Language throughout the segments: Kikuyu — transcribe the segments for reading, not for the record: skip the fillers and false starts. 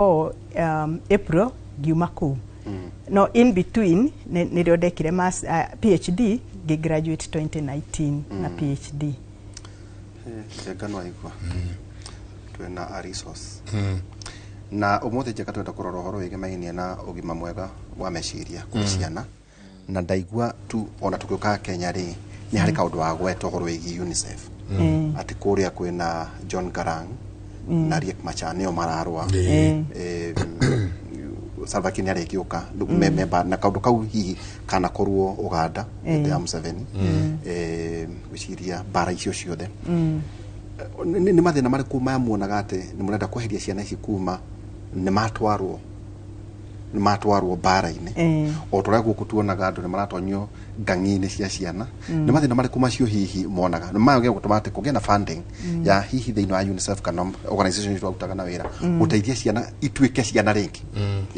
April ngiuma kũu, no in between nĩrĩo ndekire PhD, ngĩ-graduate 2019 na PhD. Njenga, no aigua twĩna a resource na ũmũthĩ, Njenga, twenda kũrora ũhoro wĩgemainie na ũgima mwega wa meciria kũrĩ ciana, na ndaigua tu ona tũgĩũkaga Kenya rĩ, nĩ harĩ kaũndũ wa gweta ũhoro wĩgiĩ UNICEF, atĩ kũrĩa kwĩna John Garang na Riek Machar nĩo mararũa. Salva Kiir nĩ arĩgĩũka memba na kaũndũ kau hihi kanakorwo Uganda hĩndĩ ya Museveni. Gwĩciria mbara icio ciothe nĩ mathĩna marĩkũ maya muonaga atĩ nĩ mũrenda kweheria ciana ici kuma nĩ matwarwo mbara-inĩ, o ta ũrĩa gũkũ tuonaga andũ nĩ maratonyio ngang'i-inĩ cia ciana? Nĩ mathĩna marĩkũ macio hihi monaga nĩ maya gũtũma atĩ kũgĩe na funding ya hihi thĩinĩ wa UNICEF kana organization iria twarutaga na wĩra gũteithia ciana ituĩke ciana rĩngĩ?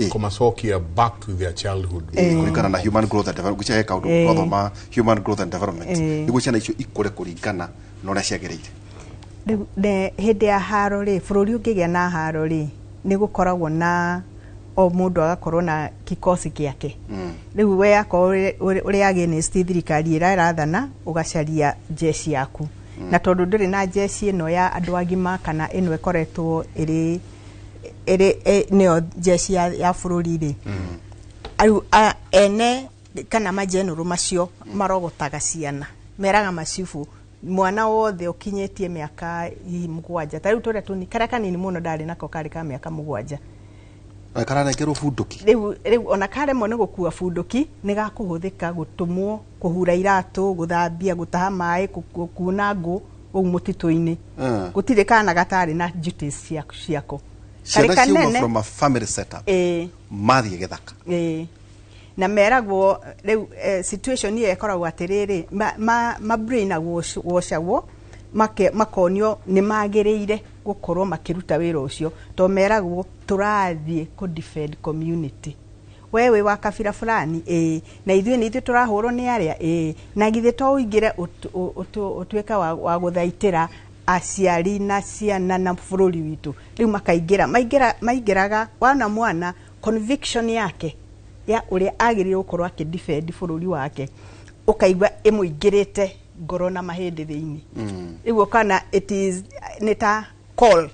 Kũmacokia back to their childhood. Kũringana na human growth and development, gwĩciria he kaũndũ twathoma, human growth and development, nĩguo ciana icio ikũre kũringana na ũrĩa ciagĩrĩire. Rĩu hĩndĩ ya haro rĩ, bũrũri ũngĩgĩa na haro rĩ, nĩ gũkoragwo na o mũndũ agakorwo na kikosi gĩake. Rĩu we akorwo ũrĩ against thirikari ĩrĩa ĩrathana, ũgacaria jeshi yaku, na tondũ ndũrĩ na jeshi ĩno ya andũ agima kana ĩno ĩkoretwo ĩrĩ nĩyo jeshi ya bũrũri rĩ, rĩu ene kana majenũrũ macio marogotaga ciana, meraga macibu mwana wothe ũkinyĩtie mĩaka hihi 7, ta rĩu tũrĩa tũni karĩa kanini mũno ndarĩ nako karĩ ka mĩaka 7. Karanengerwo bunduki. Rĩu ona karemwo nĩ gũkua bunduki, nĩ gakũhũthĩka gũtũmwo kũhura iratũ, gũthambia, gũtaha maĩ, kuna ngũ kũu mũtitũ-inĩ. Gũtirĩ kana gatarĩ na duties ciako. Ciana Karĩ ciuma kanene. from a family setup, mathiĩ gĩthaka. Ĩĩ, na meragwo rĩu situation ĩyo ĩkoragwo atĩrĩrĩ, ma brain washagwo, makonio nĩ magĩrĩire gũkorwo makĩruta wĩra ũcio, to meragwo tũrathiĩ kũ defend community. We wĩ wa kabira fulani, ĩĩ, na ithuĩ nĩ ithuĩ tũrahũrwo nĩ arĩa, ĩĩ, na githĩ to ũingĩre ũtuĩke wa gũthaitĩra aciari na ciana na bũrũri witũ. Rĩu makaingĩra, maingĩra, maingĩraga wana mwana conviction yake ya ũrĩa agĩrĩirwo gũkorwo akĩ defend bũrũri wake, ũkaigua ĩmũingĩrĩte ngoro na mahĩndĩ thĩinĩ. Rĩu ũkona it is nĩ ta call,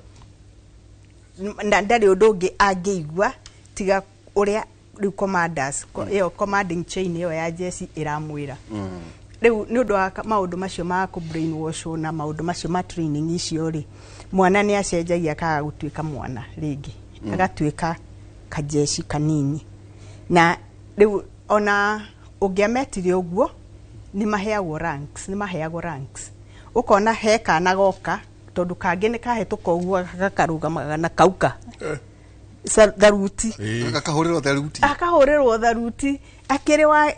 na ndarĩ ũndũ ũngĩ angĩigua tiga ũrĩa rĩu commanders ĩyo commanding chain ĩyo ya jeshi ĩramwĩra. Rĩu nĩ ũndũ wa maũndũ macio ma kũ brainwash na maũndũ macio ma training icio rĩ, mwana nĩ acenjagia akaga gũtuĩka mwana rĩngĩ, agatuĩka kajeshi kanini. Na rĩu ona ũngĩametire ũguo, nĩ maheagwo ranks, nĩ maheagwo ranks. Ũkona he kana goka, tondũ kangĩ nĩ kahĩtũka ũguo gakarũgamaga na kauka tharuti. Gakahũrĩrwo theruti. Akahũrĩrwo tharuti akĩrĩ wa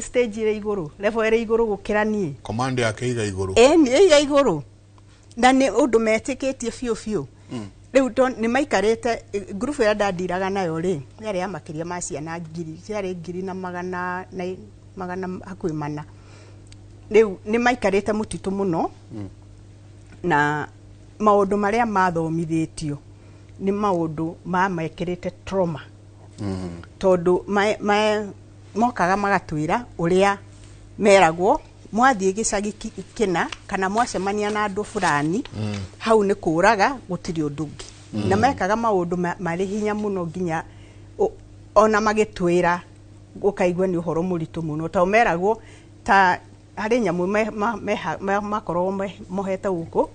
stage ĩrĩ igũrũ, level ĩrĩ igũrũ gũkĩra niĩ. Command yake iga igũrũ. Ĩni ĩiga igũrũ, na nĩ ũndũ metĩkĩtie biũ biũ. Rĩu nĩ maikarĩte ngurubu ĩrĩa ndandiraga nayo rĩ, yarĩ ya makĩria ma ciana ngiri, ciarĩ ngiri na magana na magana hakuhĩ mana. Rĩu nĩ maikarĩte mũtitũ mũno, na maũndũ marĩa mathomithĩtio nĩ maũndũ mamekĩrĩte trauma, tondũ mokaga magatwĩra ũrĩa meragwo mwathiĩ gĩcagi kĩna kana mwacemania na andũ fulani, hau nĩ kũraga, gũtirĩ ũndũ ũngĩ. Na mekaga maũndũ marĩ hinya mũno, nginya ona magĩtwĩra ũkaigua nĩ ũhoro mũritũ mũno, tondũ meragwo ta harĩ nyamũ makoragwo mohete gũkũ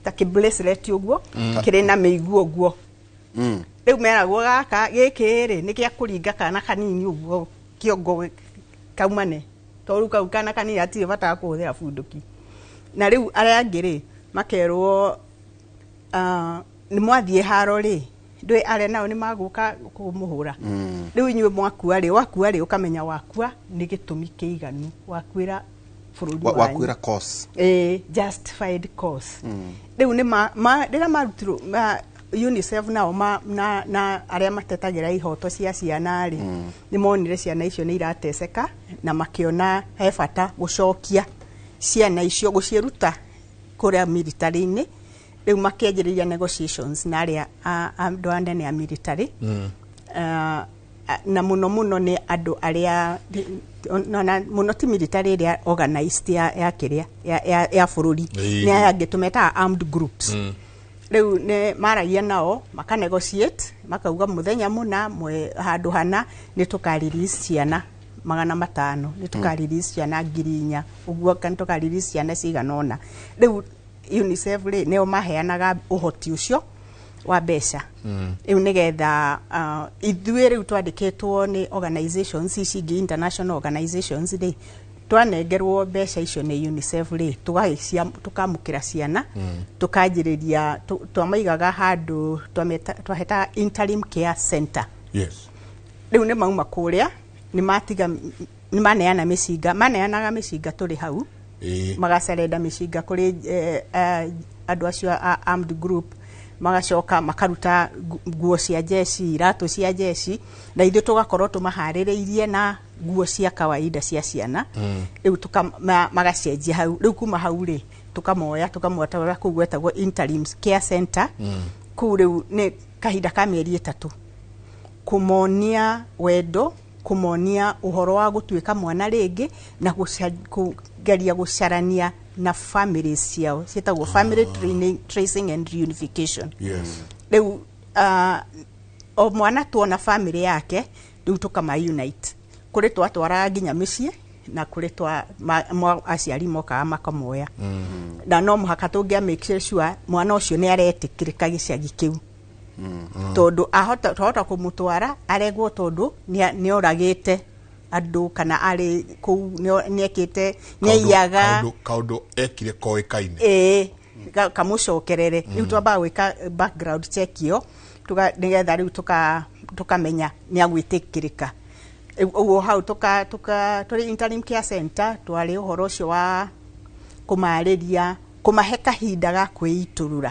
ta kĩ bracelet ũguo kĩrĩ na mĩigua ũguo. Rĩu meragwo gaka gĩkĩ rĩ nĩ gĩa kũringa kana kanini ũguo kĩongo kaumane, tondũ rĩu kau kana kanini hatirĩ bata wa kũhũthĩra bunduki. Na rĩu arĩa angĩ rĩ makerwo, nĩ mwathiĩ haro rĩ, ndũĩ arĩa nao nĩ magũka kũmũhũra. Rĩu inyuĩ mwakua rĩ, wakua rĩ, ũkamenya wakua nĩ gĩtũmi kĩiganu, wakuĩra bũrũri wanyu. Wakwĩra cause. Ĩĩ, justified cause. Rĩu nĩ rĩrĩa marutirwo UNICEF nao na arĩa matetagĩra ihoto cia ciana rĩ, nĩ monire ciana icio nĩ irateseka, na makĩona he bata gũcokia ciana icio, gũciĩruta kũrĩa military-inĩ. Rĩu makĩanjĩrĩria negotiations na arĩa andũ anene a military, na mũno mũno nĩ andũ arĩa na mũno ti military ĩrĩa organized ya kĩrĩa ya bũrũri, nĩ aya angĩ tũmetaga armed groups. Rĩu nĩ maragia nao, maka negotiate, makauga mũthenya mũna handũ hana nĩ tũka release ciana 500, nĩ tũka release ciana 4,000 ũguo, kana tũka release ciana cigana ũna. Rĩu UNICEF rĩ, nĩo maheanaga ũhoti ũcio wa mbeca rĩu nĩgetha ithuĩ rĩu twandĩkĩtwo nĩ organizations ici ingĩ, international organizations rĩ, twanengerwo mbeca icio nĩ UNICEF rĩ, tũkamũkĩra ciana, tũkanjĩrĩria twamaigaga handũ twahetaga interim care center. Rĩu nĩ mauma kũrĩa, nĩ matiga, nĩ maneana mĩcinga, maneanaga mĩcinga tũrĩ hau, magacerenda mĩcinga kũrĩ andũ acio a armed group, magacoka makaruta nguo cia jeshi, iratũ cia jeshi, na ithuĩ tũgakorwo tũmaharĩrĩirie na nguo cia kawaida cia ciana. Rĩu magacenjia hau. Rĩu kuma hau rĩ, tũkamoya, tũkamwatwara kũu gwetagwo interim care center. Kũu rĩu nĩ kahinda ka mĩeri 3, kũmonia wendo, kũmonia ũhoro wa gũtuĩka mwana rĩngĩ, na kũgeria gũcarania na families ciao, ciĩtagwo family training, tracing and reunification. Rĩu o mwana tuona family yake, rĩu tũkama unite. Kũrĩ twatwaraga nginya mĩciĩ, na kũrĩ twa aciari mokaga makamoya, na no mũhaka tũngĩa make sure mwana ũcio nĩ aretĩkĩrĩka gĩcagi kĩu, tondũ ahota twahota kũmũtwara aregwo, tondũ nĩ oragĩte andũ, kana arĩ kũu nĩekĩte, nĩaiyaga. Kaũndũ ekire koĩkaine. Ĩĩ, kamũcokerere. Rĩu twambaga gwĩka background check ĩyo, nĩgetha rĩu tũkamenya nĩ agwĩtĩkĩrĩka. Rĩu ũguo hau tũka tũrĩ interim care center, twarĩ ũhoro ũcio wa kũmarĩria, kũmahe kahinda ga kwĩitũrũra,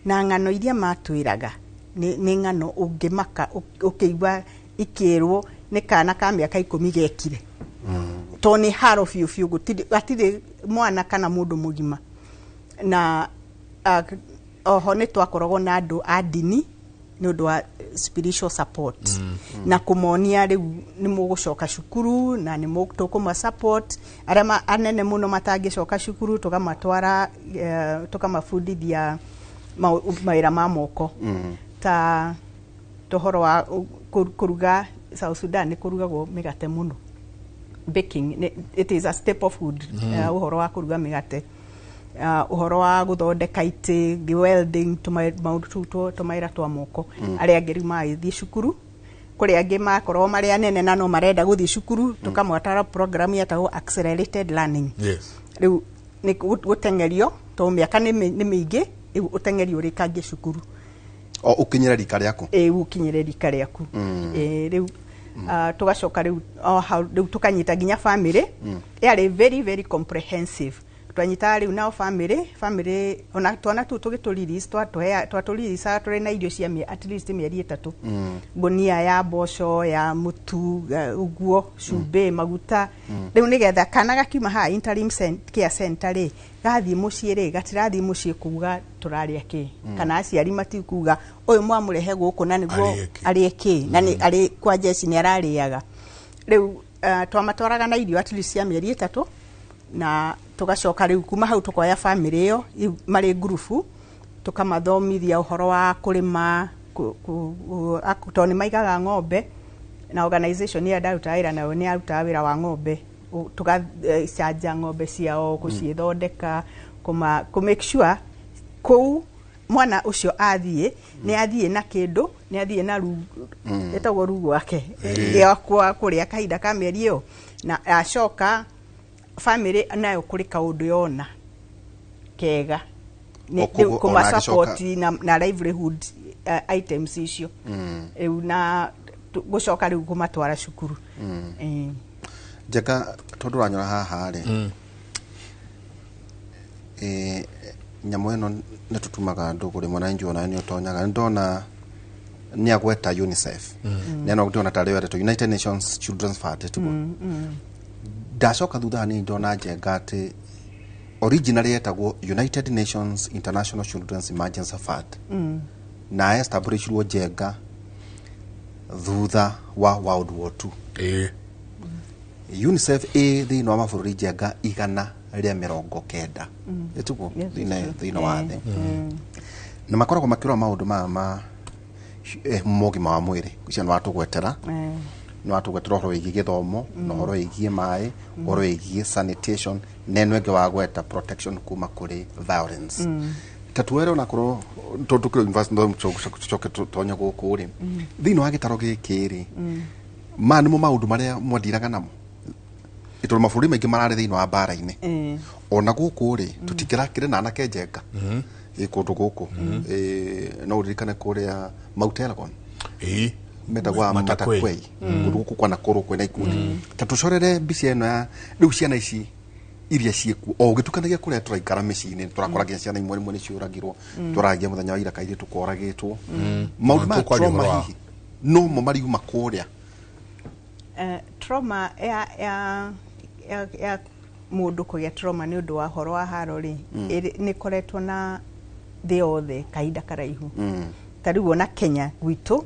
na ng'ano iria matwĩraga nĩ ng'ano ũngĩmaka ũkĩigua ikĩrwo nĩ kana ka mĩaka 10 gekire, tondũ nĩ haro biũ biũ, gũtirĩ mwana kana mũndũ mũgima. Na oho nĩ twakoragwo na andũ a ndini nĩ ũndũ wa spiritual support, na kũmonia rĩu nĩ mũgũcoka cukuru na nĩ tũkũma support. Arĩa anene mũno matangĩcoka cukuru, tũkamatwara tũkamabundithia mawĩra ma moko, ta tũhoro wa kũruga. South Sudan nĩ kũrugagwo mĩgate mũno, baking it is a staple food. Ũhoro wa kũruga mĩgate, ũhoro wa gũthondeka itĩ, welding, maũndũ tũu tũmawĩra twa moko. Arĩa angĩ rĩu magĩthiĩ cukuru, kũrĩ angĩ makorwo marĩ anene na no marenda gũthiĩ cukuru, tũkamwatara program yetagwo accelerated learning. Rĩu nĩ gũteng'erio, tondũ mĩaka nĩ mĩingĩ, rĩu ũteng'erio ũrĩkangie cukuru. O ũkinyĩre rika rĩaku. Ĩ, ũkinyĩre rika rĩaku. Ĩ, rĩu tũgacoka rĩu o hau rĩu tũkanyita nginya family. Yarĩ very very comprehensive. Twanyitaga rĩu nao family, ona twana tũu tũgĩtũ release, twatũ release tũrĩ na irio cia at least mĩeri 3, ngũnia ya mboco, ya mũtu, ũguo, cumbĩ, maguta. Rĩu nĩgetha kana gakiuma haha interim care center rĩ, gathiĩ mũciĩ rĩ, gatirathiĩ mũciĩ kuga tũrarĩa kĩ, kana aciari matikuga ũyũ mwamũrehe gũkũ na nĩguo arĩe kĩ. Arĩe kĩ, na nĩ arĩ kwa jeshi nĩ ararĩaga. Rĩu twamatwaraga na irio at least cia mĩeri 3, na tũgacoka rĩu kuma hau tũkoya family ĩyo rĩu marĩ ngurubu, tũkamathomithia ũhoro wa kũrĩma, tondũ nĩ maigaga ng'ombe, na organization ĩrĩa ndarutaga wĩra nayo nĩ yarutaga wĩra wa ng'ombe. Tũgacanja ng'ombe ciao, gũciĩthondeka, kũ make sure kũu mwana ũcio athiĩ nĩ athiĩ na kĩndũ, nĩ athiĩ na rungu, ĩtagwo rungu wake ya kũrĩa kahinda ka mĩeri ĩyo, na acoka family nayo kũrĩ kaũndũ yona kega. O koguo Rĩu kũma ona agĩcoka- support na livelihood items icio rĩu, na gũcoka rĩu kũmatwara cukuru. Njega, tondũ ũranyora haha rĩ, nyamũ ĩno nĩ tũtumaga ndũgũ rĩmwe na NGO, nayo nĩ ũtonyaga, nĩ ndona nĩ agweta UNICEF, nĩ ano ndĩrona tarĩ wendetwo United Nations Children's Fund, tiguo? Ndacoka thutha hanini ndona Njenga atĩ Originally yetagwo United Nations International Children's Emergency Fund na establishirwo, Njenga, thutha wa World War II. UNICEF ĩ thĩinĩ wa mabũrũri, Njenga, 190 ĩtuguo Yes, thĩinĩ it's true. thĩinĩ wa thĩ, na makoragwo makĩrora maũndũ maya ma mogima wa mwĩrĩ. Icio nĩ watũgwetera, nĩ watũgwetera ũhoro wĩgiĩ gĩthomo na ũhoro wĩgiĩ maĩ, ũhoro wĩgiĩ sanitation, na ĩno ĩngĩ wagweta protection kuma kũrĩ violence. Ta tuwere, onakorwo tondũ tũkĩrĩ university no tũcoke tũtonye gũkũ rĩ, thĩinĩ wa gĩtaro gĩkĩ rĩ, maya nĩmo maũndũ marĩa mwandiraga namo, tondũ mabũrũri maingĩ mararĩ thĩinĩ wa mbara-inĩ. Ona gũkũ rĩ, tũtikĩrakĩrĩ na anake, Njenga, ĩ kũndũ gũkũ. No ũririkane kũrĩa Mount Elgon metagwa Matakwei. Matakwei, kũndũ gũkũ kwa Nakuru kwĩna ikundi. Ta tũcorere mbica ĩno ya rĩu ciana ici iria ciĩkuo, o ũgĩtukanagia kũrĩa tũraikara mĩciĩ-inĩ, tũrakora nginya ciana imwe rĩmwe nĩ ciũragirwo. Tũragia mũthenya wa ira kairĩtu koragĩtwo. Maũndũ maya Tũkwaria trauma ũhoro wa- hihi no mo mariuma kũrĩa? Trauma ya mũndũ kũgĩa trauma nĩ ũndũ wa ũhoro wa haro rĩ, nĩ ĩkoretwo na thĩ yothe kahinda karaihu. Ta rĩu ona Kenya gwitũ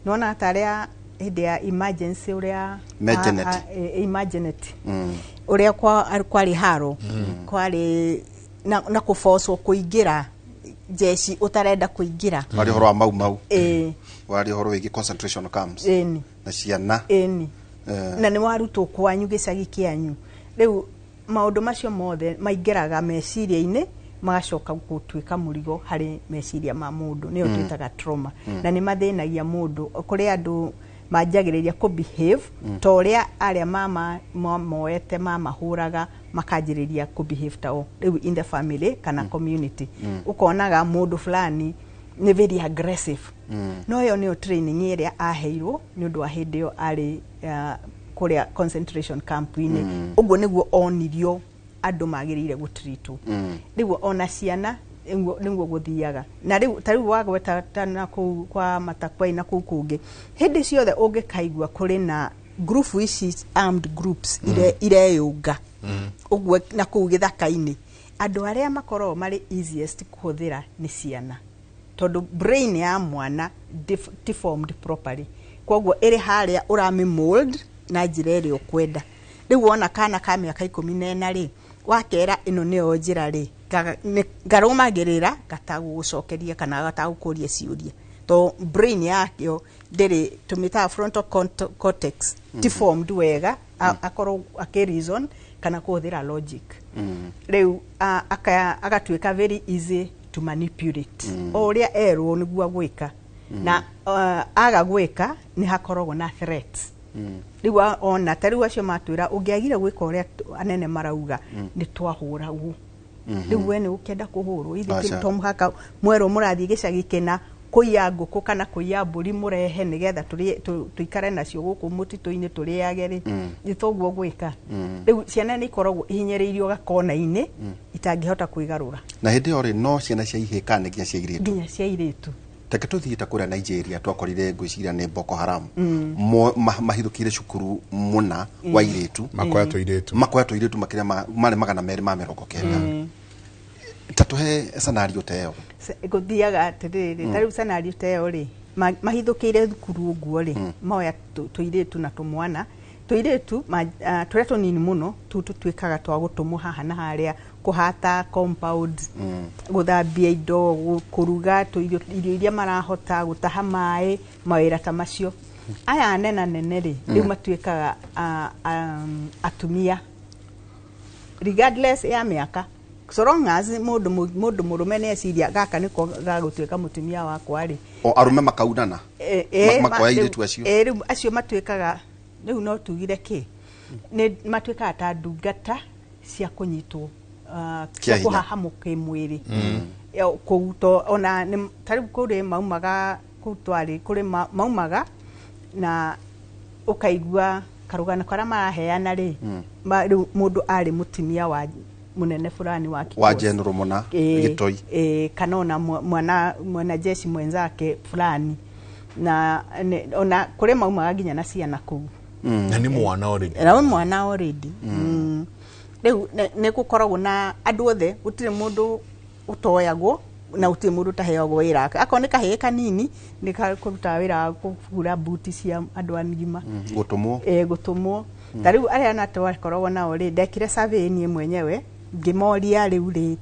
nĩwona ta arĩa hĩndĩ ya emergency ũrĩa Emergency. Emergency ũrĩa kwarĩ haro, kwarĩ na kũbocwo kũingĩra jeshi ũtarenda kũingĩra. Waria ũhoro wa Mau Mau, waria ũhoro wĩgiĩ concentration camps na ciana. Ĩni, na nĩ warutwo kwanyu gĩcagi kĩanyu. Rĩu maũndũ macio mothe maingĩraga meciria-inĩ, magacoka gũtuĩka mũrigo harĩ meciria ma mũndũ, nĩyo twĩtaga trauma, na nĩ mathĩnagia mũndũ. Kũrĩ andũ manjagĩrĩria kũ behave ta ũrĩa arĩa mama moete mamahũraga, makanjĩrĩria kũ behave tao rĩu in the family kana community. Ũkonaga mũndũ fulani nĩ very aggressive, no ĩyo nĩyo training ĩrĩa aheirwo nĩ ũndũ wa hĩndĩ ĩyo arĩ kũrĩa concentration camp-inĩ. Ũguo nĩguo onirio andũ magĩrĩire gũtritwo. Rĩu ona ciana nĩguo gũthiaga. Na rĩu ta rĩu wagweta ta na kũu kwa Matakwei na kũu kũngĩ, hĩndĩ ciothe ũngĩkaigua kũrĩ na group ici, armed groups ireyũnga ũguo na kũu gĩthaka-inĩ, andũ arĩa makoragwo marĩ easiest kũhũthĩra nĩ ciana, tondũ brain ya mwana ti formed properly, koguo ĩrĩ harĩa ũramĩ mold na njĩra ĩrĩa ũkwenda. Rĩu wona kana ka mĩaka 14 rĩ, wakera ĩno nĩyo njĩra rĩ, ngarũmagĩrĩra gatagũgũcokeria kana gatagũkũria ciũria, to brain yakĩo ndĩrĩ, tũmĩtaga frontal cortex, ti formed wega akorwo akĩ reason kana kũhũthĩra logic. Rĩu agatuĩka very easy to manipulate. O ũrĩa erwo nĩguo agwĩka, na aga gwĩka nĩ hakoragwo na threats. Rĩu ona ta rĩu acio matwĩra ũngĩagire gwĩka ũrĩa anene marauga nĩ twahũragwo. Rĩu we nĩ ũkĩenda kũhũrwo ithuĩ Aca. to mũhaka mwerwo mũrathiĩ gĩcagi kĩna kũiya ngũkũ kana kũiya mbũri mũrehe nĩgetha tũikare nacio gũkũ mũtitũ-inĩ tũrĩage rĩ, nĩ toguo gwĩka. Rĩu ciana nĩ ikoragwo ihinyĩrĩirio gakona-inĩ itangĩhota kwĩgarũra. Na hĩndĩ ĩyo rĩ, no ciana cia ihĩĩ kana nĩ nginya cia airĩtu? Nginya cia airĩtu. Reke tũthiĩ ta kũrĩa Nigeria, twakorire, ngwĩciria nĩ Boko Haram, mahithũkĩire cukuru mũna wa airĩtu. Makoya tũirĩtu. Makoya tũirĩtu makĩria marĩ 290. Ta tũhe scenario ta ĩyo. Gũthiaga atĩrĩrĩ, ta rĩu scenario ta ĩyo rĩ, mahithũkĩire thukuru ũguo rĩ, moya tũirĩtu na tũmwana tũirĩtu tũrĩa tũnini mũno, tũu tũtuĩkaga twa gũtũmwo haha na harĩa, kũhata compound, gũthambia indo, kũruga irio iria marahota, gũtaha maĩ, mawĩra ta macio. Aya nena nene rĩ, rĩu matuĩkaga atumia regardless ya mĩaka, so long as mũndũ mũrũme nĩ eciria gaka nĩko gagũtuĩka mũtumia wakwa rĩ. O arũme makaunana. Makoya airĩtu acio. Rĩu acio matuĩkaga, rĩu no tugire kĩ, nĩ matuĩkaga ta ndungata cia kũnyitwo Kĩa cia hinya. kũhahamwo kĩmwĩrĩ. Kũu to ona ta rĩu kũrĩ maumaga kũu twarĩ kũrĩ maumaga na ũkaigua karũgano karĩa maraheana rĩ, rĩu mũndũ arĩ mũtumia wa mũnene fulani wa wa kikosi. general mũna gĩtoi. Kana ona mwana jeshi mwenzake fulani, na ona kũrĩ maumaga nginya na ciana kũu. Na nĩ mwana already. Na we mwana already. Rĩu nĩ gũkoragwo na andũ othe, gũtirĩ mũndũ ũtoyagwo na gũtirĩ mũndũ ũtaheagwo wĩra wake. Akorwo nĩ kahĩĩ kanini, nĩ kũrutaga wĩra wa kũhura mbuti cia andũ agima. Gũtũmwo. E, gũtũmwo. Ta rĩu arĩa na twakoragwo nao rĩ, ndekire survey niĩ mwenyewe, ngĩmoria rĩu rĩ,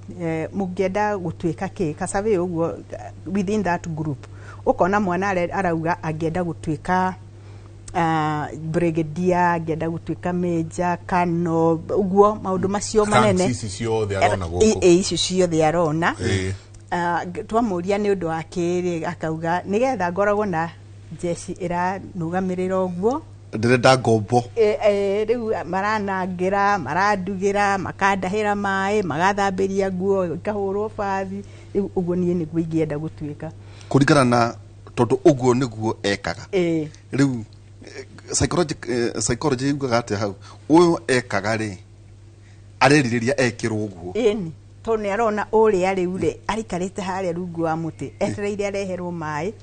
mũngĩenda gũtuĩka kĩ, ka survey ũguo within that group. Ũkona mwana arauga angĩenda gũtuĩka brigadier, angĩenda gũtuĩka major, colonel, ũguo maũndũ macio manene. Ranks ici ciothe arona gũkũ. Icio ciothe arona. Twamũria nĩ ũndũ wa kĩrĩ, akauga nĩgetha ngoragwo na jeshi ĩranũgamĩrĩra ũguo. Ndĩrenda ngombo. Rĩu maranangĩra, marandugĩra, makandahĩra maĩ, magathambĩria nguo, ikahũrwo bathi. Rĩu ũguo niĩ nĩguo ingĩenda gũtuĩka. Kũringana na tondũ ũguo nĩguo ekaga. Rĩu psychology yugaga atĩa hau? Ũyũ ekaga rĩ, arerirĩria ekĩrwo ũguo. Ĩni, tondũ nĩ arona ũrĩa rĩu rĩ aikarĩte harĩa rungu wa mũtĩ, etereire areherwo maĩ,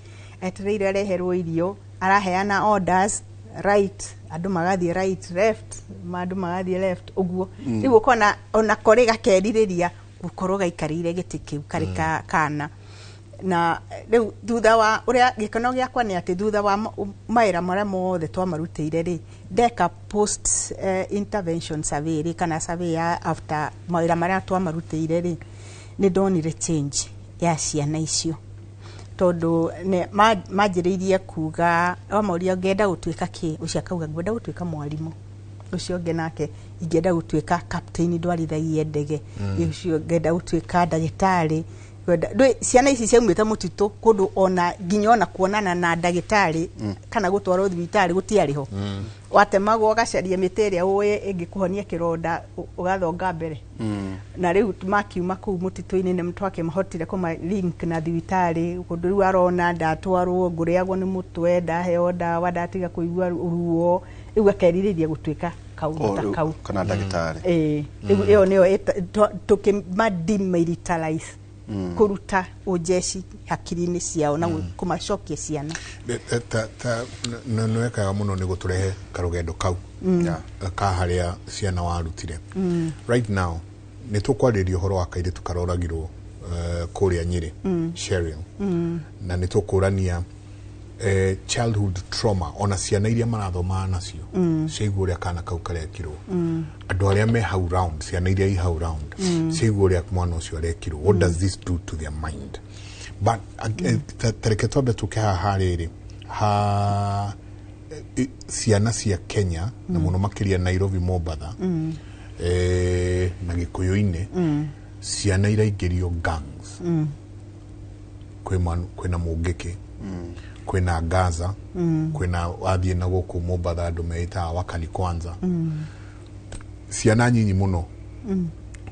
etereire areherwo irio, araheana orders right, andũ magathiĩ right, left, andũ magathiĩ left, ũguo. Rĩu ũkona ona korĩ gakerirĩria gũkorwo gaikarĩire gĩtĩ kĩu karĩ kana. Na rĩu thutha wa ũrĩa gĩkeno gĩakwa nĩ atĩ thutha wa mawĩra marĩa mothe twamarutĩire rĩ, ndeka post intervention survey rĩ, kana survey ya after mawĩra marĩa twamarutĩire rĩ, nĩ ndonire change ya ciana icio, tondũ manjĩrĩirie kuga, wamoria ngenda gũtuĩka kĩ, ũcio akauga ngwenda gũtuĩka mwarimũ, ũcio ũngĩ nake ingĩenda gũtuĩka captain ndwarithagie ndege, ũcio ngenda gũtuĩka ndagĩtarĩ. Ndũĩ ciana ici ciaumĩte mũtitũ kũndũ ona nginya ona kuonana na ndagĩtarĩ kana gũtwarwo thibitarĩ gũtiarĩ ho. Watemagwo ũgacaria mĩtĩ ĩrĩa ũĩ ĩngĩkũhonia kĩronda, ũgathonga mbere. Na rĩu makiuma kũu mũtitũ-inĩ nĩ twakĩmahotire kũma link na thibitarĩ, kũndũ rĩu arona ndatwarwo, ngũrĩagwo nĩ mũtwe, ndaheo ndawa, ndatiga kũigua ruo, rĩu akerirĩria gũtuĩka kaũndũ ta kau. Kana ndagĩtarĩ. Ĩĩ, rĩu ĩyo nĩyo tũkĩma demilitarize, kũruta ũnjeci hakiri-inĩ ciao na kũmacokia ciana. Ta nĩ wekaga mũno nĩ gũtũrehe karũgendo kau ka harĩa ciana warutire. Right now nĩ tũkwarĩrĩria ũhoro wa kairĩtu karoragirwo kũrĩa Nyĩrĩ, Cheryl, na nĩ tũkũrania childhood trauma, ona ciana iria marathomaga nacio ciaigua ũrĩa kana kau karekirwo, andũ arĩa me hau round, ciana iria i hau round ciaigua ũrĩa mwana ũcio arekirwo, what does this do to their mind? But ta reke twambe tũke haha rĩrĩ ha ciana cia Kenya, na mũno makĩria Nairobi, Mombatha, na Gĩkũyũ-inĩ, ciana iraingĩrio gangs. Kwĩna Mũngĩkĩ, kwĩna Gaza, kwĩna wathiĩ na gũkũ Mombatha andũ meĩtaga Wakali Kwanza. Ciana nyinyi mũno,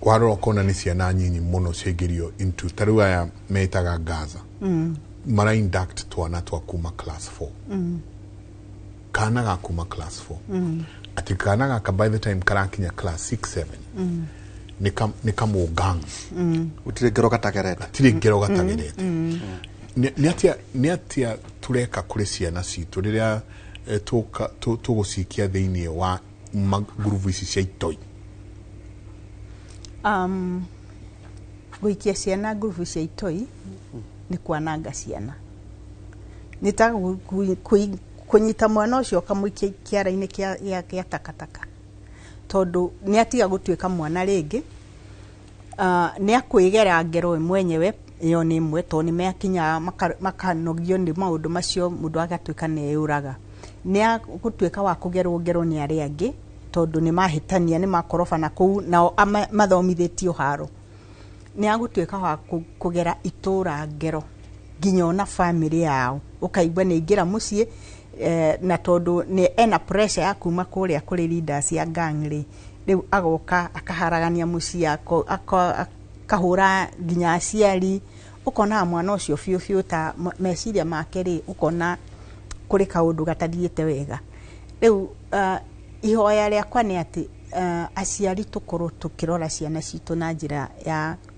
warora ũkona nĩ ciana nyinyi mũno ciaingĩrio into, ta rĩu aya meĩtaga Gaza mara induct twana twa kuma class 4, kana ga kuma class 4, atĩ kana gaka by the time karakinya class 6 7 nĩ kamũgang. Gũtirĩ ngero gatagerete. Gatirĩ ngero gatagerete. Nĩ atia tũreka kũrĩ ciana citũ rĩrĩa tũgũcikia thĩinĩ wa ngurubu ici cia itoi? Gũikia ciana ngurubu cia itoi nĩ kwananga ciana, nĩ ta kũnyita mwana ũcio ũkamũikia kĩara-inĩ kĩa takataka, tondũ nĩ atiga gũtuĩka mwana rĩngĩ. Nĩ akwĩgera ngero we mwenyewe. Ĩyo nĩ ĩmwe, tondũ nĩ mekinyaga makanogio nĩ maũndũ macio, mũndũ agatuĩka nĩ eyũraga. Nĩ agũtuĩka wa kũgerwo ngero nĩ arĩa angĩ, tondũ nĩ mahĩtania, nĩ makorobana kũu nao mathomithĩtio haro. Nĩ agũtuĩka wa kũgera itũra ngero, nginya ona bamĩrĩ yao ũkaigua nĩ aingĩra mũciĩ, na tondũ nĩ ena pressure ya kuma kũrĩa kũrĩ leaders ya gang rĩ, rĩu agoka akaharagania mũciĩ, akahũra nginya aciari. Ũkonaga mwana ũcio biũ biũ ta meciria make rĩ, ũkona kũrĩ kaũndũ gatathiĩte wega. Rĩu ihoya rĩakwa nĩ atĩ aciari tũkorwo tũkĩrora ciana citũ na njĩra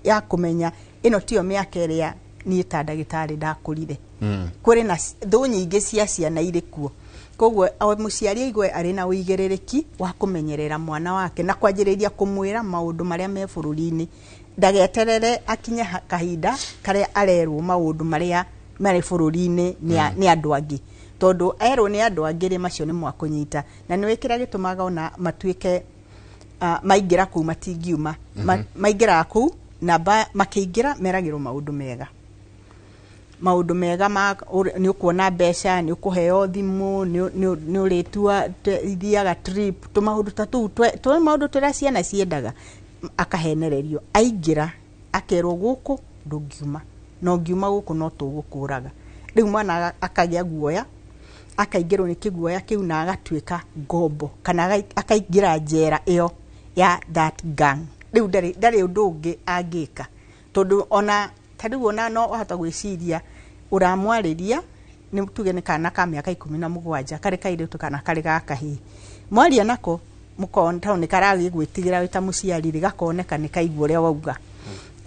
ya kũmenya ĩno tiyo mĩaka ĩrĩa niĩ ta ndagĩtarĩ ndakũrire. Kũrĩ na thũ nyingĩ cia ciana irĩ kuo. Koguo o mũciari aigue arĩ na ũigĩrĩrĩki wa kũmenyerera mwana wake na kwanjĩrĩria kũmwĩra maũndũ marĩa me bũrũri-inĩ, ndageterere akinye kahinda karĩa arerwo maũndũ marĩa marĩ bũrũri-inĩ nĩ andũ angĩ, tondũ erwo nĩ andũ angĩ rĩ, macio nĩ mwakũnyita. Na nĩ kĩrĩa gĩtũmaga ona matuĩke maingĩra kũu matingiuma. Maingĩraga kũu na makĩingĩra meragĩrwo maũndũ mega, maũndũ mega ma nĩ ũkuona mbeca, nĩ ũkũheo thimũ, nĩ ũrĩtua ithiaga trip, tũmaũndũ ta tũu tũ maũndũ tũrĩa ciana ciendaga. Akahenererio, aingĩra akerwo gũkũ ndũngiuma, na ũngiuma gũkũ no tũgũkũraga. Rĩu mwana akagĩa guoya, akaingĩrwo nĩ kĩguoya kĩu na agatuĩka ngombo kana akaingĩra njera ĩyo ya that gang. Rĩu ndarĩ ũndũ ũngĩ angĩka, tondũ ona ta rĩu ona no wahota gwĩciria ũramwarĩria nĩ tuge nĩ kana ka mĩaka 17, karĩ kairĩtu kana karĩ ga kahĩĩ, mwaria nako mũkona tondũ nĩ karagĩgwĩtigĩra wĩ ta mũciari rĩ, gakoneka nĩ kaigua ũrĩa wauga,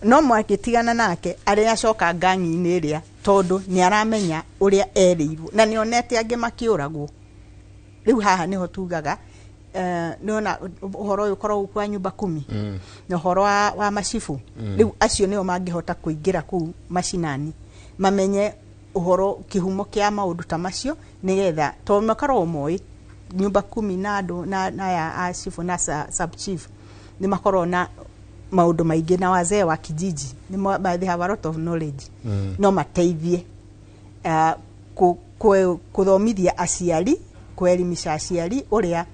no mwagĩtigana nake arĩa acoka ngangi-inĩ ĩrĩa, tondũ nĩ aramenya ũrĩa erĩirwo na nĩ onete angĩ makĩũragwo. Rĩu haha nĩho tugaga nĩona ũhoro ũyũ ũkoragwo kwa nyumba kumi na ũhoro wa macibu. Rĩu acio nĩo mangĩhota kũingĩra kũu macinani mamenye ũhoro kĩhumo kĩa maũndũ ta macio, nĩgetha tondũ makoragwo moĩ nyumba kumi na andũ na aya a chifu na sub chief nĩ makoragwo na maũndũ maingĩ, na wazee wa kijiji they have a lot of knowledge. No mateithie kũthomithia aciari, kwelimisha aciari ũrĩa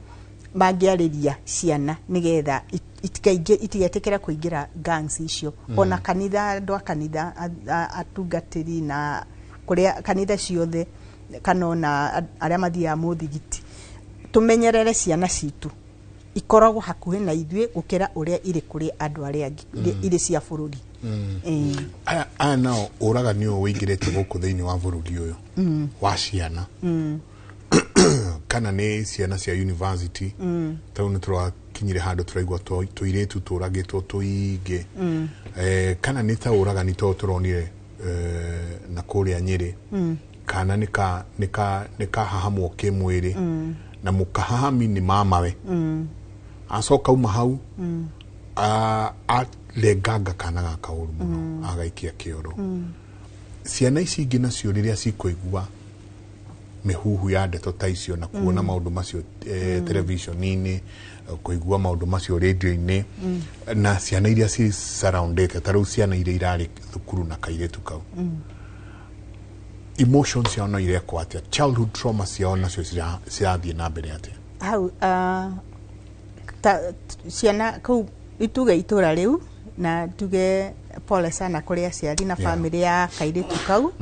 mangĩarĩria ciana nĩgetha itigetĩkĩre kũingĩra gangs icio. Ona kanitha, andũ a kanitha, atungatĩri na kũrĩa kanitha ciothe kana ona arĩa mathiaga mũthigiti, tũmenyerere ciana citũ ikoragwo hakuhĩ na ithuĩ gũkĩra ũrĩa irĩ kũrĩ andũ arĩa angĩ irĩ cia bũrũri. Ĩĩ. Aya nao ũragani ũyũ wĩingĩrĩte gũkũ thĩinĩ wa bũrũri ũyũ wa ciana, kana nĩ ciana cia university, tarĩu nĩ tũrakinyire handũ tũraigua tũirĩtu tũragĩtwo tũingĩ, kana nĩ ta ũragani to tũronire na kũrĩa Nyĩrĩ, kana nĩ kahahamwo kĩmwĩrĩ na mũkahahami nĩ mamawe, acoka uma hau arenganga kana gaka ũru mũno agaikia kĩoro. Ciana ici ingĩ nacio rĩrĩa cikũigua mĩhuhu ya ndeto ta icio na kuona maũndũ macio television-inĩ, kũigua maũndũ macio radio-inĩ, na ciana iria ci surroundĩte, ta rĩu ciana iria irarĩ thukuru na kairĩtu kau, emotions ciao no irekwo atĩa? Childhood trauma ciao nacio cirathiĩ na mbere atĩa? Hau ta ciana kũu ituge itũra rĩu, na tuge pole sana kũrĩ aciari na family ya kairĩtu kau.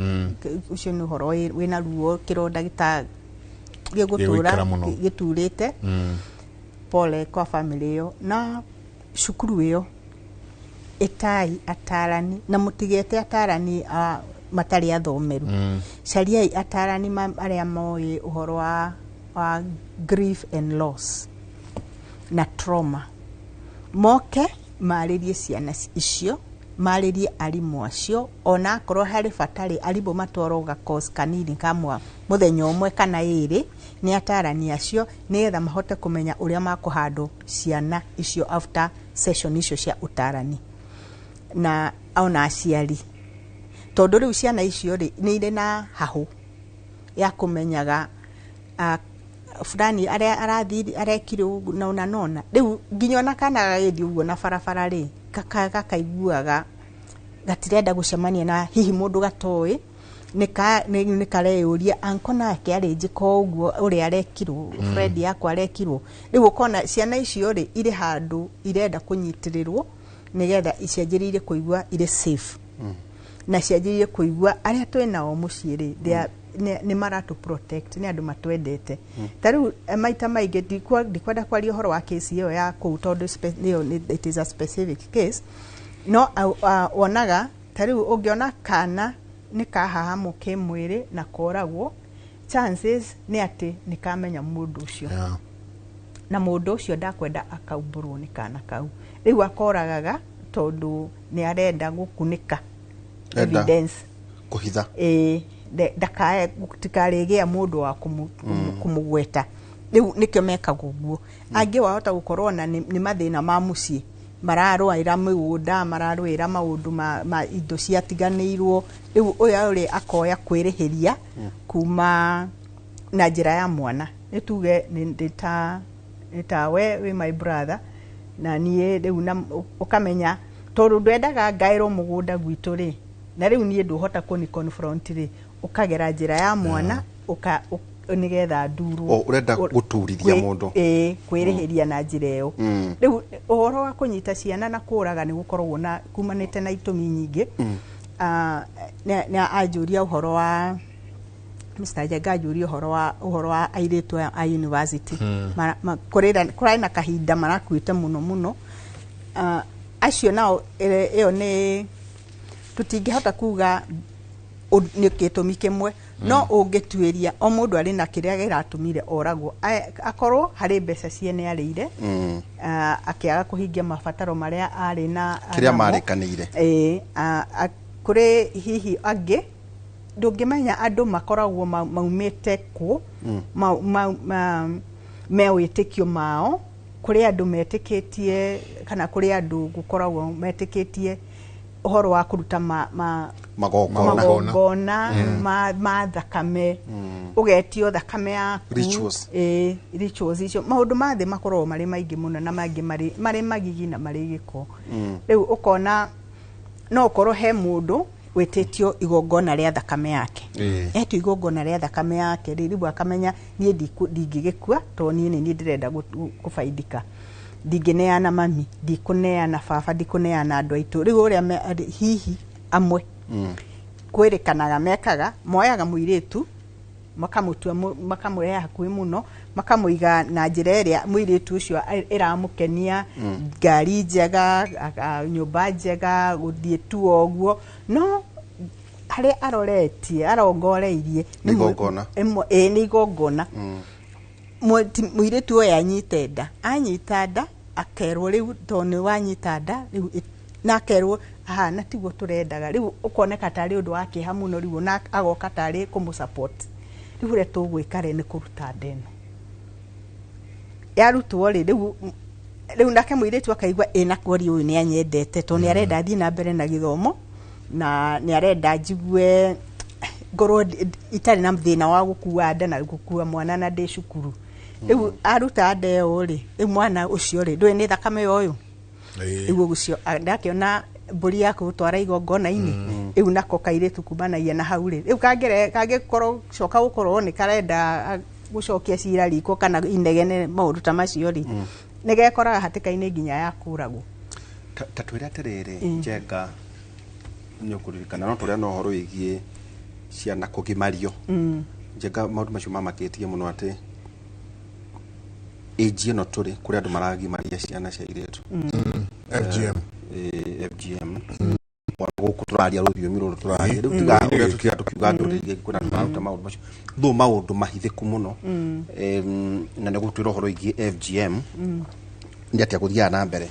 Ũcio nĩ ũhoro wĩna ruo, kĩronda gĩta gĩgũtũra Gĩgũikara mũno. Gĩturĩte. Pole kwa family ĩyo na cukuru ĩyo. Ĩtai atarani na mũtigete atarani matarĩ athomeru. Cariai atarani arĩa moĩ ũhoro wa grief and loss na trauma, moke marĩrie ciana icio, marĩrie arimũ acio. Ona akorwo harĩ bata rĩ, arimũ matwarwo ga course kanini ka mũthenya ũmwe kana ĩrĩ nĩ atarani acio, nĩgetha mahote kũmenya ũrĩa makũhandle ciana icio after session icio cia ũtarani, na ona aciari, tondũ rĩu ciana icio rĩ nĩ irĩ na hahũ ya kũmenyaga fulani arĩa arathi arekire ũguo na ũna nona. Rĩu nginya ona kana gagĩthiĩ ũguo na barabara rĩ, gakaiguaga gatirenda gũcemania na hihi mũndũ gatoĩ, nĩ kareyũria anko nake arĩ njĩka ũguo ũrĩa arekirwo friend yakwa arekirwo. Rĩu ũkona ciana icio rĩ irĩ handũ irenda kũnyitĩrĩrwo nĩgetha cianjĩrĩire kũigua irĩ safe na cianjĩrĩire kũigua arĩa twĩ nao mũciĩ rĩ nĩ maratũ protect, nĩ andũ matwendete. Ta rĩu maita maingĩ ndikwenda kwaria ũhoro wa case ĩyo ya kũu tondũ nĩyo it is a specific case, no wonaga ta rĩu ũngĩona kana nĩ kahahamwo kĩmwĩrĩ na koragwo, chances nĩ atĩ nĩ kamenya mũndũ ũcio na mũndũ ũcio ndakwenda akaumbũrwo nĩ kana kau. Rĩu akoragaga tondũ nĩ arenda gũkunĩka Enda evidence. Kũhitha. Ĩĩ, ndakae tikarĩgĩa mũndũ wa Kũmũgweta rĩu nĩkĩo mekaga ũguo. Angĩ wahota gũkorwo na nĩ mathĩna ma mũciĩ, mararũĩra mĩgũnda, mararũĩra maũndũ ma indo ciatiganĩirwo. Rĩu ũyũ rĩ akoya kwĩrĩhĩria kuma na njĩra ya mwana. Nĩ tuge nĩ ta we wĩ my brother na niĩ rĩu na ũkamenya tondũ ndwendaga ngaĩrwo mũgũnda gwitũ rĩ, na rĩu niĩ ndũhota kũni confront rĩ, ũkagera njĩra ya mwana nĩgetha ndurwo. O, ũrenda gũturithia mũndũ. Ĩĩ, kwĩrĩhĩria na njĩra ĩyo. Rĩu ũhoro wa kũnyita ciana na kũraga nĩ gũkoragwo na kumanĩte na itũmi nyingĩ. Ah, nĩ anjũria ũhoro wa Mr. Njenga, anjũria ũhoro wa airĩtu aya a university. Kũrarĩ na kahinda marakuĩte mũno mũno. Ah, acio nao ĩyo nĩ tũtingĩhota kuga nĩ gĩtũmi kĩmwe, no ũngĩtuĩria o mũndũ arĩ na kĩrĩa kĩratũmire oragwo. Akorwo harĩ mbeca ciene arĩire, akĩaga kũhingia mabataro marĩa arĩ na Kĩrĩa namo. Marĩkanĩire. Ĩĩ, kũrĩ hihi angĩ ndũngĩmenya andũ makoragwo maumĩte kũ me wĩtĩkio mao. Kũrĩ andũ metĩkĩtie kana kũrĩ andũ gũkoragwo metĩkĩtie ũhoro wa kũruta ma Magongona. Magongona ma thakame, ũgetio thakame yaku. Rituals. Ĩĩ, rituals icio. Maũndũ ma thĩ makoragwo marĩ maingĩ mũno na mangĩ marĩ magigi na marĩ gĩko. Rĩu ũkona no ũkorwo he mũndũ wĩtĩtio igongona rĩa thakame yake. Etio igongona rĩa thakame yake rĩ, rĩu akamenya niĩ ndingĩgĩkua tondũ niĩ nĩ niĩ ndĩrenda kũbaidika, ndingĩneana mami, ndikũneana baba, ndikũneana andũ aitũ. Rĩu ũrĩa hihi amwe kwĩrĩkanaga mekaga, moyaga mũirĩtu makamũtua makamũrehe hakuhĩ mũno, makamũiga na njĩra ĩrĩa mũirĩtu ũcio ĩramũkenia, ngari njega, nyũmba njega, gũthiĩ tu o ũguo, no harĩa aroretie arongoreirie Nĩ igongona. Ĩĩ, nĩ igongona. Mũirĩtu ũyũ anyite nda, anyita nda akerwo rĩu tondũ nĩ wanyita nda rĩu na akerwo aha na tiguo tũrendaga. Rĩu ũkoneka tarĩ ũndũ wa kĩeha mũno. Rĩu ona agoka tarĩ kũmũ support. Rĩu ũrĩa tũgwĩka rĩ nĩ kũruta nda ĩno. Yarutwo rĩ, rĩu nake mũirĩtu akaigua ĩ na kwori ũyũ nĩ anyendete tondũ nĩ arenda thiĩ na mbere na gĩthomo na nĩ arenda njigue ngorwo itarĩ na thĩna wa gũkua nda na gũkua mwana na ndĩ cukuru. Rĩu aruta nda ĩyo rĩ, rĩu mwana ũcio rĩ, ndũĩ nĩ thakame ya ũyũ. Rĩu ũcio ndakĩona mbũri ya kũgũtwara igongona-inĩ. Rĩu nako kairĩtu kumanagia na hau rĩ, rĩu kangĩkorwo coka gũkorwo nĩ karenda gũcokia cira riko kana inegene maũndũ ta macio rĩ, nĩ gekoraga hatĩka-inĩ nginya ya kũragwo. Ta twĩre atĩrĩrĩ, Njenga, nĩ ũkũririkana no tũrĩa na ũhoro wĩgiĩ ciana kũgimario. Njenga, maũndũ macio mamakĩtie mũno atĩ ĩnji ĩno tũrĩ kũrĩ andũ maragimaria ciana cia airĩtu. FGM. FGM. Ona gũkũ tũraria rũthiomi rũrũ tũraria rĩu, tiga ũrĩa tũtira tũkiuga ndũrĩrĩ ingĩ, kwĩna andũ mararuta maũndũ macio thũ, maũndũ mahithĩku mũno. Na nĩ gũtwĩra ũhoro wĩgiĩ FGM nĩ atĩa gũthiaga na mbere.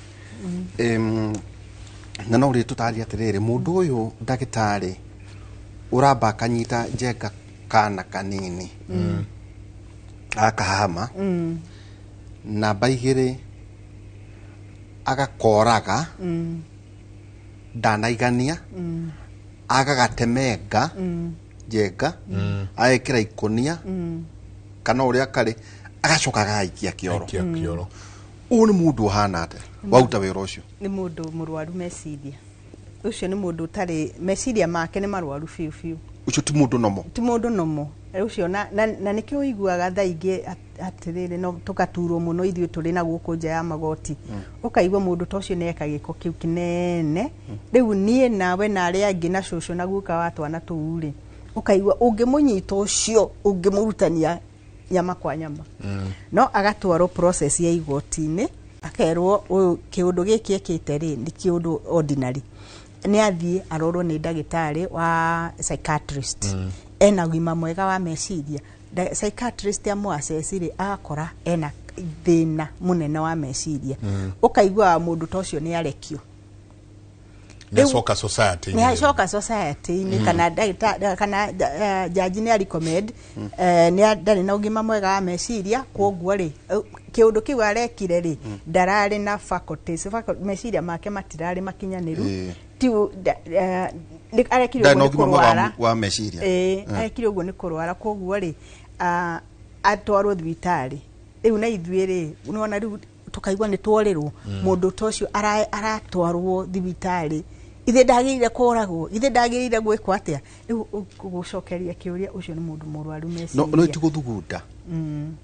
Na no rĩ tũtaria atĩrĩrĩ, mũndũ ũyũ ndagĩtarĩ ũramba akanyita Njenga kana kanini agakahama namba 2 agakoraga ndanaigania agagatemenga Njenga agekĩra ikũnia kana ũrĩa karĩ agacoka agagaikia kĩoro. Aikia kĩoro. Ũyũ nĩ mũndũ ũhana atĩa waruta wĩra ũcio? Nĩ mũndũ mũrwaru meciria. Ũcio nĩ mũndũ ũtarĩ meciria make nĩ marwaru biũ biũ. Ũcio ti mũndũ nomo. Ti mũndũ nomo ũcio na nĩkĩo ũiguaga thaa ingĩ atĩrĩrĩ no tũgaturwo mũno ithuĩ tũrĩ na gũkũ nja ya magoti, ũkaigua mũndũ ta ũcio nĩeka gĩko kĩu kĩnene. Rĩu niĩ nawe na arĩa angĩ na cũcũ na guka wa twana tũu rĩ, ũkaigua ũngĩmũnyita ũcio ũngĩmũrutania nyama kwa nyama. No agatwarwo process ya igoti-inĩ, akerwo ũyũ kĩũndũ gĩkĩ ekĩte rĩ nĩ kĩũndũ ordinary, nĩ athiĩ arorwo nĩ ndagĩtarĩ wa psychiatrist ena ũgima mwega wa meciria. Psychiatrist amũ-assess rĩ, agakora ena thĩna mũnene wa meciria. Ũkaigua mũndũ ta ũcio nĩ arekio. Nĩ acoka society. Nĩ acoka society-inĩ kana kana jaji nĩ arecommend nĩ ndarĩ na ũgima mwega wa meciria. Kwoguo rĩ, kĩũndũ kĩu arekire rĩ, ndararĩ na faculties, meciria make matirarĩ makinyanĩru. Ti arekire ndarĩ na ũguo nĩ ũgima mwega kũrwara. Wa meciria. Ĩĩ, arekire ũguo nĩ kũrwara. Kwoguo rĩ, atwarwo thibitarĩ. Rĩu na ithuĩ rĩ, nĩwona rĩu tũkaigua nĩ tworĩrwo mũndũ ta ũcio aratwarwo thibitarĩ, ithe ndagĩrĩire kũragwo, ithe ndagĩrĩire gwĩkwo atĩa? Rĩu gũcokeria kĩũria ũcio, nĩ mũndũ mũrwaru no meciria. No itigũthugunda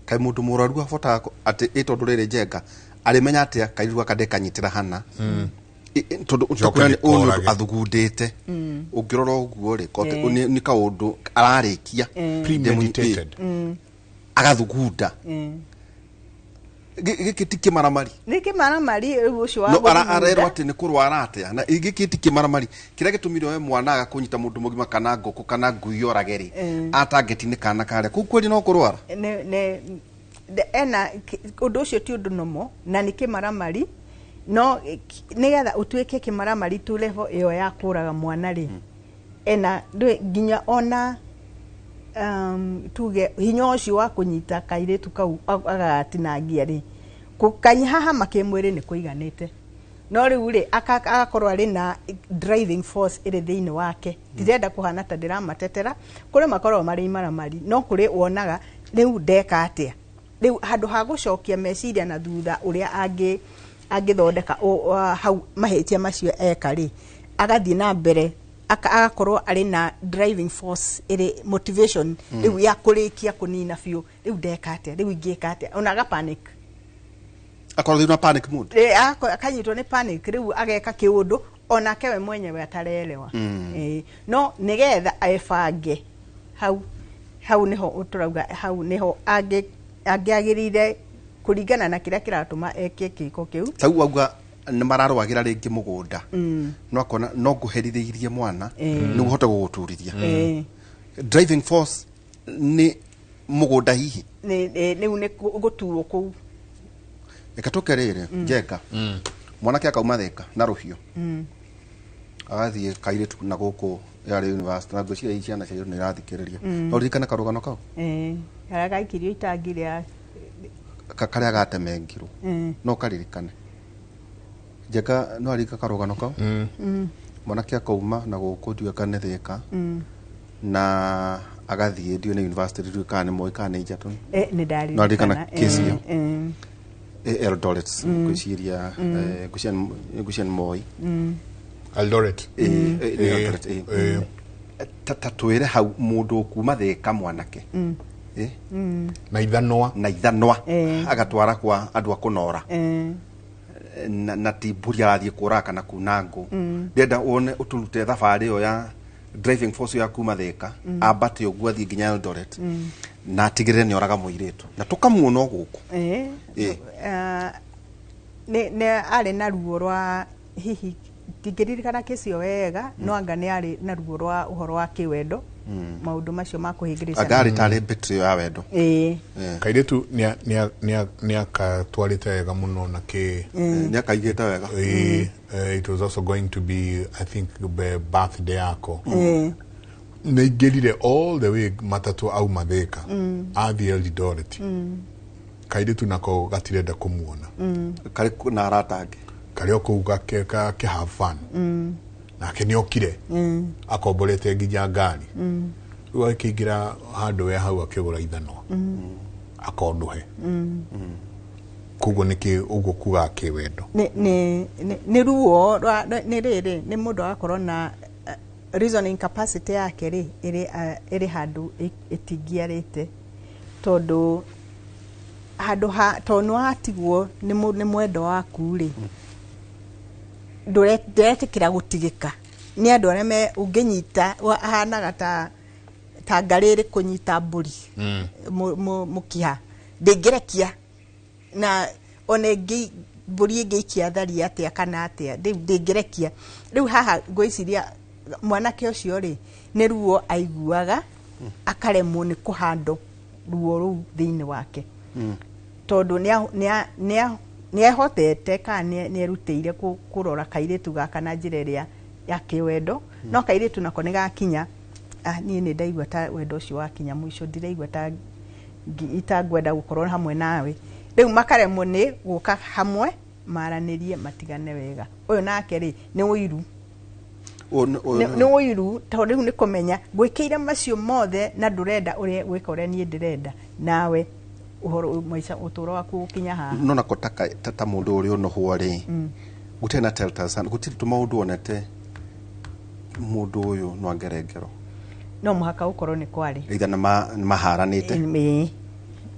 kaĩ mũndũ mũrwaru abotaga atĩ ĩ tondũ rĩrĩ njenga arĩmenya atĩa kairĩtu gaka ndekanyitĩra hana? Tondũ Njoke takwĩra nĩ ũyũ nĩ ũndũ nĩkorage. Athugundĩte ũngĩrora ũguo rĩ, kote nĩ kaũndũ ararĩkia. Premeditated. Agathugunda. Gĩkĩ ti kĩmaramari? Nĩ kĩmaramari rĩu ũcio wa No gũthugunda. Arerwo atĩ nĩ kũrwara atĩa na gĩkĩ ti kĩmaramari kĩrĩa gĩtũmire we mwana aga kũnyita mũndũ mũgima kana ngũkũ kana ngui orage rĩ, atangeti nĩ kana karĩa kũu kweri no kũrwara. Nĩ ena ũndũ ũcio ti ũndũ nomo na nĩ kĩmaramari, no nĩgetha ũtuĩke kĩmaramari tu level ĩyo ya kũraga mwana rĩ, ena nginya ona tuge hinya ũcio wa kũnyita kairĩtu kau agagatinangia rĩ, kũkanyihahama kĩmwĩrĩ nĩ kũiganĩte, no rĩu rĩ, agakorwo arĩ na driving force ĩrĩ thĩinĩ wake. Ndirenda kũhana ta ndĩramatetera, kũrĩ makoragwo marĩ imaramari, no kũrĩ wonaga rĩu ndeka atĩa rĩu handũ ha gũcokia meciria na thutha ũrĩa angĩthondeka hau mahĩtia macio eka rĩ, agathiĩ na mbere, agakorwo arĩ na driving force ĩrĩ motivation rĩu ya kũrĩkia kũnina biũ. Rĩu ndeka atĩa? Rĩu ingĩka atĩa? Ona aga panic. Akorwo thĩinĩ wa panic mode. Akanyitwo nĩ panic, rĩu ageka kĩũndũ onake we mwenyewe atareelewa. No nĩgetha ebange hau, hau nĩho tũrauga, hau nĩho angĩagĩrĩire kũringana na kĩrĩa kĩratũma eke kĩko kĩu. Tau auga nĩ mararũagĩra rĩngĩ mũgũnda, no akona no ngũherithĩirie mwana nĩguo hote gũgũturithia. Driving force nĩ mũgũnda hihi. Rĩu nĩ gũturwo kũu. Reke tũke rĩrĩ njenga, mwanake akauma Thĩka na rũhiũ, agathiĩ kairĩtu na gũkũ yarĩ university, na ngwĩciria hihi ciana cia nĩ irathikĩrĩria. No ririkane karũgano kau. Karĩa gaikirio itangi rĩa Karĩa gatemengirwo. No karirikane njenga? No aririka karũgano kau? Mwanake akauma na gũkũ, ndiũĩ kana nĩ Thĩka, na agathiĩ, ndiũĩ nĩ university, ndiũĩ kana nĩ Moi kana nĩ Egerton. Nĩ No aririkana ndaririkana. Kesi ĩyo? Eldoret, ngwĩciria ngwĩciria nĩ Moi. Eldoret. Nĩ Eldoret. Ta twĩre hau mũndũ ũkuma Thĩka, mwanake. Na ithanwa. Na ithanwa agatwara kwa andũ a kũnora, na ti mbũri arathiĩ kũraga kana kuna ngũ. Ndĩrenda wone ũtũrute thabarĩ ĩyo ya driving force ya kuma Thĩka, ambate ũguo athiĩ nginya Eldoret na atigĩrĩre nĩ oraga mũirĩtu na tũkamuona o gũkũ. Nĩ arĩ na ruo rwa hihi, ndingĩririkana kĩcio wega, no anga nĩ arĩ na ruo rwa ũhoro wa kĩwendo, maũndũ macio ma kũhĩngĩrĩcana. Anga arĩ tarĩ betri ya wendo. Kairĩtu nĩ akatwarĩte wega mũno na kĩ. Nĩ akaigĩte wega. It was also going to be, I think, the birthday yako. Nĩ ingĩrire all the way matatũ auma Thĩka athiĩ Eldoret, kairĩtu nako gatirenda kũmuona. Karĩ na arata angĩ. Karĩ o kũu gake ke have fun, nake nĩ okire akomborete nginya ngari. Rĩu akĩingĩra handũ we hau akĩgũra ithanwa akonũhe. Koguo nĩkĩ ũguo kugaga kĩwendo? Nĩ ruo nĩ rĩrĩ, nĩ mũndũ agakorwo na reasoning capacity yake rĩ, ĩrĩ handũ ĩtingiarĩte, tondũ handũ ha tondũ nĩ watigwo nĩ mwendo waku rĩ, ndũretĩkĩra gũtigĩka nĩ andũ arĩa me ũngĩnyita ahanaga ta ngarĩrĩ kũnyita mbũri mũkiha ndĩngĩrekia, na ona ĩngĩ mbũri ĩngĩikia thari atĩa kana atĩa, rĩu ndĩngĩrekia. Rĩu haha ngwĩciria mwanake ũcio rĩ, nĩ ruo aiguaga, akaremwo nĩ kũhandwo ruo rũu thĩinĩ wake, tondũ nĩ ehotete kana nĩ erutĩire kũrora kairĩtu gaka na njĩra ĩrĩa Ya kĩwendo, no kairĩtu nako nĩ gakinya, ah, niĩ nĩ ndaigua ta wendo ũcio wakinya mũico, ndiraigua ta itangwenda gũkorwo hamwe nawe. Rĩu makaremwo nĩ gũka hamwe maranĩrie matigane wega. Ũyũ nake rĩ, nĩ ũiru. Ũyũ Nĩ ũiru, tondũ rĩu nĩ kũmenya ngwĩkĩire macio mothe na ndũrenda ũrĩa gwĩka ũrĩa niĩ ndĩrenda, nawe ũhoro maica ũtũro waku gũkinya haha. No nako ta mũndũ ũrĩa ũnohwo rĩ, gũtirĩ na telltale sign, gũtirĩ tũmaũndũ wonete mũndũ ũyũ no angere ngero? No mũhaka gũkorwo nĩ kwarĩ. Either nĩ maharanĩte. Ĩĩ,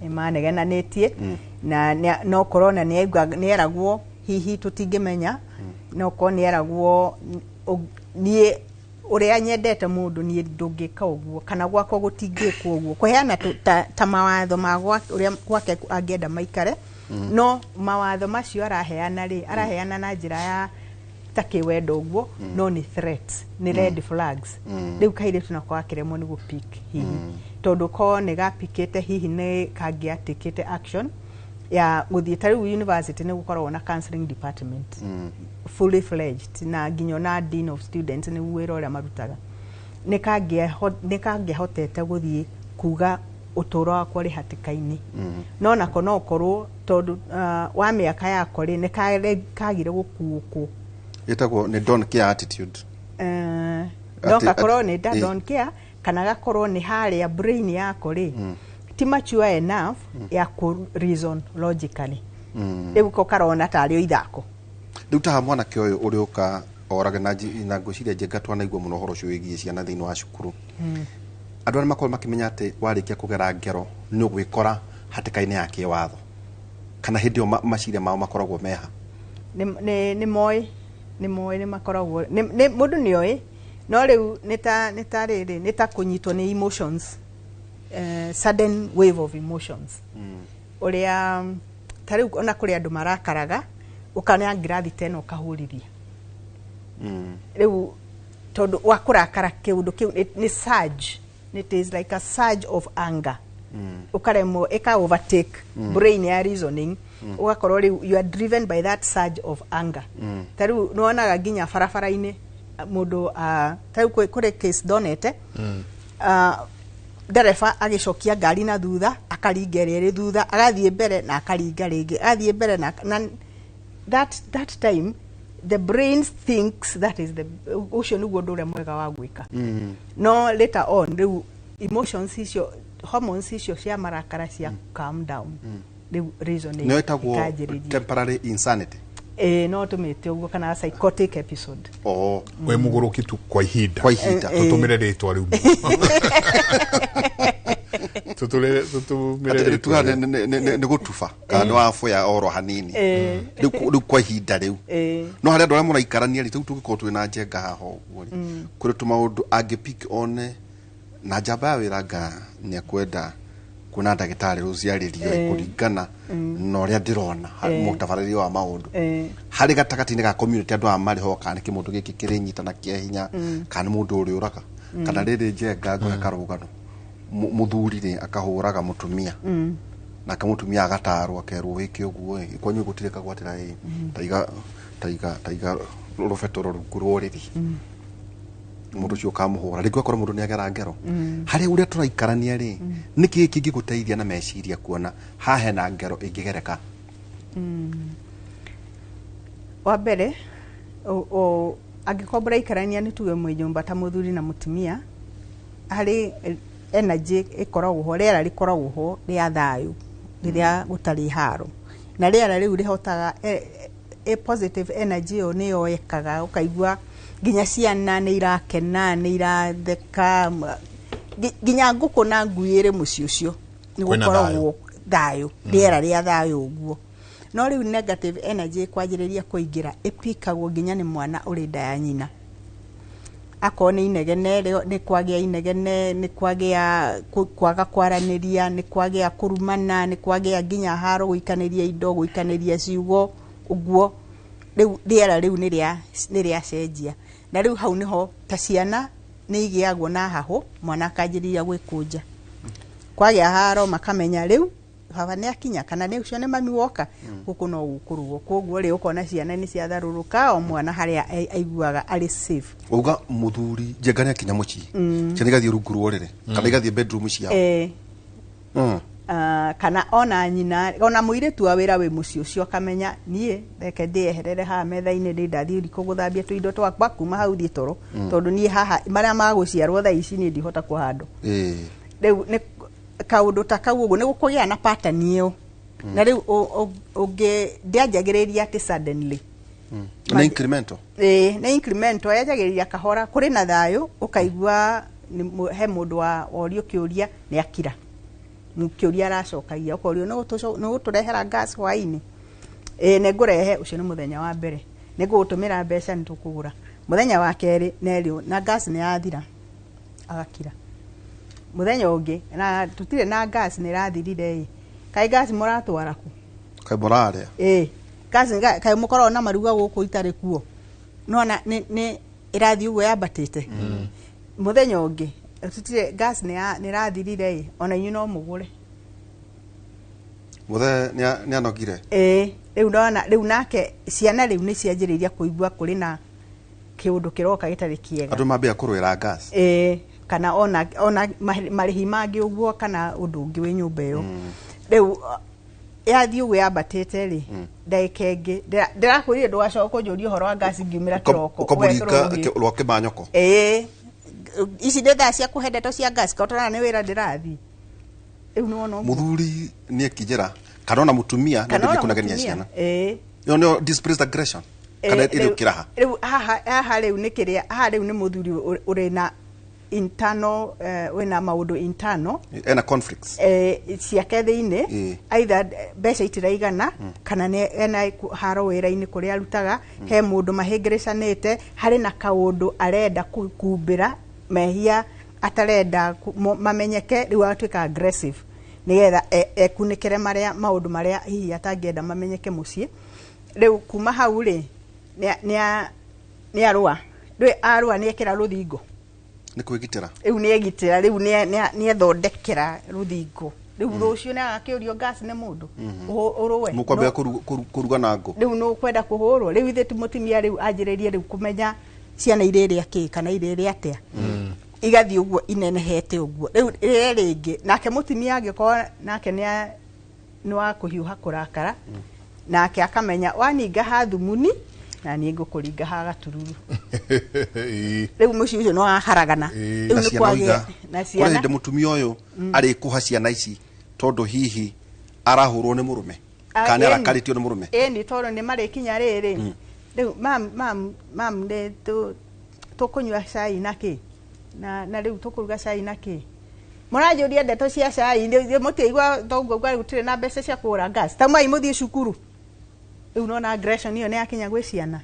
nĩ manegenanĩtie na no korwo na nĩeragwo, hihi tũtingĩmenya, no korwo nĩeragwo, niĩ ũrĩa nyendete mũndũ, niĩ ndũngĩka ũguo kana gwakwa gũtingĩkwo ũguo, kũheana ta mawatho ma ũrĩa gwake angĩenda maikare. No mawatho macio araheana rĩ, araheana na njĩra ya ta kĩwendo ũguo, no nĩ threats, nĩ red flags. Rĩu kairĩtu nako gakĩremwo nĩ gũpick, hihi tondũ korwo nĩ gapikĩte, hihi nĩ kangĩatikĩte action ya gũthiĩ. Ta rĩu university nĩ gũkoragwo na counseling department fully fledged, na nginya ona dean of students nĩ wĩra ũrĩa marutaga, nĩ kangĩahotete gũthiĩ kuga ũtũũro wakwa ũrĩ hatĩka-inĩ. No nako no ũkorwo tondũ wa mĩaka yako rĩ, nĩ kagire gũkuũkwo. Ĩtagwo nĩ don't care attitude. No gakorwo nĩ nda don't care, kana gakorwo nĩ harĩa brain yako rĩ, ti mature enough ya ku reason logically. Rĩu ko karona tarĩ o ithako. Rĩu taha mwanake ũyũ ũrĩ ũka orage na na ngwĩciria Njenga twanaigua mũno ũhoro ũcio wĩgiĩ ciana thĩinĩ wa cukuru, andũ arĩa makorwo makĩmenya atĩ warĩkia kũgera ngero nĩ ũgwĩkora hatĩka-inĩ ya kĩwatho, kana hĩndĩ ĩyo maciria mao makoragwo meha? Nĩ moĩ, nĩ makoragwo mũndũ nĩ oĩ, no rĩu nĩ ta rĩrĩ, nĩ ta kũnyitwo nĩ emotions, sudden wave of emotions, ũrĩa ta rĩu ona kũrĩ andũ marakaraga, ũkana ngirathi ta ĩno ũkahũrithia. Rĩu tondũ wa kũrakara, kĩũndũ kĩu nĩ surge, it is like a surge of anger, ũkaremwo, ĩka overtake brain ya reasoning, ũgakorwo rĩu you are driven by that surge of anger. Ta rĩu nĩwonaga nginya barabara-inĩ mũndũ, ta rĩu kũrĩ case ndonete, ndereba agĩcokia ngari na thutha, akaringa ĩrĩa ĩrĩ thutha, agathiĩ mbere na akaringa rĩngĩ, agathiĩ mbere na that time the brain thinks that is the ũcio nĩguo ũndũ ũrĩa mwega wa gwĩka. No later on rĩu emotions icio, hormones icio cia marakara cia calm down, rĩu reasoning Nĩyo ĩtagwo ĩkanjĩrĩria. Temporary insanity. Ĩĩ, no tũmĩte ũguo, kana psychotic episode. Oh. Wĩ mũgũrũki tu kwa ihinda. Kwa ihinda. Tũtũmĩre rĩtwa rĩu, tũtũmĩre rĩtwa tuga rĩu. nĩ gũtuba kana nĩ waboya oro hanini rĩu kwa ihinda rĩu. No harĩ andũ arĩa mũraikarania rĩ, rĩu tũngĩkorwo twĩ na Njenga haha ũguo rĩ, kũrĩ tũmaũndũ angĩ one na njamba ya wĩra nga nĩ ekwenda kuona ndagĩtarĩ rũciarĩrio kũringana na ũrĩa ndĩrona mũtabarĩre wa maũndũ harĩ gatagatĩ-inĩ ga community, andũ aya marĩ ho, kana nĩ kĩmũndũ gĩkĩ kĩrĩnyitana kĩa hinya, kana nĩ mũndũ ũrĩ ũraga, kana rĩrĩ Njenga ngũhe karũgano. Mũthuri rĩ akahũraga mũtumia, nake mũtumia agatarwo, akerwo wĩke ũguo ĩ, kwanyu gũtirĩ kagwatĩra ĩ, taiga taiga taiga rũbetũro rungu rwa ũrĩrĩ, mũndũ ũcio ũkamũhũra rĩngĩ, ũgakora mũndũ nĩ agera ngero harĩ ũrĩa tũraikarania rĩ. Nĩ kĩĩ kĩngĩgũteithia na meciria kuona haha hena ngero ĩngĩgereka? Wa mbere, angĩkorwo mũraikarania, nĩ tuge mwĩ nyũmba ta mũthuri na mũtumia, harĩ energy ĩkoragwo ho, rĩera rĩkoragwo ho rĩa thayũ rĩrĩa gũtarĩ haro, na rĩera rĩu rĩhotaga positive energy ĩyo nĩyo ĩkaga ũkaigua nginya ciana nĩ irakena, nĩ iratheka, nginya ngũkũ na ngui ĩrĩ mũciĩ ũcio nĩ Kwĩna gũkoragwo thayũ, rĩera rĩa thayũ ũguo. No rĩu negative energy ĩkwanjĩrĩria kũingĩra, ĩpikagwo nginya nĩ mwana ũrĩ nda ya nyina. Akorwo nĩ inegene, nĩ kwagĩa inegene, nĩ kwagĩa kwaga kwaranĩria, nĩ kwagĩa kũrumana, nĩ kwagĩa nginya haro, gũikanĩria indo, gũikanĩria ciugo ũguo. Rĩu rĩera rĩu nĩ rĩacenjia, na rĩu hau nĩho ta ciana nĩ igĩagwo na hahũ, mwana akanjĩrĩria gwĩkũnja, kwagĩa haro, makamenya rĩu Baba nĩ akinya kana nĩ ũcio nĩ mami woka gũkũ no gũkũrũo. Koguo rĩ, ũkona ciana nĩ ciatharũrũka, o mwana harĩa aiguaga arĩ safe. Wauga muthuri Njenga nĩ akinya mũciĩ, ciana igathiĩ rungu rwa ũrĩrĩ kana igathiĩ bedroom ciao. Kana ona nyina, ona mũirĩtu wa wĩra wĩ mũciĩ ũcio akamenya, niĩ reke ndĩeherere haha metha-inĩ, ndĩ ndathiĩ riko gũthambia tũindo twakwa, kuma hau thiĩ toro, tondũ niĩ haha marĩa magũciarwo thaa ici niĩ ndihota kũhandwo. Rĩu nĩ kaũndũ ta kau ũguo nĩ gũkũgĩa na pattern ĩyo, na rĩu ũngĩ ndĩanjagĩrĩria atĩ suddenly. Nĩ incremental. Ĩĩ, nĩ incremental, yanjagĩrĩria kahora, kũrĩ na thayũ, ũkaigua he mũndũ wa worio kĩũria nĩ akira. Kĩũria aracokagia, ũkorio, nĩ ũgũtũrehera gas hwaĩ-inĩ? Ĩĩ, nĩ ngũrehe. Ũcio nĩ mũthenya wa mbere. Nĩ ngũgũtũmĩra mbeca, nĩ tũkũgũra. Mũthenya wa kerĩ nerĩo na gas nĩ yathira, agakira. Mũthenya ũngĩ, na tũtirĩ na gas, nĩ ĩrathirire ĩ. Kaĩ gas mũratwara kũ? Kaĩ mũrarĩa? Ĩĩ, gas kaĩ mũkoragwo na maruga gũkũ itarĩ kuo? Nona nĩ ĩrathiĩ ũguo yambatĩte. Mũthenya ũngĩ, tũtirĩ gas, nĩ ĩrathirire ĩ, ona inyuĩ no mũgũre. Mũthee nĩ anogire. Ĩĩ, rĩu ndona rĩu nake ciana rĩu nĩ cianjĩrĩria kũigua kũrĩ na kĩũndũ kĩroka gĩtarĩ kĩega. Andũ mambia kũrũĩra gas. Ĩĩ, kana ona marĩhi mangĩ ũguo, kana ũndũ ũngĩ wĩ nyũmba ĩyo. Rĩu yathiĩ ũguo yambatĩte rĩ, ndagĩka ĩngĩ ndĩrakwĩrire ndũgacoka kũnjũria ũhoro wa ngasi ngiumĩra kĩroko. Ũkamũringa. Ũgekĩrwo rũhĩ. Rwa kĩmanyoko. Ĩĩ, ici nĩ thaa cia kũhe ndeto cia ngasi, kotona nĩ wĩra ndĩrathiĩ rĩu, nĩwona ũguo. Mũthuri nĩ ekinjĩra kana ona mũtumia nĩ Kana ambĩrĩrie ona kũnegenia mũtumia. ciana. Ĩĩ. Ĩyo nĩyo displaced aggression kana ĩrĩ ũkĩraha? Rĩu haha rĩu nĩ kĩrĩa haha rĩu nĩ mũthuri ũrĩ na internal, wĩna maũndũ internal. Ena conflicts. Ciake thĩinĩ. Either mbeca itiraigana, kana nĩ ena haro wĩra-inĩ kũrĩa arutaga, he mũndũ mahĩngĩrĩcanĩte, harĩ na kaũndũ arenda kumbĩra mehia atarenda mamenyeke, rĩu agatuĩka aggressive nĩgetha ekunĩkĩre marĩa maũndũ marĩa hihi atangĩenda mamenyeke mũciĩ. Rĩu kuma hau rĩ, nĩ arũa, rĩu arũa nĩ ekĩra rũthingo. Nĩ kwĩgitĩra. Rĩu nĩ egitĩra, rĩu nĩ ethondekera rũthingo. Rĩu rũciũ nĩ agakĩũrio gas nĩ mũndũ ũrũe. Mũkwambia kũruga na ngũ. Rĩu nĩ ũkwenda kũhũrwo. Rĩu ithe ti mũtumia, rĩu anjĩrĩrie rĩu kũmenya ciana irĩrĩa kĩ kana irĩrĩa atĩa, igathiĩ ũguo inenehete ũguo. Rĩu rĩrĩa rĩngĩ nake mũtumia angĩkorwo nake nĩ wa kũhiũha kũrakara, nake akamenya waninga ha thumuni na niĩ ngũkũringa ha gatururu. Rĩu mũciĩ ũcio nĩ waharagana. Rĩu Na nĩ ciana kwagĩa oiga na kũrĩ ciana hĩndĩ mũtumia ũyũ arĩkũha ciana ici tondũ hihi arahũrwo nĩ mũrũme kana nĩ arakarĩtio nĩ mũrũme. Ĩni, tondũ nĩ marĩkinya rĩrĩ rĩu, mam, mam, mam, nĩ tũkũnyua cai na kĩ, na rĩu tũkũruga cai na kĩ? Mũranjũria ndeto cia cai, mũtiaigua toguo gũtirĩ na mbeca cia kũgũra gas, taumai mũthiĩ cukuru. Rĩu nona aggression ĩyo nĩ yakinya gwĩ ciana.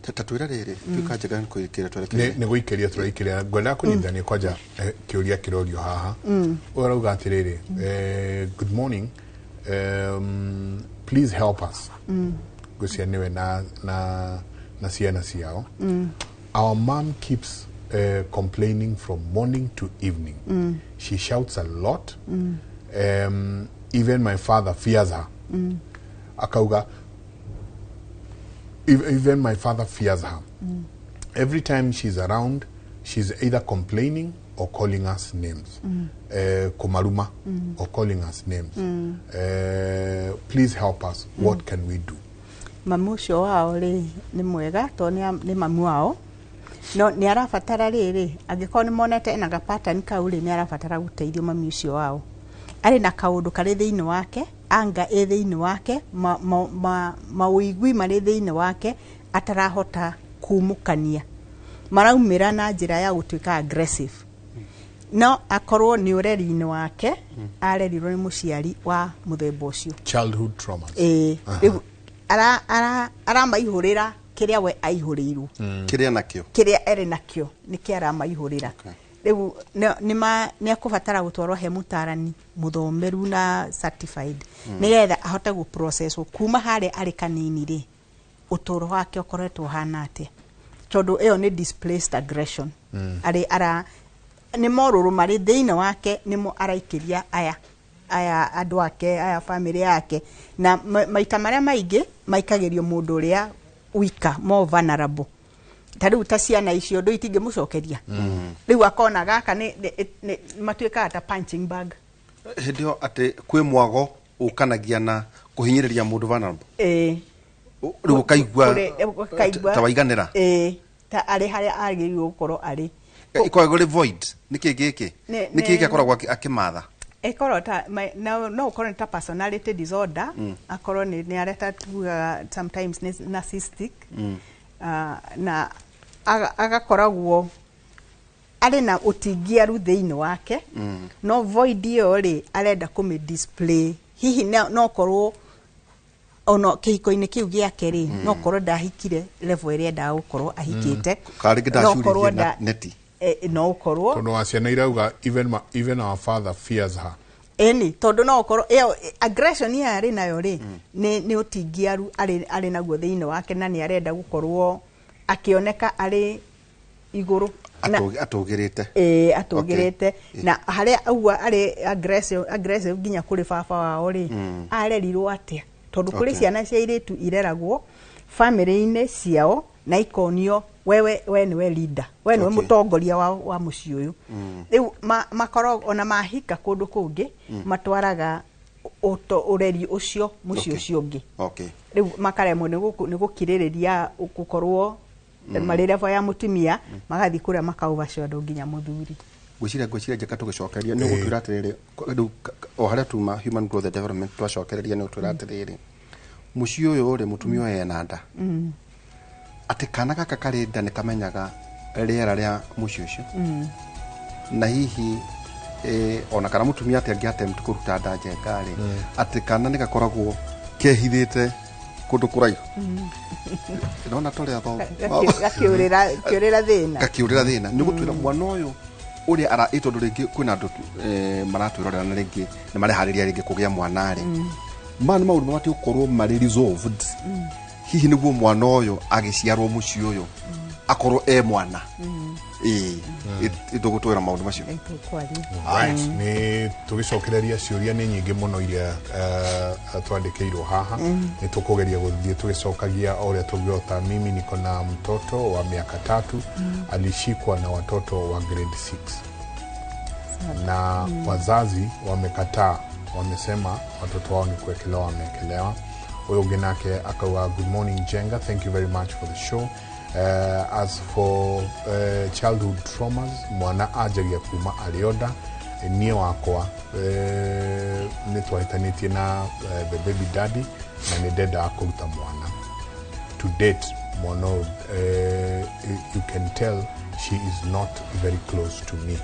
Ta twĩre rĩrĩ, tuĩka njega nĩ kwĩkĩra twerekeire. Nĩ gũikĩria tũraikĩria, ngwendaga kũnyitithania kwanja kĩũria kĩrorio haha. Ũyũ arauga atĩrĩrĩ, "Good morning, please help us." Ngwĩciria nĩwe na ciana ciao. "Our mom keeps complaining from morning to evening. She shouts a lot. Even my father fears her." Akauga, "Even my father fears her. Every time she's around, she's either complaining or calling us names. Kumaruma or calling us names. Please help us. What can we do?" Mamu ũcio wao rĩ, nĩ mwega tondũ nĩ mamu wao, no nĩ arabatara rĩrĩ, angĩkorwo nĩ monete ena ga pattern kau rĩ, nĩ arabatara gũteithio. Mami ũcio wao arĩ na kaũndũ karĩ thĩinĩ wake, anga ĩ thĩinĩ wake, mawĩigui marĩ thĩinĩ wake atarahota kumũkania, maraumĩra na njĩra ya gũtuĩka aggressive. No akorwo nĩ ũreri-inĩ wake, arerirwo nĩ mũciari wa mũthemba ũcio. Childhood traumas. Ĩĩ, rĩu aramaihũrĩra kĩrĩa we aihũrĩirwo. Kĩrĩa nakĩo. Kĩrĩa erĩ nakĩo nĩkĩ aramaihũrĩra. Rĩu nĩ akũbatara gũtwarwo he mũtarani mũthomeru na certified, nĩgetha ahote gũ process kuma harĩa arĩ kanini rĩ, ũtũũro wake ũkoretwo ũhana atĩa, tondũ ĩyo nĩ displaced aggression. Arĩ ara nĩ morũrũ marĩ thĩinĩ wake nĩmo araikĩria aya. Aya andũ ake, aya family yake, na maita marĩa maingĩ maikagĩrio mũndũ ũrĩa wika, more vulnerable. Ta rĩu ta ciana icio ndũ itingĩmũcokeria. Rĩu akona gaka nĩ matuĩkaga ta punching bag. Hĩndĩ ĩyo atĩ kwĩ mwago ũkanagia na kũhinyĩrĩria mũndũ vulnerable. Ĩĩ. Rĩu ũkaigua ũkaigua ta waiganĩra. Ĩĩ, ta arĩ harĩa agĩrĩirwo gũkorwo arĩ. Ikoragwo rĩ void. Nĩkĩ gĩkĩ? Nĩkĩ gĩkĩ akoragwo akĩmatha? Ĩkorwo ta no ũkorwo nĩ ta personality disorder, akorwo nĩ arĩa ta tugaga sometimes nĩ narcissistic. Na agakoragwo arĩ na ũtingiaru thĩinĩ wake, no void ĩyo rĩ, arenda kũmĩ display. Hihi no korwo ona kĩhiko-inĩ kĩu gĩake rĩ, no korwo ndahikire level ĩrĩa endaga gũkorwo ahikĩte. Kana rĩngĩ No korwo ndacuririe neti. No ũkorwo Tondũ wa ciana irauga even our father fears her. Ĩni, tondũ no ũkorwo ĩyo aggression ĩyo arĩ nayo rĩ, nĩ ũtingiaru arĩ naguo thĩinĩ wake, na nĩ arenda gũkorwo akĩoneka arĩ igũrũ. Atũgĩrĩte. Ĩĩ, atũgĩrĩte. Na harĩa ũguo arĩ aggressive nginya kũrĩ baba wao rĩ, arerirwo atĩa? Tondũ kũrĩ ciana cia airĩtu ireragwo family-inĩ ciao na ikonio wewe, we nĩwe leader, we nĩwe mũtongoria wa mũciĩ ũyũ. Rĩu makoragwo ona mahika kũndũ kũngĩ, matwaraga ũreri ũcio mũciĩ ũcio ũngĩ. Rĩu makaremwo nĩ gũkirĩrĩria gũkorwo marĩ level ya mũtumia, magathiĩ kũrĩa maka overshadow nginya mũthuri. Ngwĩciria Njeka tũgĩcokeria nĩ ũgũtwĩra atĩrĩrĩ, rĩu o harĩa tuma human growth and development twacokereria nĩ ũgũtwĩra atĩrĩrĩ, mũciĩ ũyũ rĩ, mũtumia ũyũ ena nda, atĩ kana gaka karĩ nda nĩ kamenyaga rĩera rĩa mũciĩ ũcio, na hihi ona kana mũtumia atĩ angĩ attempt kũruta nda Njenga rĩ, atĩ kana nĩ gakoragwo kehithĩte kũndũ kũraihu. Ndĩrona tũrĩ athomu. Gakĩũrĩra thĩna. Gakĩũrĩra thĩna. Nĩ ũgũtwĩra mwana ũyũ ũrĩa ara, tondũ rĩngĩ kwĩna andũ maratwĩrorera na rĩngĩ nĩ mareharĩria rĩngĩ kũgĩa mwana rĩ, maya nĩ maũndũ mabatiĩ gũkorwo marĩ resolved, hihi nĩguo mwana ũyũ agĩciarwo mũciĩ ũyũ akorwo e mwana. Ĩĩ, ĩtũgũtwĩra maũndũ macio. Right, nĩ tũgĩcokereria ciũria nĩ nyingĩ mũno iria twandĩkĩirwo haha. Nĩ tũkũgeria gũthiĩ tũgĩcokagia o ũrĩa tũngĩhota. Mimi niko na mtoto wa miaka 3, alishikwa na watoto wa grade 6 na wazazi wamekataa, wamesema watoto wao ni kuwekelewa wameekelewa. Huyo ũngĩ nake akauga, "Good morning Njenga, thank you very much for the show. As for childhood traumas, mwana anjagia kuma arĩ onda. Niĩ wakwa nĩ twahĩtanĩtie na the baby daddy na nĩ ndendaga kũruta mwana. To date mwana ũyũ, you can tell she is not very close to me.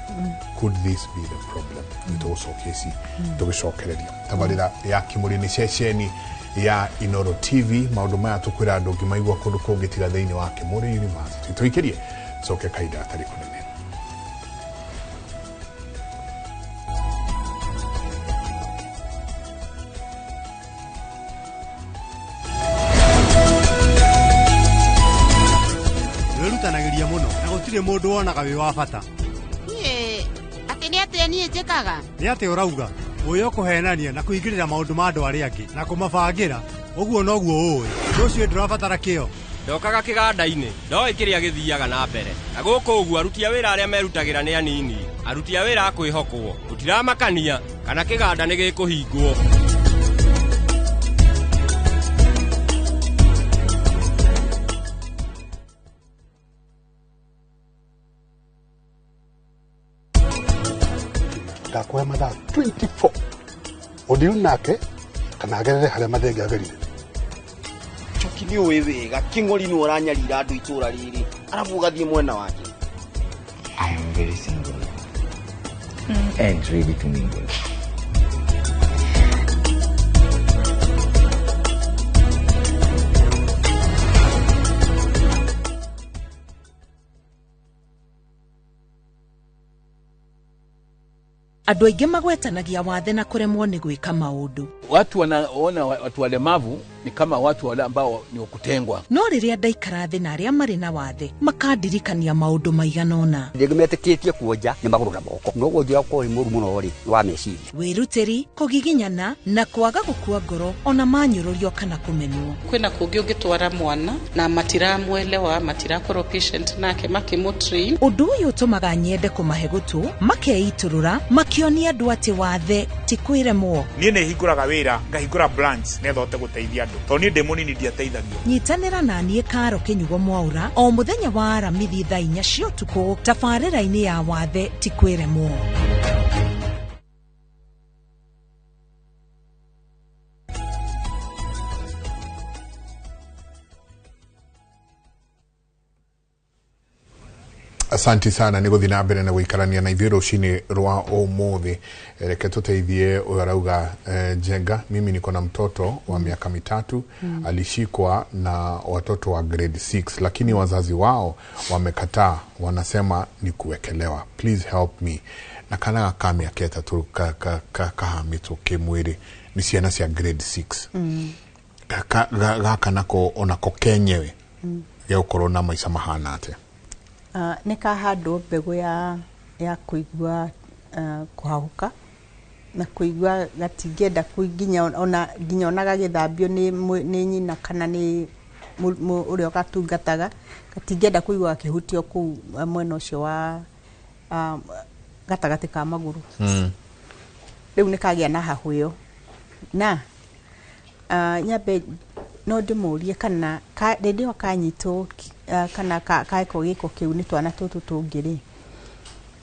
Could this be the problem?" Nĩ tũgũcokia ici tũgĩcokereria tabarĩra ya Kĩmũrĩ. Nĩ ceceni ya Inoro TV. Maũndũ maya tũkwĩra andũ ũngĩmaigua kũndũ kũngĩ tiga thĩinĩ wa Kĩmũrĩ University. Tũikĩrie coke kahinda gatarĩ kũnene. Wĩrutanagĩria mũno na gũtirĩ mũndũ wonaga wĩ wa bata. Niĩ atĩ nĩ atĩa niĩ njĩkaga? Nĩ atĩ ũrauga ũyũ kũhenania na kũingĩrĩra maũndũ ma andũ arĩa angĩ na kũmabangĩra ũguo noguo ũĩ ũndũ ũcio ndũrabatara kĩo. Ndokaga kĩganda-inĩ ndoĩ kĩrĩa gĩthiaga na mbere, na gũkũ ũguo aruti a wĩra arĩa merutagĩra nĩ anini, aruti a wĩra a kwĩhokwo gũtiramakania kana kĩganda nĩ gĩkũhingwo. Ndakũhe mathaa 24 ũndiru nake kana agerere harĩa mathenge agerire. Njoki, nĩ ũĩ wega kĩng'ori nĩ ũranyarira andũ itũra rĩrĩ, arabu ũgathiĩ mwena wake. I am very single and ready to mingle. Andũ aingĩ magwetanagia wathe na kũremwo nĩ gwĩka maũndũ. Watu wanaona watu walemavu Ni kama watu wale ambao ni wakutengwa. No rĩrĩa ndaikara thĩ na arĩa marĩ na wathe makandirikania maũndũ maigana ũna. Rĩngĩ metĩkĩtie kuonja nĩ magũrũ na moko, no wonjia ũkorwo wĩ mũru mũno rĩ wa meciria. Wĩrutĩri, kũgiginyana na kwaga gũkua ngoro ona manyũrũrio kana kũmenwo. Kwĩna kũngĩ ũngĩtwara mwana na matiramwelewa, matirakorwo patient nake makĩmũtrain. Ũndũ ũyũ ũtũmaga nyende kũmahe gũtũ, makeitũrũra, makĩonia andũ atĩ wathe ti kwĩremwo. Niĩ nĩ hingũraga wĩra, ngahingũra branch nĩgetha hote gũteithia andũ, tondũ niĩ ndĩ mũnini ndiateithagio. Nyitanĩra na niĩ Karo Kĩnyugo Mwaura o mũthenya wa Aramithi thaa 4 cia ũtukũ tabarĩra-inĩ ya wathe ti kwĩremwo. Asanti sana nä gå thiä na mbere na gå ikarania na ithuä rå cinä rwa å reke tå teithie å arauga Njenga, mimi niko na mtoto wa miaka 3 alishikwa na watoto wa grade 6 lakini wazazi wao wamekataa, wanasema ni kuwekelewa, please help me. Na kana ka mĩaka 3 kahamĩtwo kĩmwĩrĩ nĩ ciana cia grade 6. Gaka nako onako kenyewe gägåkorwo na maica mahana atĩa? Nĩ kahandwo mbegũ ya kũigua kũhahũka na kũigua gatingĩenda nginya ona gagĩthambio nĩ nyina kana nĩ ũrĩa ũgatungataga, gatingĩenda kũigua gakĩhutio kũu mwena ũcio wa gatagatĩ ka magũrũ. Rĩu nĩ kagĩa na hahũ ĩyo na nyambe no ndĩmũrie kana rĩndĩ ĩyo kanyitwo kana kaekwo gĩko kĩu nĩ twana tũtũ tũngĩ rĩ,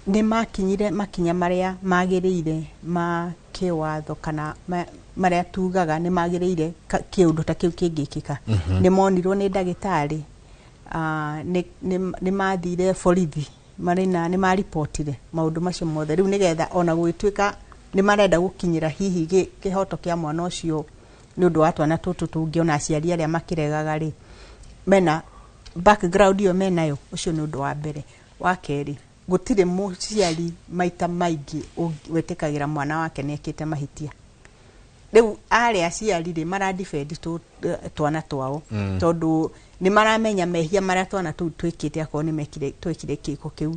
nĩ makinyire makinya marĩa magĩrĩire ma kĩwatho kana marĩa tugaga nĩ magĩrĩire kĩũndũ ta kĩu kĩngĩkĩka. Nĩ monirwo nĩ ndagĩtarĩ, nĩ mathire borithi marĩ na nĩ maripotire maũndũ macio mothe. Rĩu nĩgetha ona gũgĩtuĩka nĩ marenda gũkinyĩra hihi kĩhoto kĩa mwana ũcio nĩ ũndũ wa twana tũtũ tũngĩ ona aciari arĩa makĩregaga rĩ, mena background ĩyo menayo. Ũcio nĩ ũndũ wa mbere. Wa kerĩ, gũtirĩ mũciari maita maingĩ wĩtĩkagĩra mwana wake nĩ ekĩte mahĩtia. Rĩu arĩa aciari rĩ maradefend twana twao tondũ nĩ maramenya mehia marĩa twana tũu twĩkĩte akorwo nĩ mekire twĩkire kĩko kĩu.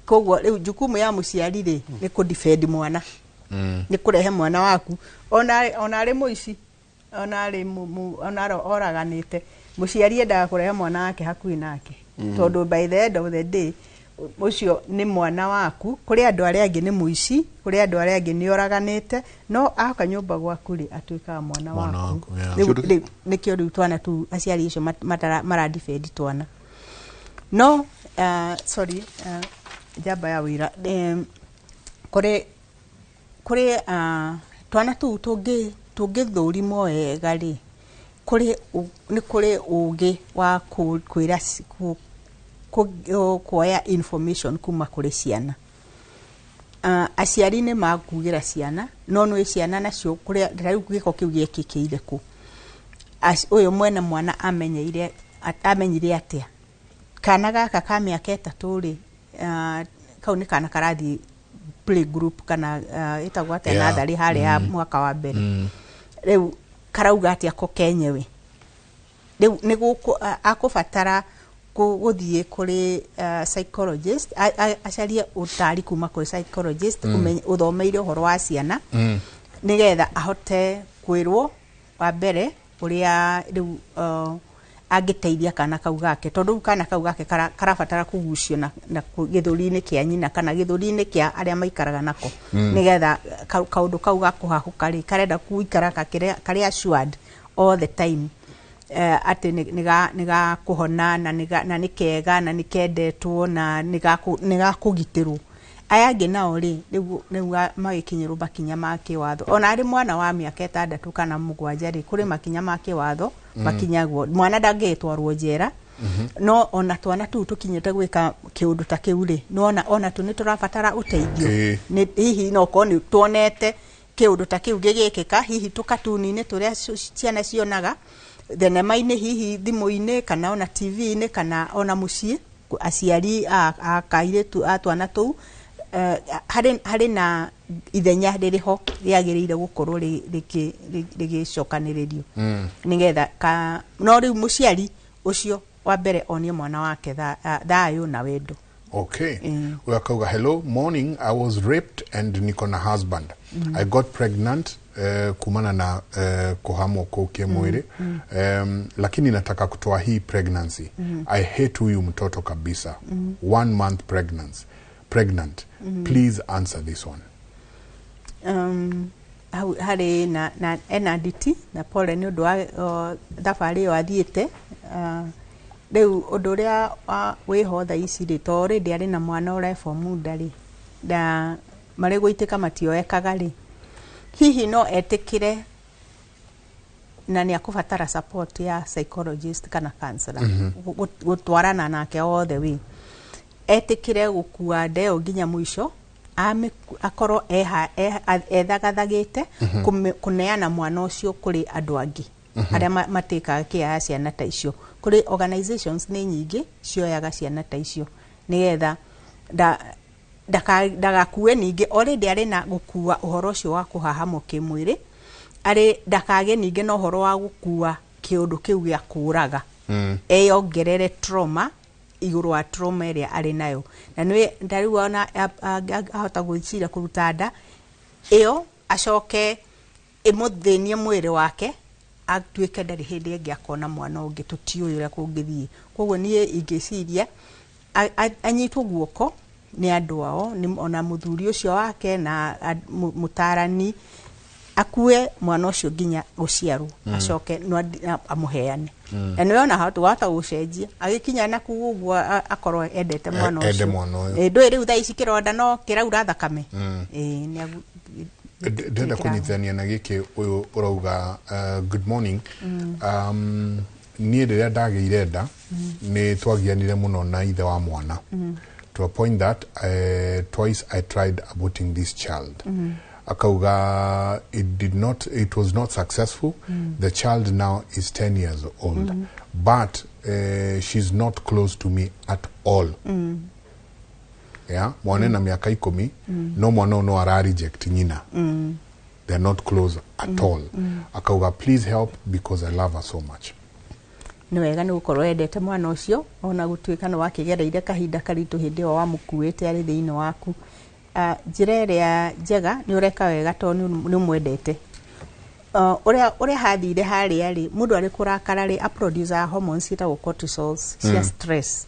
Koguo rĩu jukumu ya mũciari rĩ nĩ kũdefend mwana, nĩ kũrehe mwana waku ona arĩ mũici, ona arĩ ona oraganĩte, mũciari endaga kũrehe mwana wake hakuhĩ nake tondũ by the end of the day ũcio nĩ mwana waku. Kũrĩ andũ arĩa angĩ nĩ mũici, kũrĩ andũ arĩa angĩ nĩ oraganĩte, no aka nyũmba gwaku rĩ atuĩkaga mwana waku. Rĩu nĩkĩo rĩu twana tu aciari acio maradefend twana. No sorry, njamba ya wĩra, kũrĩ twana tũu tũngĩthũrimwo wega rĩ, nĩ kũrĩ ũgĩ wa kwĩra kuoya information kuma kũrĩ ciana. Aciari nĩ makugĩra ciana, no nĩ ciana nacio kũrĩa rĩu gĩko kĩu gĩekĩkĩire kũ, ũyũ mwene mwana amenyeire amenyire atĩa kana gaka ka mĩaka 3 rĩ, kau nĩ kana karathiĩ play group kana ĩtagwo atĩa natharĩ harĩa mwaka wa mbere. Rĩu karauga atĩa ko kenyewe. Rĩu nĩ akũbatara gũthiĩ kũrĩ psychologist, acarie ũtari kuma kũrĩ psychologist ũthomeire ũhoro wa ciana nĩgetha ahote kwĩrwo wa mbere ũrĩa rĩu angĩteithia kana kau gake, tondũ kana kau gake karabatara kũgucio na gĩthũri-inĩ kĩa nyina kana gĩthũri-inĩ kĩa arĩa maikaraga nako nĩgetha kaũndũ kau gakũhahũka rĩ karenda gũikara karĩ assured all the time atĩ nĩ gakũhona na nĩ kega na nĩ kendetwo na nĩ gakũgitĩrwo. Aya angĩ nao rĩ rĩu magĩkinyĩrwo makinya ma kĩwatho, ona arĩ mwana wa mĩaka 6 kana 7 rĩ, kũrĩ makinya ma kĩwatho makinyagwo. Mwana ndangĩtwarwo njera, no ona twana tũu tũkinyĩte gwĩka kĩũndũ ta kĩu rĩ, nĩwona ona tu nĩ tũrabatara ũteithio. Nĩ hihi no korwo nĩ tuonete kĩũndũ ta kĩu gĩgĩkĩka hihi tũkatuni-inĩ tũrĩa ciana cionaga thenema-inĩ, hihi thimũ-inĩ kana ona TV-inĩ kana ona mũciĩ, aciari a kairĩtu a twana tũu harĩ na Ithenya rĩrĩ ho rĩagĩrĩire gũkorwo rĩgĩcokanĩrĩrio nĩgetha ka no rĩu mũciari ũcio wa mbere onie mwana wake thayũ na wendo. Okay. Huyu akauga, "Hello, morning. I was raped and niko na husband. I got pregnant kumana na kuhamwo kũu kĩmwĩrĩ, lakini nataka kutoa hii pregnancy. I hate huyu mtoto kabisa. 1 month pregnant. Please answer this one." Hau harĩ na ena nditi na pole nĩ ũndũ wa thabarĩ ĩyo athiĩte. Rĩu ũndũ ũrĩa wĩho thaa ici rĩ, to already arĩ na mwana ũrefomu nda rĩ, na marĩ gũitĩka matioekaga rĩ, hihi no etĩkĩre na nĩ akũbatara support ya psychologist kana counselor gũtwarana nake all the way, etĩkĩre gũkua nda ĩyo nginya mũico, akorwo ethagathagĩte kũneana mwana ũcio kũrĩ andũ angĩ arĩa matĩkaga kĩa ya ciana ta icio. Kũrĩ organizations nĩ nyingĩ cioyaga ciana ta icio, nĩgetha ndagakue ningĩ. Already arĩ na gũkua ũhoro ũcio wa kũhahamwo kĩmwĩrĩ, arĩ ndakagĩe ningĩ na ũhoro wa gũkua kĩũndũ kĩu gĩa kũraga, eyongerere trauma igũrũ wa trauma ĩrĩa arĩ nayo. Na nĩ ta rĩu ona ahota gwĩciria kũruta nda ĩyo, acoke ĩmũthĩnie mwĩrĩ wake, atuĩke ndarĩ hĩndĩ ĩngĩ akona mwana ũngĩ, tũtiũĩ ũrĩa kũngĩthiĩ. Koguo niĩ ingĩciria anyitwo guoko nĩ andũ ao, ona mũthuri ũcio wake na mũtarani, akue mwana ũcio nginya gũciarwo, acoke no amũheane. Na nĩ wona wahota gũcenjia agĩkinya na kuu ũguo, akorwo endete mwana Ende ũcio. mwana ũyũ. Ĩ, ndũĩ rĩu thaa ici kĩronda no kĩraura thakame. Ĩ, Ndĩrenda kũnyitithania na gĩkĩ ũyũ ũrauga, "Good morning. Niĩ rĩrĩa ndagĩire nda nĩ twagianire mũno na ithe wa mwana to a point that twice I tried aborting this child." Akauga it was not successful. The child now is 10 years old, but she's not close to me at all. Yeah, mwana ena mĩaka 10, no mwana ũyũ no ara reject nyina. They're not close at all. Akauga, "Please help because I love her so much." Nĩ wega nĩ gũkorwo endete mwana ũcio, ona gũtuĩka nĩ wakĩgereire kahinda karitũ hĩndĩ ĩyo wamũkuĩte arĩ thĩinĩ waku. Njĩra ĩrĩa njega, nĩ ũreka wega tondũ nĩ ũmwendete. Ũrĩa hathire harĩa rĩ, mũndũ arĩ kũrakara rĩ, aproduce hormones ciĩtagwo cortisols cia stress.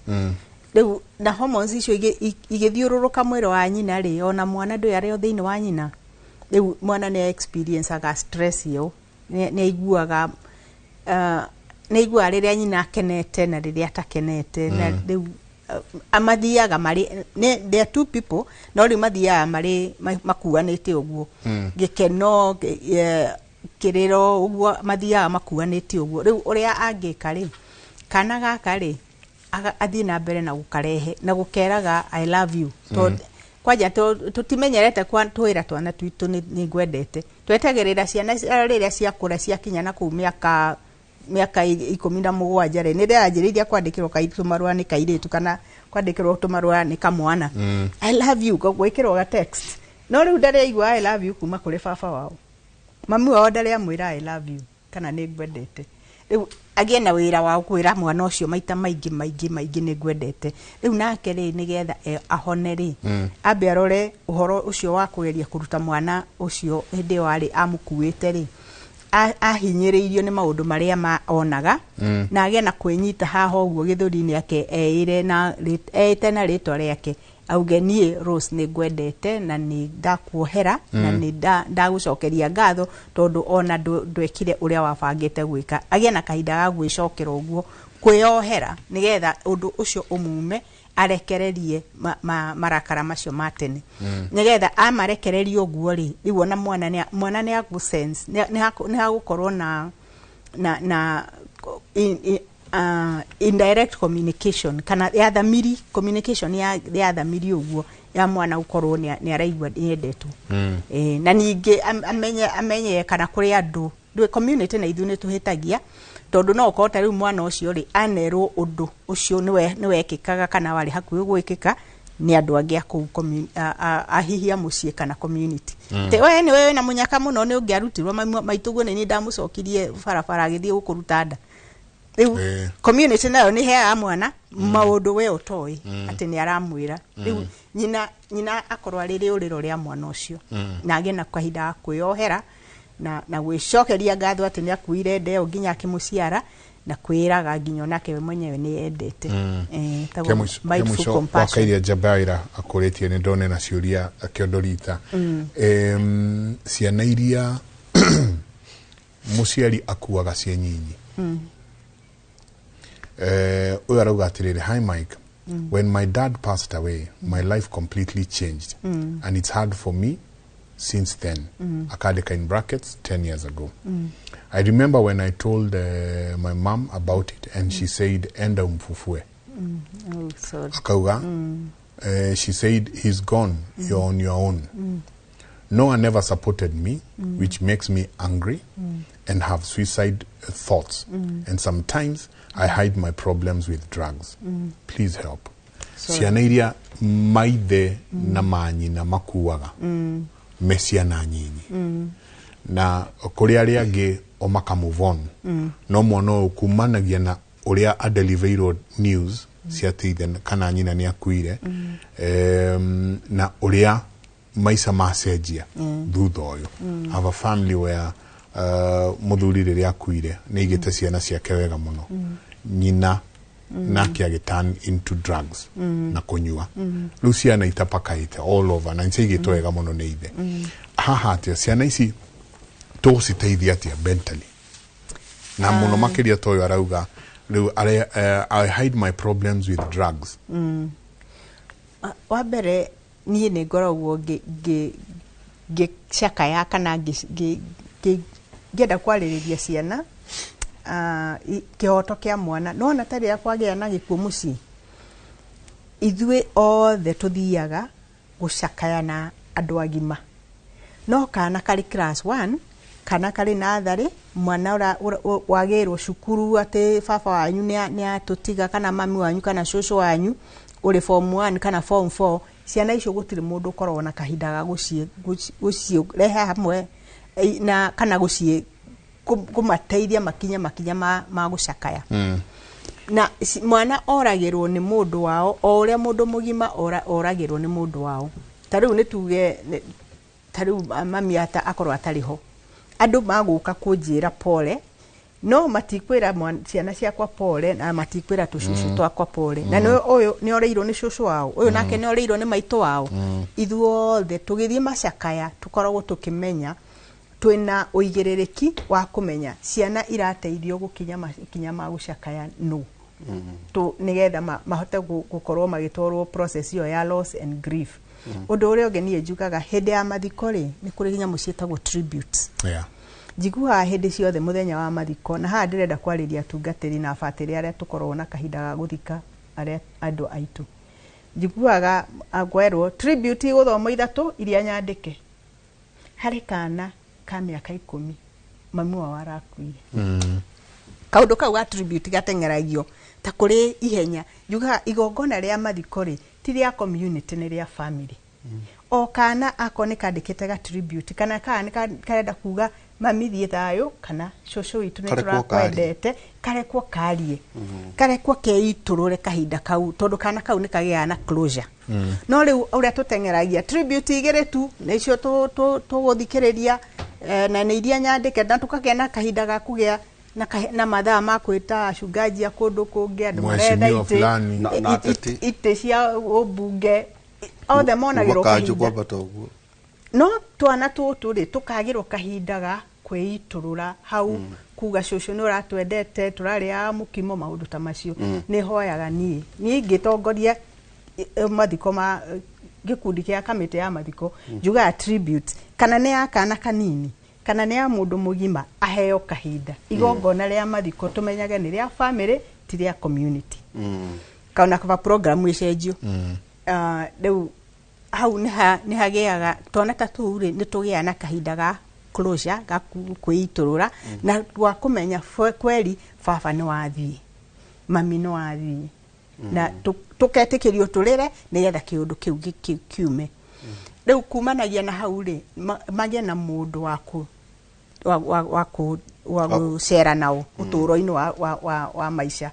Rĩu na hormones icio igĩthiũrũrũka mwĩrĩ wa nyina rĩ, ona mwana ndũĩ arĩ o thĩinĩ wa nyina, rĩu mwana nĩ experienceaga stress ĩyo, nĩ aiguaga rĩrĩa nyina akenete na rĩrĩa atakenete. Na rĩu mathiaga marĩ they are two people, no rĩu mathiaga marĩ makuanĩte ũguo, gĩkeno, kĩrĩro, ũguo mathiaga makuanĩte ũguo. Rĩu ũrĩa angĩka rĩ, kana gaka rĩ, athiĩ na mbere na gũkarehe na gũkeraga "I love you", tondũ kwanja tũtimenyerete twĩra twana twitũ nĩ ngwendete. Twetagĩrĩra ciana rĩrĩa ciakũra, ciakinya na kũu mĩaka 17 rĩ, nĩ ndĩranjĩrĩirie kwandĩkĩrwo tũmarũa nĩ kairĩtu kana kwandĩkĩrwo tũmarũa nĩ kamwana, "I love you", gwĩkĩrwo ga text. No rĩu ndarĩ aigua "I love you" kuma kũrĩ baba wao. Mami wao ndarĩ amwĩra "I love you" kana nĩ ngwendete. Rĩu agĩe na wĩra wa kwĩra mwana ũcio maita maingĩ maingĩ maingĩ, "Nĩ ngwendete." Rĩu nake rĩ, nĩgetha ahone rĩ, ambe arore ũhoro ũcio wa kũgeria kũruta mwana ũcio hĩndĩ ĩyo arĩ amũkuĩte rĩ, ahinyĩrĩirio nĩ maũndũ marĩa onaga, na agĩe na kwĩnyita haha ũguo gĩthũri-inĩ ake, eĩre na eĩte na rĩtwa rĩake, auge, "Niĩ Rose nĩ ngwendete na nĩ ndakuohera na nĩ ndagũcokeria ngatho tondũ ona ndwekire ũrĩa wabangĩte gwĩka." Agĩe na kahinda ga gwĩcokera ũguo, kwĩyohera, nĩgetha ũndũ ũcio ũmume, arekererie marakara macio ma tene, nĩgetha amarekereria ũguo rĩ, rĩu ona mwana nĩ agũ sense nĩ hagũkorwo na indirect communication kana ya thamiri, communication ya thamiri ũguo ya mwana gũkorwo nĩ araigua nĩ endetwo. Na ningĩ amenye kana kũrĩ andũ ndũĩ community na ithuĩ nĩ tũhĩtagia, tondũ no ũkorwo ta rĩu mwana ũcio rĩ, anerwo ũndũ ũcio nĩwe nĩwekĩkaga kana warĩ hakuhĩ gwĩkĩka. Nĩ andũ angĩ a kũu a hihi a mũciĩ kana community. Te we nĩ we na mũnyaka mũno, nĩ ũngĩarutirwo maitũguo, nĩ niĩ ndamũcokirie barabara agĩthiĩ gũkũruta nda. Rĩu community nayo nĩ heaga mwana maũndũ we ũtoĩ atĩ nĩ aramwĩra. Rĩu nyina akorwo arĩ rĩũrĩro rĩa mwana ũcio na agĩe na kahinda ga kwĩyohera na gwĩcokeria ngatho atĩ nĩ akuire nda ĩyo nginya akĩmũciara, na kwĩraga nginya onake we mwenyewe nĩ endete. Ĩtagwo mindful Kĩamũico compassion. Wakairia Jabaira akũrĩtie nĩ ndone na ciũria akĩondorita. Ciana iria mũciari akuaga ciĩ nyinyi. Ũyũ arauga atĩrĩrĩ, "Hi Mike, when my dad passed away, my life completely changed and it's hard for me since then." Akandĩka in brackets 10 years ago. "I remember when I told my mom about it and she said, 'Enda umfufue.'" Oh, sorry. Akauga, "She said, 'He's gone, you're on your own.' No one ever supported me, which makes me angry and have suicide thoughts, and sometimes I hide my problems with drugs. Please help." Sorry. Ciana iria maithe na manyina makuaga me ciana nyinyi, na kũrĩ arĩa angĩ o maka move on, no mwana ũyũ kumanagia na ũrĩa adeliveirwo news cia atĩ ithe kana nyina nĩ akuire, na ũrĩa maica macenjia thutha ũyũ. I have a family where mũthuri rĩrĩa akuire nĩ aigĩte ciana ciake wega mũno, nyina nake agĩturn into drugs na kũnyua. Rĩu ciana itapakaĩte all over na nĩciaigĩtwo wega mũno nĩ ithe. Haha atĩa ciana ici tũgũciteithia atĩa mentally, na mũno makĩria ta ũyũ arauga rĩu "I hide my problems with drugs"? Wa mbere niĩ nĩ ngoragwo ngĩcakaya kana ngĩenda kwarĩrĩria ciana kĩhoto kĩa mwana. Nona ta rĩrĩa kwagĩa na gĩkuũ mũciĩ, ithuĩ othe tũthiaga gũcakaya na andũ agima, no kana karĩ class 1 kana karĩ natharĩ, mwana wagĩrwo cukuru atĩ baba wanyu nĩ atũtiga kana mami wanyu kana cũcũ wanyu ũrĩ form 1 kana form 4, ciana icio gũtirĩ mũndũ ũkoragwo na kahinda ga gũcirehe hamwe na kana gũciĩ kũmateithia makinya makinya ma gũcakaya. Na mwana oragĩrwo nĩ mũndũ wao o ũrĩa mũndũ mũgima oragĩrwo nĩ mũndũ wao. Ta rĩu nĩ tuge ta rĩu mami ata akorwo atarĩ ho, andũ magũka kũnjĩra pole, no matikwĩra ciana ciakwa pole na matikwĩra tũcũcũ twakwa pole. Na nĩ ũyũ nĩ orĩirwo nĩ cũcũ wao, ũyũ nake nĩ orĩirwo nĩ maitũ wao. Ithuothe tũgĩthiĩ macakaya tũkoragwo tũkĩmenya twĩna ũigĩrĩrĩki wa kũmenya ciana irateithio gũkinya makinya ma gũcakaya no tu nigetha mahote gũkorwo magĩtwarwo process ĩyo ya loss and grief. Ũndũ ũrĩa ũngĩ niĩ njugaga, hĩndĩ ya mathiko rĩ, nĩ kũrĩ nyamũ ciĩtagwo tributes. Njiguaga hĩndĩ ciothe mũthenya wa mathiko, na haha ndĩrenda kwarĩria atungatĩri na abatĩrĩ arĩa tũkoragwo na kahinda ga gũthika arĩa andũ aitũ, njiguaga ngwerwo tribute igũthomwo ithatũ iria nyandĩke. Harĩ kana ka mĩaka 10, mami wao arakuire, kaundu kau ga tribute gateng'eragio ta kũrĩ ihenya. Njugaga igongona rĩa mathiko rĩ, ti rĩa community, nĩ rĩa family. O kana akorwo nĩ kandĩkĩte ga tribute kana nĩ karenda kuga mami thiĩ thayũ kana cũcũ witũ nĩ Karekwo karie. tũrakwendete, karekwo karie, karekwo keitũrũre kahinda kau, tondũ kana kau nĩ kagĩaga na closure. No rĩu ũrĩa tũteng'eragia tribute igĩrĩ tu nĩcio tũgũthikĩrĩria, na nĩ iria nyandĩke, na tũkagĩa na kahinda ga kũgĩa na mathaa ma kwĩta acungaji a kũndũ kũngĩ, andũ maretha Mheshimiwa itĩ fulani. Na ateti. Itĩ cia ũmbunge, othe monagĩrwo Kanjũ kahinda. Kwambata ũguo. No twana tũtũ rĩ, tũkagĩrwo kahinda ga kwĩitũrũra hau, kuga cũcũ nĩ ũratwendete, tũrarĩaga mũkimo, maũndũ ta macio. Nĩ hoyaga niĩ ngĩtongoria mathiko ma gĩkundi kĩa kamĩtĩ ya mathiko, njugaga tribute kana nĩ ya kana kanini kana nĩ ya mũndũ mũgima aheo kahinda. Igongona rĩa mathiko tũmenyage nĩ rĩa family, ti rĩa community. Kana kaba program ĩcenjio. Rĩu hau nĩ hagĩaga twana ta tũu rĩ, nĩ tũgĩaga na kahinda ga closure ga kwĩitũrũra na gwa kũmenya kweri baba nĩ wathiĩ, mami nĩ wathiĩ. Na tũketĩkĩrio tũrĩre nĩgetha kĩũndũ kĩu kiume. Rĩu kumanagia na hau rĩ, magĩe na mũndũ wa gũcera nao ũtũũro-inĩ wa maica.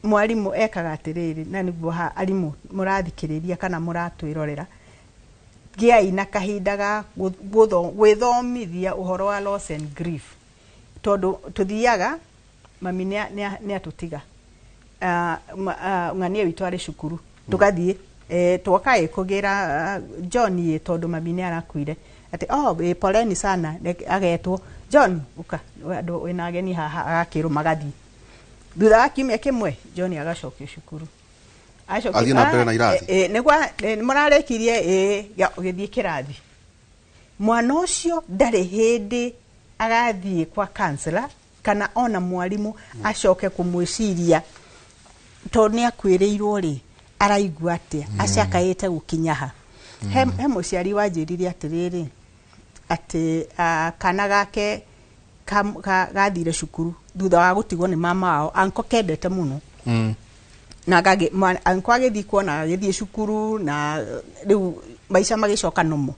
Mwarimu ekaga atĩrĩrĩ, na nĩguo arimũ mũrathikĩrĩria kana mũratwĩrorera, gĩai na kahinda ga gwĩthomithia ũhoro wa loss and grief, tondũ tũthiaga mami nĩ atũtiga, ng'ania witũ arĩ cukuru, tũgathiĩ twoka kũgĩra John tondũ mami nĩ arakuire, atĩ oh poleni sana, agetwo John uka andũ wĩna ageni haha, agakĩrwo magathiĩ. Thutha wa kiumia kĩmwe John agacokio cukuru, athiĩ na mbere na irathi, nĩguo mũrarĩkirie gĩthiĩ kĩrathi. Mwana ũcio ndarĩ hĩndĩ agathiĩ kwa counselor kana ona mwarimu acoke kũmwĩciria tondũ nĩ akuĩrĩirwo rĩ, araigua atĩa, acakaĩte gũkinya ha. He mũciari wanjĩrire atĩrĩrĩ, atĩ kana gake gathire cukuru thutha wa gũtigwo nĩ mama wao, anko kendete mũno, na anko agĩthiĩ kuona agĩthiĩ cukuru, na rĩu maica magĩcoka nomo.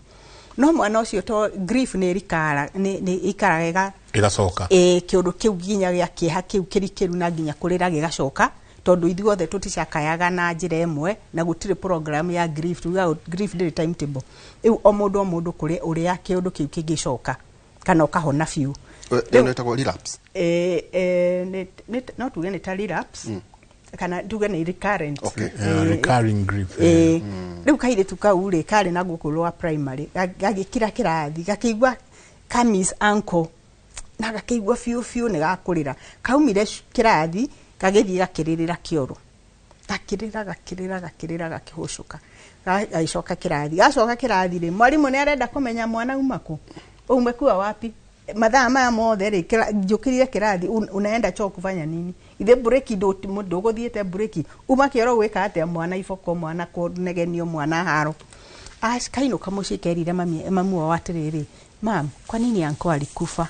No mwana ũcio to grief nĩ ikaraga ĩgacoka, kĩũndũ kĩu nginya gĩa kĩeha kĩu kĩrikĩru na nginya kũrĩra gĩgacoka, tondũ ithuothe tũticakayaga na njĩra ĩmwe, na gũtirĩ program ya grief, tugaga grief ndĩrĩ timetable. Rĩu o mũndũ kũrĩ ũrĩa kĩũndũ kĩu kĩngĩcoka kana ũkahona biũ. Ĩno ĩtagwo relapse. No tuge nĩ ta relapse, kana tuge nĩ recurrent. Recurring grief. Rĩu kairĩtu kau rĩ, karĩ na gũkũ rwa primary, gagĩkira kĩrathi, gakĩigua ka miss uncle, na gakĩigua biũ biũ nĩ gakũrĩra. Kaumire kĩrathi, gagĩthiĩ gakĩrĩrĩra kĩoro, gakĩrĩra gakĩrĩra gakĩrĩra gakĩhũcũka, gagĩcoka kĩrathi. Gacoka kĩrathi rĩ, mwarimũ nĩ arenda kũmenya mwana uma kũ, umekuwa wapi mathaa maya mothe rĩ, njũkĩrire kĩrathi, unaenda choo kufanya nini, ithe breki ndũgũthiĩte breki, uma kĩoro gwĩka atĩa, mwana iboko, mwana kũnegenio, mwana haro. Kainũka mũciĩ kerire mamu wao atĩrĩrĩ, mam, kwa nini anko alikufa?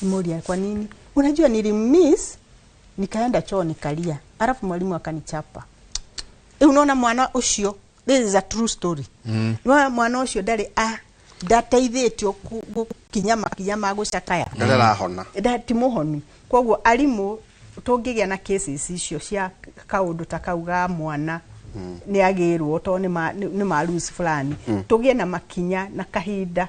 Nimuuria kwa nini, unajua nilimiss nikaenda choo nikalia, alafu mwalimu akanichapa. Unaona mwana ũcio, this is a true story. Mwana ũcio ndarĩ ndateithĩtio gũkinya makinya ma gũcakaya, ndarĩ arahona, ti mũhonu. Koguo arimũ tũngĩgĩa na cases icio cia kaũndũ ta kau ga mwana nĩ agĩrwo tondũ nĩ ma lose fulani, tũgĩe na makinya na kahinda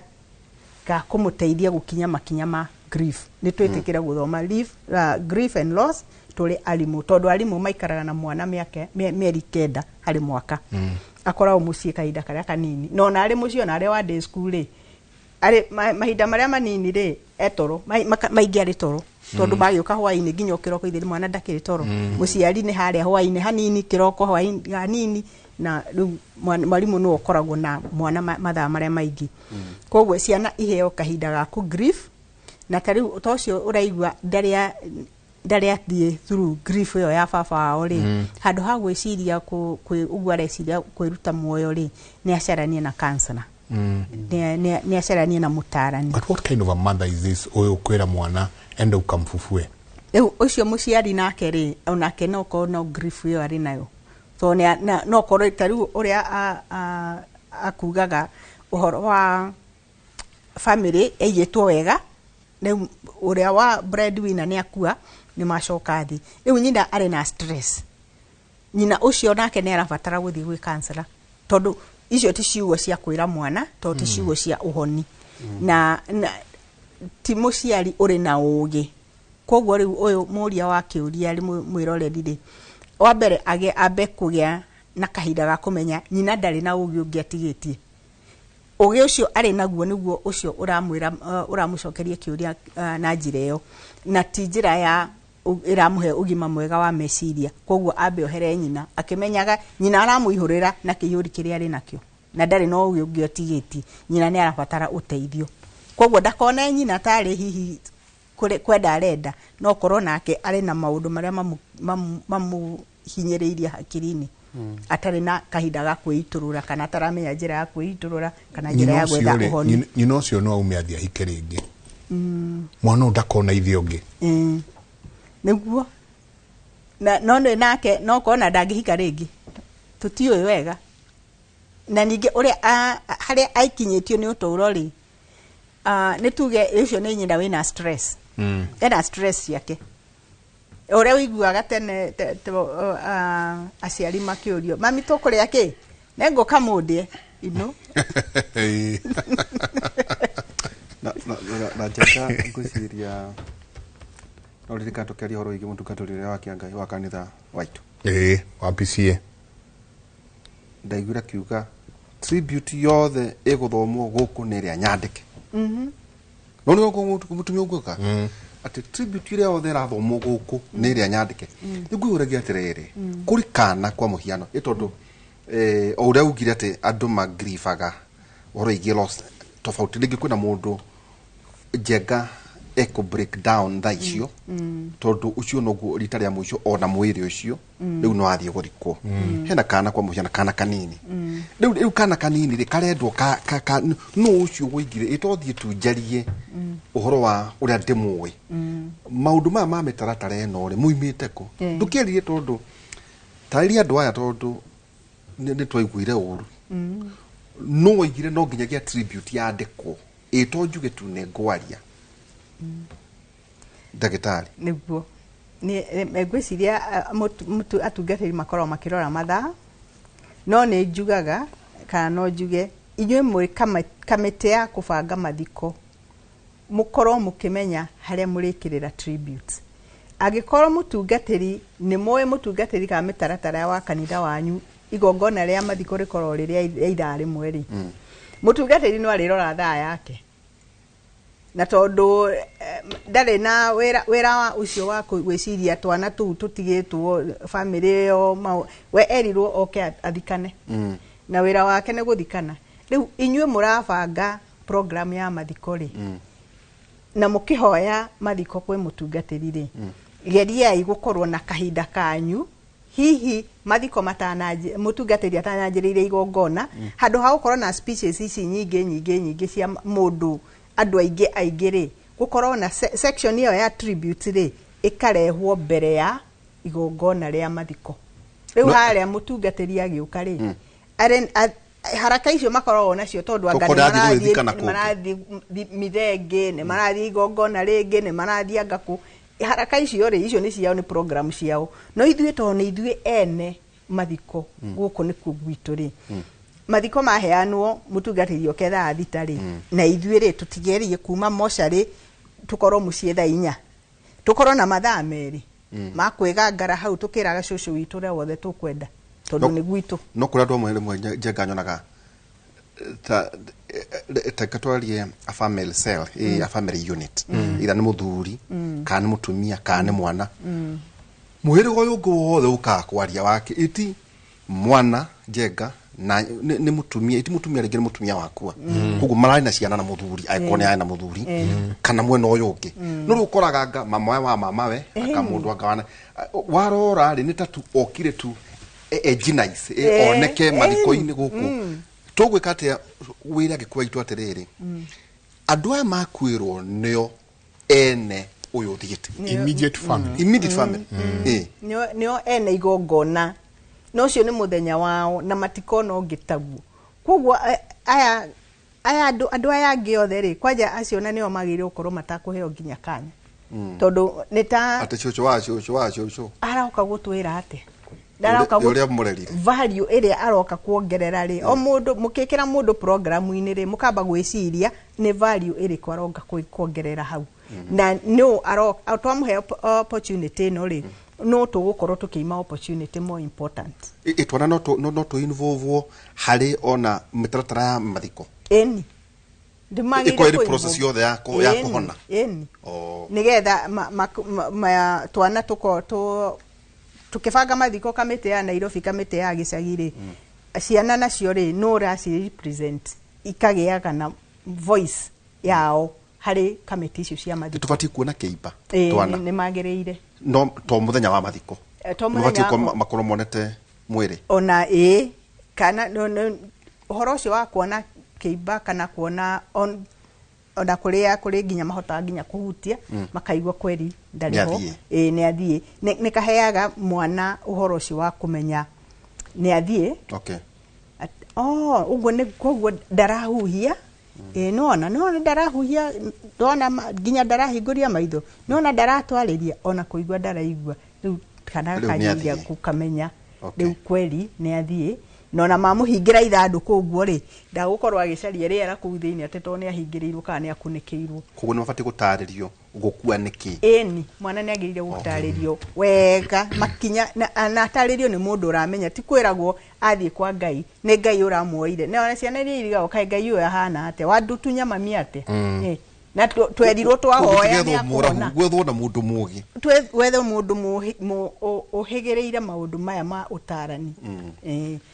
ga kũmũteithia gũkinya makinya ma grief. Nĩ twĩtĩkĩre gũthoma grief and loss tũrĩ arimũ, tondũ arimũ maikaraga na mwana mĩeri 9 harĩ mwaka, akoragwo mũciĩ kahinda karĩa kanini, no na arĩ mũciĩ ona arĩ wa day school rĩ, arĩ mahinda marĩa manini rĩ, etoro maingĩ arĩ toro, tondũ magĩũka hwaĩ-inĩ nginya kĩroko ithe mwana ndakĩrĩ toro, mũciari nĩ harĩa hwaĩ-inĩ hanini, kĩroko hwaĩ-inĩ hanini, na rĩu mwarimũ nĩwe ũkoragwo na mwana mathaa marĩa maingĩ. Koguo ciana iheo kahinda ga kũ grief, na ta rĩu ta ũcio ũraigua ndarĩ athiĩ through grief ĩyo ya baba wao rĩ, handũ ha gwĩciria ũguo areciria kwĩruta muoyo rĩ, nĩ acaranie na counselor, nĩ acaranie na mũtaarani. But what kind of a mother is this ũyũ kwĩra mwana enda ukamfufue? Rĩu ũcio mũciari nake rĩ, onake no korwo no grief ĩyo arĩ nayo, tondũ no korwo ta rĩu ũrĩa akugaga ũhoro wa family ĩigĩtwo wega, rĩu ũrĩa wa breadwinner nĩ akua, nĩ macoka thĩ. Rĩu nyina arĩ na stress, nyina ũcio nake nĩ arabatara gũthiĩ gwĩ counselor, tondũ icio ti ciugo cia kwĩra mwana, tondũ ti ciugo cia ũhoni, na ti mũciari ũrĩ na ũũgĩ. Koguo rĩu ũyũ mũria wa kĩũria rĩ, mwĩroreri rĩ, wa mbere ambe kũgĩa na kahinda ga kũmenya nyina ndarĩ na ũũgĩ ũngĩ atigĩtie. Ũũgĩ ũcio arĩ naguo nĩguo ũcio ũramwĩra, ũramũcokeria kĩũria na njĩra ĩyo, na ti njĩra ya ĩramũhe ũgima mwega wa meciria. Koguo ambe ohere nyina akĩmenyaga nyina aramũihũrĩra na kĩihũri kĩrĩa arĩ nakĩo, na ndarĩ na ũũgĩ ũngĩ atigĩtie. Nyina nĩ arabatara ũteithio, koguo ndakone nyina tarĩ hihi kwenda arenda, no korwo nake arĩ na maũndũ marĩa mamũhinyĩrĩirie hakiri-inĩ, atarĩ na kahinda ga kwĩitũrũra, kana ataramenya njĩra ya kwĩitũrũra kana njĩra ya gwetha ũhoni. Nyina ũcio no aume athiĩ ahike rĩngĩ, mwana ũyũ ndakona ithe ũngĩ. Nĩguo Na no nĩ nake no kona ndangĩhika rĩngĩ, tũtiũĩ wega. Na ningĩ ũrĩa harĩa aikinyĩtio nĩ ũtũũro rĩ, nĩ tuge ũcio nĩ nyina wĩna stress, ena stress ciake, ũrĩa ũiguaga tene aciari makĩũrio, "Mami, tũkũrĩa kĩ?" "Nĩngũka mũndĩe ino." Na Njenga, ngwĩciria no ririkana tũkĩaria ũhoro wĩgiĩ mũtungatĩri ũrĩa wa kĩangai wa kanitha waitũ. Ĩĩ, wa PCA. Ndaiguire akiuga tribute yothe ĩgũthomwo gũkũ nĩ ĩrĩa nyandĩke. No nĩ mũtumia ũguoka atĩ tribute ĩrĩa yothe ĩrathomwo gũkũ nĩ ĩrĩa nyandĩke. Nĩ ngwĩyũragia atĩrĩrĩ, kũrĩ kana kwa mũhiano ĩ tondũ o ũrĩa ugire atĩ andũ magribaga ũhoro wĩgiĩ loss tofauti, rĩngĩ kwĩna mũndũ, Njenga, ekũ break down thaa icio, tondũ ũcio noguo rita rĩa mũico ona mwĩrĩ ũcio rĩu no athiĩ gũthikwo. Hena kana kwa mũhiano, kana kanini rĩu kana kanini rĩ karendwo ka no ũcio woigire ĩtothiĩ tu njarie ũhoro wa ũrĩa ndĩmũĩ. Maũndũ maya ma mĩtaratara ĩno rĩ muimĩte kũ? Ndũkĩaririe tondũ tarĩria andũ aya, tondũ nĩ twaiguire ũru no woigire no nginyagia tribute yandĩkwo, ĩto njuge tu nĩ ngwaria, ndagĩtarĩ. Nĩguo ngwĩciria atungatĩri makoragwo makĩrora mathaa, no nĩ njugaga kana no njuge inyuĩ mwĩ kamĩtĩ ya kũbanga mathiko, mũkorwo mũkĩmenya harĩa mũrĩkĩrĩra tribute. Angĩkorwo mũtungatĩri nĩ mũĩ mũtungatĩri kana mĩtaratara wa kanitha wanyu, igongona rĩa mathiko rĩkorwo rĩrĩa rĩa ithaa 1 rĩ, mũtungatĩri no arĩrora thaa yake, na tondũ ndarĩ na wĩra wa ũcio wa gwĩciria twana tũu tũtigĩtwo bamĩrĩ ĩyo, we erirwo oke athikane, na wĩra wake nĩ gũthikana. Rĩu inyuĩ mũrabanga program ya mathiko rĩ, na mũkĩhoya mathiko kwĩ mũtungatĩri rĩ, geriai gũkorwo na kahinda kanyu, hihi mathiko matananji, mũtungatĩri atananjĩrĩire igongona, handũ ha gũkorwo na speeches ici nyingĩ nyingĩ nyingĩ cia mũndũ, andũ aingĩ aingĩ rĩ, gũkorwo na section ĩyo ya tribute rĩ, ĩkarehwo mbere ya igongona rĩa mathiko. Rĩu harĩa mũtungatĩri agĩũka rĩ, haraka icio makoragwo nacio, tondũ anga Tũkorwo nĩ arathiĩ gũgĩthikana nĩ kũngĩ. marathiĩ mithenge, nĩ marathiĩ igongona rĩngĩ, nĩ marathiĩ anga kũ. Haraka icio rĩ, icio nĩ ciao, nĩ program ciao, no ithuĩ tondũ nĩ ithuĩ ene mathiko, gũkũ nĩkuo gwitũ rĩ, mathiko maheanwo mũtungatĩri oke thaa 6 rĩ, na ithuĩ rĩ tũtigerie kuma mocarĩ, tũkorwo mũciĩ thaa 4, tũkorwo na mathaa 2 ma kwĩgangara hau, tũkĩraga cũcũ witũ ũrĩa wothe tũkwenda, tondũ nĩ gwitũ. No kũrĩ andũ amwe rĩmwe, Njenga, nyonaga ta ta twarie a family cell, a family unit, either nĩ mũthuri kana nĩ mũtumia kana nĩ mwana, mũhĩrĩga ũyũ ũngĩ wothe ũkaga kwaria wake, iti mwana, Njenga, na nĩ mũtumia, iti mũtumia rĩngĩ nĩ mũtumia wakua, koguo mararĩ na ciana na mũthuri, angĩkorwo nĩ arĩ na mũthuri, kana mwena ũyũ ũngĩ. No rĩu ũkoraga anga mama wa mamawe aka mũndũ anga wana warora rĩ, nĩ ta tu okire tu ejinice oneke mathiko-inĩ gũkũ. Tũgwĩka atĩa wĩra angĩkorwo aitũ atĩrĩrĩ, andũ aya makuĩrwo nĩo ene ũyũ ũthiĩte? Immediate family. Immediate family. Nĩo ene igongona, na ũcio nĩ mũthenya wao na matikona ũngĩ taguo. Koguo aya andũ aya angĩ othe rĩ, kwanja acio na nĩo magĩrĩirwo gũkorwo matakũheo nginya kanya, tondũ nĩ ta atĩ cũcũ wa cũcũ wa cũcũ aroka gũtwĩra atĩa? Ndaroka ũrĩa mũrerire. Value ĩrĩa aroka kuongerera rĩ, o mũndũ mũkĩkĩra mũndũ programu-inĩ rĩ, mũkamba gwĩciria nĩ value ĩrĩkũ aroka kuongerera hau, na no aroka twamũhe opportunity ĩno rĩ, no tũgũkorwo tũkĩima opportunity more important. Ĩ twana no tũ involve harĩ ona mĩtaratara ya mathiko? Ĩni. Ĩkorwo ĩrĩ process yothe ya kũhona. Ĩni. Oh. Nigetha twana tũkorwo tũkĩbanga mathiko, kamĩtĩ ya Nairobi, kamĩtĩ ya gĩcagi rĩ, ciana nacio rĩ, no ũraci represent, ikagĩaga na voice yao harĩ kamĩtĩ icio cia mathiko. Tũbatiĩ kuona kĩimba Ĩĩ, twana? Nĩ magĩrĩire. No to mũthenya wa mathiko? To mũthenya Mabatiĩ makorwo monete mwĩrĩ? Ona ĩĩ, kana no, ũhoro ũcio wa kuona kĩimba kana kuona on Ona kũrĩa kũrĩ nginya mahotaga nginya kũhutia, makaigua kweri ndarĩ ho. Nĩathiĩ. Ĩĩ, nĩ athiĩ. Nĩ kaheaga mwana ũhoro ũcio wa kũmenya nĩ athiĩ. Oh, ũguo nĩ koguo ndarahuhia. Ĩĩ, nĩwona ndarahuhia, ndona nginya ndarahingũria maitho, nĩwona ndaratwarĩria, ona kũigua ndaraigua. Rĩu kana Rĩu nĩ kanjĩrĩria athiĩ. gũkamenya rĩu kweri nĩ athiĩ. Na ona mamũhingĩra ithandũkũ ũguo rĩ, ndagũkorwo agĩcaria rĩera kũu thĩinĩ atĩ tondũ nĩ ahingĩrĩirwo kana nĩ akunĩkĩirwo. Koguo nĩ mabatiĩ gũtarĩrio gũkua nĩkĩ. Ĩni, mwana nĩ agĩrĩire gũtarĩrio wega makinya na atarĩrio nĩ mũndũ ũramenya, ti kwĩragwo athiĩ kwa Ngai, nĩ Ngai ũramuoire. Na ona ciana iria irigagwo kaĩ Ngai ũyũ ahana atĩa, wandutunya mami atĩa? Na twerirwo twahoya nĩ akuona. Gwethwo na mũndũ mũgĩ. Wethe mũndũ ũhĩgĩrĩire maũndũ maya ma ũtarani.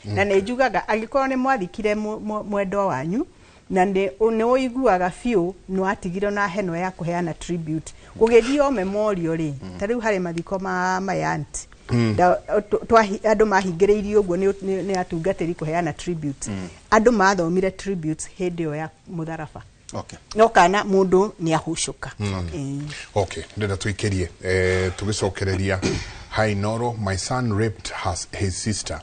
Na nĩ njugaga angĩkorwo nĩ mwathikire mwendwa wanyu na nĩ ũiguaga biũ nĩ watigire na heno ya kũheana tribute, gũgĩthiĩ o memorial rĩ, ta rĩu harĩ mathiko ma my aunt, andũ mahingĩrĩirio ũguo nĩ atungatĩri kũheana tribute. Andũ mathomire tributes hĩndĩ ĩyo ya mũtharaba. No kana mũndũ nĩ ahucũka. Okay, ndĩrenda tũikĩrie tũgĩcokereria. Hi Noro, my son raped his sister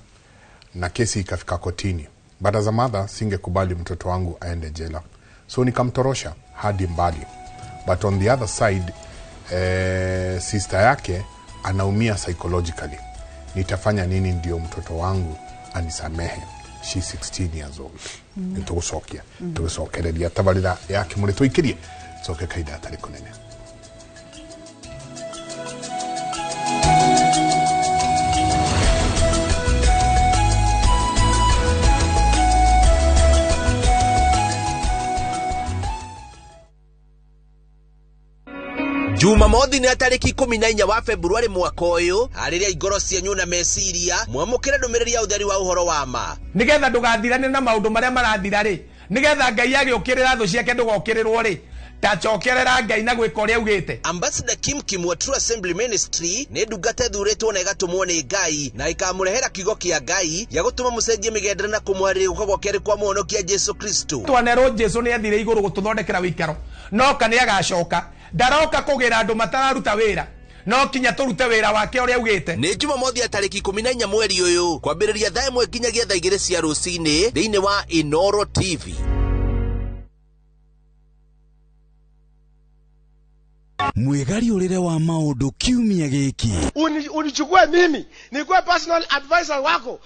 na kesi ikafika kotini, but as a mother singekubali mtoto wangu aende jela, so nikamtorosha hadi mbali, but on the other side sister yake anaumia psychologically. Nitafanya nini ndio mtoto wangu anisamehe? She's 16 years old. Nĩtũgũcokia tũgĩcokereria tabarĩra ya Kĩmũrĩ tũikĩrie coke kahinda gatarĩ kũnene. Jumamothi nĩ tarĩki 14 wa Februari mwaka ũyũ, harĩrĩa ngoro cianyu na meciria mwamũkĩre ndũmĩrĩri ya ũtheri wa ũhoro wa ma. Nĩgetha ndũgathirane na maũndũ marĩa marathira rĩ, nĩgetha Ngai agĩũkĩrĩra thũ ciake ndũgokĩrĩrwo rĩ, tacokerera Ngai na gwĩka ũrĩa augĩte. Ambassador Kim Kim wa True Assembly Ministry nĩ ndungata ĩthurĩtwo na ĩgatũmwo nĩ Ngai na ĩkamũrehera kiugo kĩa Ngai gĩa gũtũma mũcenjie mĩgendere na kũmwarĩria gũka gwake arĩ kwa mũhonokia Jesu Kristo. Twanerwo Jesu nĩ athire igũrũ gũtũthondekera wĩikaro, no ka nĩ agacoka. Ndaroka kũgĩra andũ matararuta wĩra, no kinya tũrute wĩra wake ũrĩa augĩte. Nĩ Jumamothi ya tarĩki 14 mweri ũyũ kwambĩrĩria thaa 1 nginyagia thaa 2 cia rũcinĩ thĩinĩ wa Inoro TV. Mwĩgariũrĩre wa maũndũ kiumia gĩkĩ. Unichukue mimi nikuwe personal advisor wako.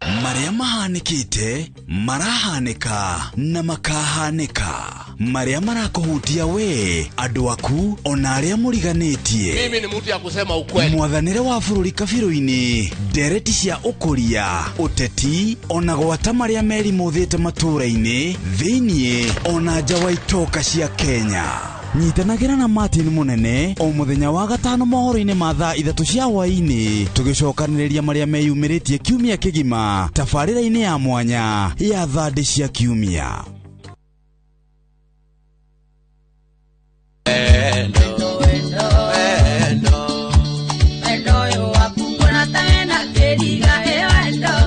Marĩa mahanĩkĩte, marahanĩka na makahanĩka, marĩa marakũhutia we, andũ aku ona arĩa mũriganĩtie. Mimi ni mtu ya kusema ukweli. Mwathanĩre wa bũrũri kabirũ-inĩ, ndereti cia ũkũria, ũteti ona gwata marĩa merimũthĩte matũũra-inĩ thĩiniĩ ona nja wa itoka cia Kenya. Nyitanagĩra na Martin Mũnene o mũthenya wa gatano mohoro-inĩ ma thaa 3 cia hwaĩ-inĩ, tũgĩcokanĩrĩria marĩa meyumĩrĩtie kiumia kĩgima tabarĩra-inĩ ya mwanya ya thandĩ cia kiumia.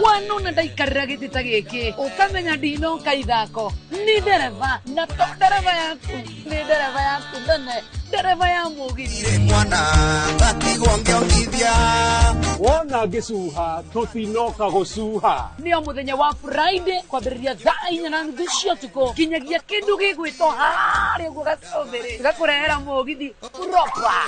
Wanona ndaikarĩra gĩtĩ ta gĩkĩ ũkamenya ndinoka ithako ni ndereba na to ndereba yaku ni ndereba yaku nene ndereba ya mũgithi. Mwana gatigwo ngĩongithia wona ngĩcuha tũtinoka gũcuha. Nĩ o mũthenya wa Friday kwambĩrĩria thaa 4:30 cia ũtukũ nginyagia kĩndũ gĩgwĩtwo harĩa ũguo gacũmbĩrĩ gakũrehera mũgithi proper.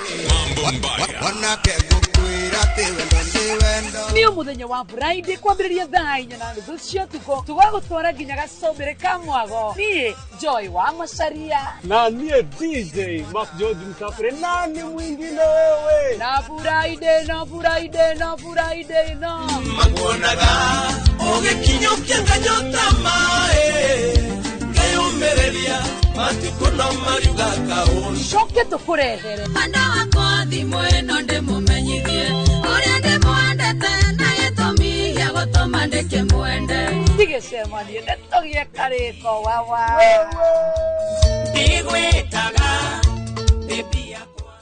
Wanake ngũkwĩra atĩ wendo nĩ wendo. Nĩ o mũthenya wa Friday kwambĩrĩria thaa 4:30 cia ũtukũ tũgagũtwara nginya gacũmbĩrĩ ka mwago. Niĩ Joy wa Macharia na niĩ DJ Mark George Msafiri, nani mwingine wewe? Na Friday, no Friday, no Friday, no maguonaga ũgĩkinyũkia nganyota maĩ ngeyũmĩrĩria matukũ no mariuga kaũndũ. Coke tũkũrehere Mwenda wakwa thimũ ĩno ndĩmũmenyithie ũrĩa ndĩmwendete na gĩtũmi gĩa gũtũma ndĩkĩmwende. Tigĩcemanie nĩtũgĩe karĩko wawa. Ndigwĩtaga baby yakwa.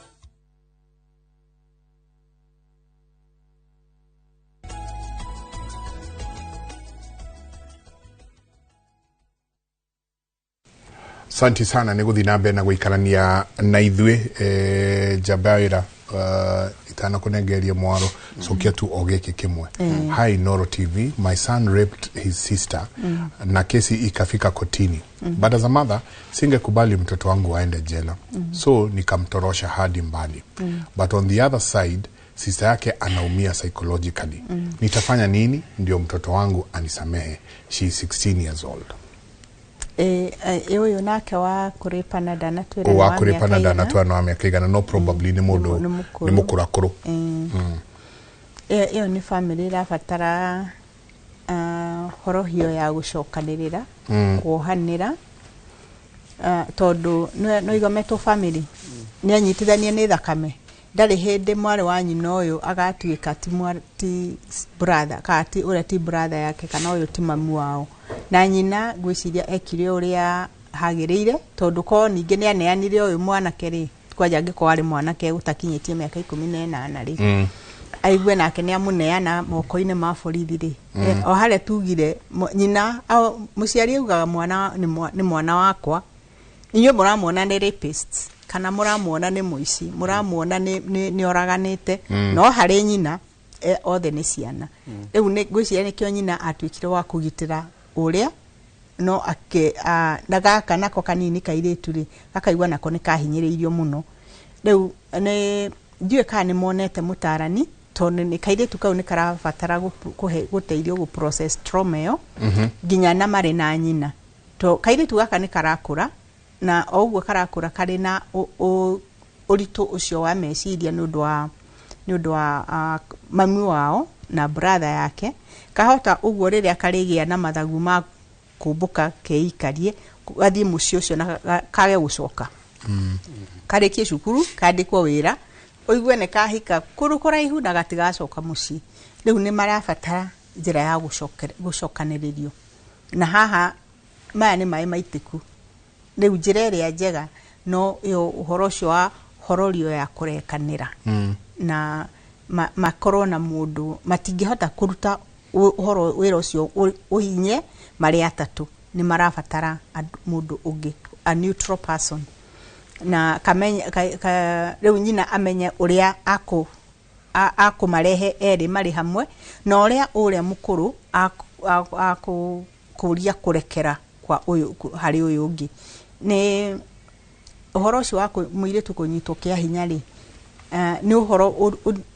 Santi sana nä gå thiä na mbere na gå ikarania na ithuä njamba ya wä ra itanakå mwaro cokia tu o gä kä kä mwe. Hi Noro TV, my son raped his sister na kesi ikafika kotini, but as a mother singekubali mtoto wangu aende jela, so nikamtorosha hadi mbali, but on the other side sister yake anaumia psychologically. Nitafanya nini ndio mtoto wangu anisamehe? She is 16 years old. Ũyũ nake wa kũrĩpana ndanatwĩra nĩ wa wa kũrĩpana mĩaka igana. Ndanatwara nĩ wa mĩaka igana, no probably nĩ mũndũ nĩ mũkũrũ. Nĩ mũkũrakũrũ. Ĩyo nĩ bamĩrĩ ĩrabatara horohio ya gũcokanĩrĩra, kuohanĩra, tondũ no igometwo bamĩrĩ nĩ anyitithanie nĩ thakame. Ndarĩ hĩndĩ mwarĩ wa nyina ũyũ agatuĩka ti ti brother, kana ti ũrĩa ti brother yake, kana ũyũ ti mamu wao. Na nyina ngwĩciria ekire ũrĩa hagĩrĩire, tondũ korwo ningĩ nĩ aneanire ũyũ mwanake rĩ, kwanja angĩkorwo arĩ mwanake ũtakinyĩtie mĩaka 18 rĩ, aigue nake nĩ amũneana moko-inĩ ma borithi rĩ. O harĩa tugire nyina mũciari augaga mwana nĩ mwana wakwa. Inyuĩ mũramuona nĩ rapist, kana mũramuona nĩ mũici, mũramuona nĩ oraganĩte, no harĩ nyina othe nĩ ciana. Rĩu nĩ ngwĩciria nĩkĩo nyina atuĩkire wa kũgitĩra ũrĩa no ake na gaka nako kanini kairĩtu rĩ, gakaigua nako nĩ kahinyĩrĩirio mũno. Rĩu nĩ ndiũĩ kana nĩ monete mũtarani, tondũ nĩ kairĩtu kau nĩ karabatara gũteithio gũ process trauma ĩyo nginya na marĩ na nyina, to kairĩtu gaka nĩ karakũra, na o ũguo karakũra karĩ na ũritũ ũcio wa meciria nĩ ũndũ wa mami wao na brother yake. Kahota ũguo rĩrĩa karĩgĩa na mathagu ma kũmbũka keikarie gathiĩ mũciĩ ũcio na kage gũcoka, karĩkie cukuru, kandĩkwo wĩra, ũigue nĩ kahika kũndũ kũraihu na gatigacoka mũciĩ. Rĩu nĩ marabatara njĩra ya gũcokanĩrĩrio, na haha maya nĩ maĩ maitĩku. Rĩu njĩra ĩrĩa njega no ĩyo ũhoro ũcio wa hororio ya kũrekanĩra na makorwo na mũndũ matingĩhota kũruta ũhoro wĩra ũcio ũhinye marĩ atatũ. Nĩ marabatara mũndũ ũngĩ, a neutral person, na kamenya rĩu nyina amenye ũrĩa akũmarehe erĩ marĩ hamwe, na ũrĩa ũrĩa mũkũrũ akũria kũrekera kwa ũyũ harĩ ũyũ ũngĩ. Nĩ ũhoro ũcio wa mũirĩtu kũnyitwo kĩa hinya rĩ, nĩ ũhoro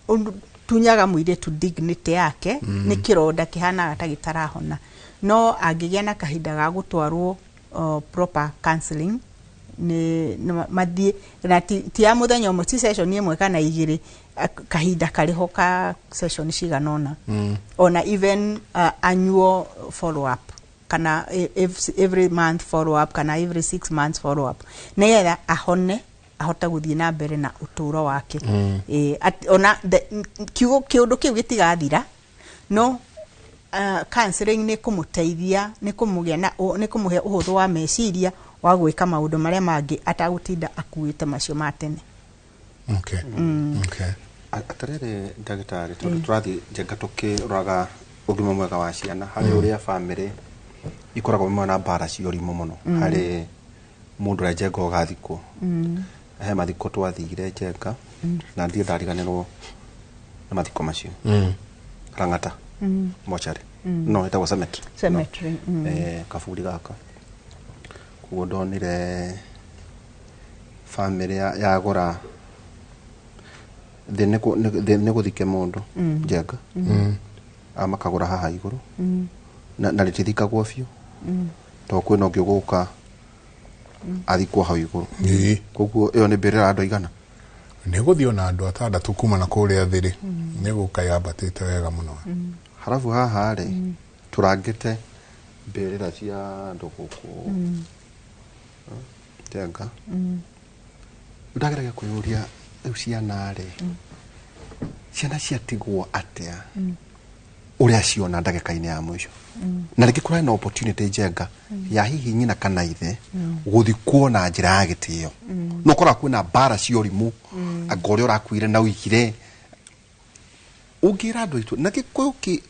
ũtunyaga mũirĩtu dignity yake. Nĩ kĩronda kĩhanaga ta gĩtarahona, no angĩgĩa na kahinda ga gũtwarwo proper counseling, nĩ mathiĩ na ti ya mũthenya ũmwe, ti session ĩmwe kana igĩrĩ, kahinda karĩ ho ka session cigana ũna, ona even annual follow up, kana every month follow up, kana every 6 months follow up, nĩgetha ahone, ahote gũthiĩ na mbere na ũtũũro wake. Ona kiugo kĩũndũ kĩu gĩtigathira, no counseling nĩ kũmũteithia, nĩ kũmũgĩa na nĩ kũmũhe ũhũthũ wa meciria wa gwĩka maũndũ marĩa mangĩ atagũtinda akuĩte macio ma tene. Atĩrĩrĩ ndagĩtarĩ, tondũ tũrathiĩ njenga tũkĩroraga ũgima mwega wa ciana harĩ ũrĩa bamĩrĩ ikoragwo imwe na mbara cia ũrimũ mũno harĩ mũndũ ũrĩa njenga ũgathikwo. He mathiko twathire njenga na ndirĩ ndariganĩrwo nĩ mathiko macio. Rang'ata mochari, no ĩtagwo cemetery. Cemetery. Kaburi gaka koguo ndonire bamĩrĩ yagũra thĩ thĩ nĩ gũthike mũndũ njenga. Makagũra haha igũrũ na rĩtithikagwo biũ tondũ kwĩna ũngĩ ũgũka athikwo hau igũrũ. Koguo ĩyo nĩ mbĩrĩra ya andũ aigana? Nĩ gũthiĩ ona andũ atandatũ kuma na kũrĩa thĩ rĩ, nĩ gũka yambatĩte wega mũno. Harabu haha rĩ, tũrangĩte mbĩrĩra cia andũ gũkũ njenga. Ndageragia kwĩyũria rĩu ciana rĩ, ciana ciatigwo atĩa ũrĩa ciona ndagĩka-inĩ ya mũico, na rĩngĩ kũrarĩ na opportunity njenga ya hihi nyina kana ithe gũthikwo na njĩra ya gĩtĩo, no ũkoraga kwĩna mbara cia ũrimũ, anga ũrĩa ũrakuire na ũigire ũngĩra andũ aitũ na gĩkũyũ kĩ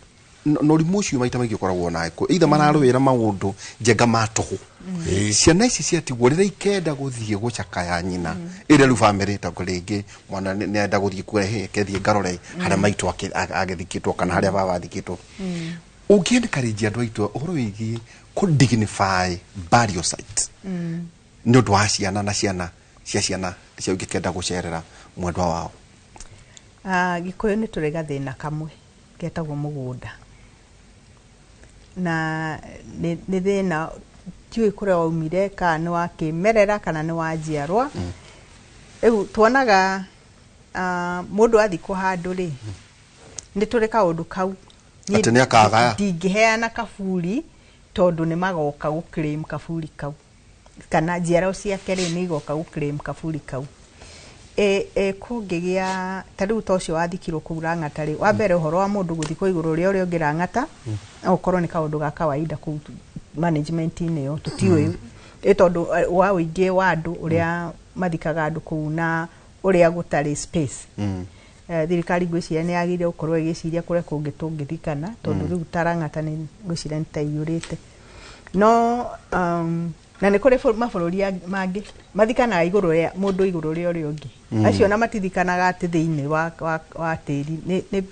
Na ũrimũ ũcio maita maingĩ ũkoragwo na gĩkũyũ either mararũĩra maũndũ njenga ma tũhũ. Ciana ici ciatigwo rĩrĩa ikenda gũthiĩ gũcakaya nyina, ĩrĩa rĩu bamĩrĩ tondũ rĩngĩ mwana nĩenda gũthiĩ kurehe kethiĩ ngarore harĩa maitũ agĩthikĩtwo kana harĩa baba athikĩtwo. Ũngĩ-encourage andũ aitũ ũhoro wĩgiĩ kũ dignify burial site nĩ ũndũ wa ciana na ciana cia ciana cia ingĩkenda gũcerera mwendwa wao? Ah, Gĩkũyũ nĩ tũrĩ gathĩna kamwe getagwo mũgũnda, na nĩ thĩna tiũĩ kũrĩa waumire, kana nĩ wa kĩmerera kana nĩ wa njiarwa. Rĩu tuonaga mũndũ athikwo handũ rĩ, nĩ tũrĩ kaũndũ kau. Niĩ Atĩ nĩ akagaya. ndingĩheana kaburi tondũ nĩ magoka gũ claim kaburi kau, kana njiarwa ciake rĩ, nĩ igoka gũ claim kaburi kau. E kũngĩgĩa ta rĩu ta ũcio wathikirwo kũu Lang'ata rĩ, wa mbere ũhoro wa mũndũ gũthikwo igũrũ rĩa ũrĩa ũngĩ Lang'ata no ũkorwo nĩ kaũndũ ga kawaida kũu management-inĩ ĩyo, tũtiũĩ, ĩ tondũ wa ũingĩ wa andũ ũrĩa mathikaga andũ kũu na ũrĩa gũtarĩ space. Thirikari ngwĩciria nĩ yagĩrĩire gũkorwo ĩgĩciria kũrĩa kũngĩ tũngĩthikana, tondũ rĩu ta Lang'ata nĩ ngwĩciria nĩ ta iyũrĩte. No na nĩ kũrĩ mabũrũri mangĩ mathikanaga igũrũ rĩa mũndũ igũrũ rĩa ũrĩa ũngĩ. Acio ona matithikanaga atĩ thĩinĩ wa tĩri, nĩ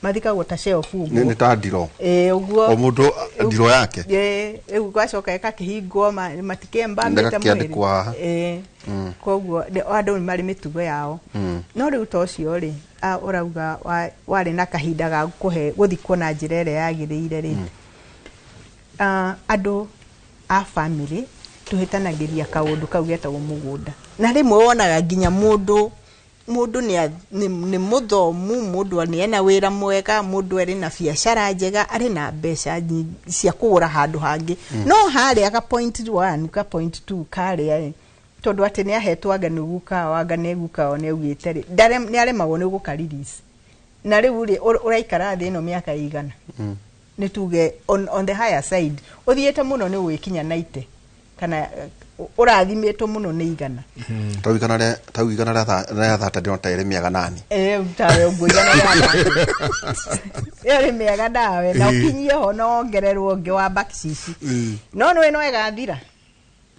mathikagwo ta shelf ũguo. Nĩ ta ndiro. Ĩĩ, ũguo. O mũndũ ndiro yake. Ĩĩ, rĩu gwacoka ĩgakĩhingwo matikĩembamĩte mwĩrĩ. Ndagakĩandĩkwo haha. Ĩĩ. Koguo andũ nĩ marĩ mĩtugo yao. No rĩu ta ũcio rĩ, ũrauga warĩ na kahinda ga kũhe gũthikwo na njĩra ĩrĩa yagĩrĩire rĩ, andũ a family tũhĩtanagĩria kaũndũ kau getagwo mũgũnda. Na rĩmwe wonaga nginya mũndũ nĩ mũthomu, mũndũ nĩ ena wĩra mwega, mũndũ arĩ na biacara njega, arĩ na mbeca cia kũgũra handũ hangĩ. No harĩa ka point one, ka point two karĩa ĩ, tondũ atĩ nĩ ahetwo anga nĩ guka wao, anga nĩ guka wao nĩ augĩte rĩ, nĩ aremagwo nĩ gũka release. Na rĩu rĩ, ũraikara thĩ ĩno mĩaka ĩigana? Nĩ tuge on the higher side ũthiĩte mũno nĩ ũgĩkinya 90, kana ũrathimĩtwo mũno nĩ 100. Tau 130 ndĩrona ta ĩrĩ mĩega nani. Tawe ũguo 130. Ĩyo nĩ mĩega nawe, na ũkinyie ho na wongererwo ũngĩ wa bakshishi. No nĩ no ĩgathira.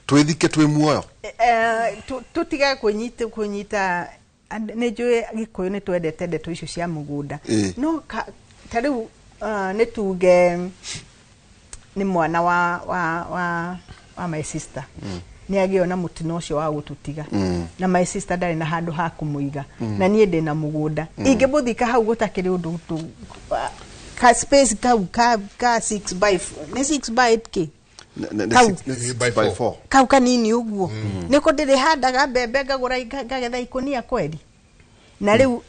Twĩthike twĩ muoyo. Tũtige kũnyita, nĩ njũĩ Gĩkũyũ nĩ twendete ndeto icio cia mũgũnda. No ta rĩu nĩ tuge nĩ mwana wa my sister. Nĩ agĩo na mũtino ũcio wa gũtũtiga. Na my sister ndarĩ na handũ ha kũmũiga. Na niĩ ndĩ na mũgũnda. Ingĩmũthika hau gũtakĩrĩ ũndũ ka space kau ka 6 by 4, nĩ 6 by 8 k? Kau. Nĩ 6 by 4. Kau kanini ũguo. Nĩko ndĩrĩhandaga mbembe ngagũra ngagetha ikũnia kweri. Na rĩu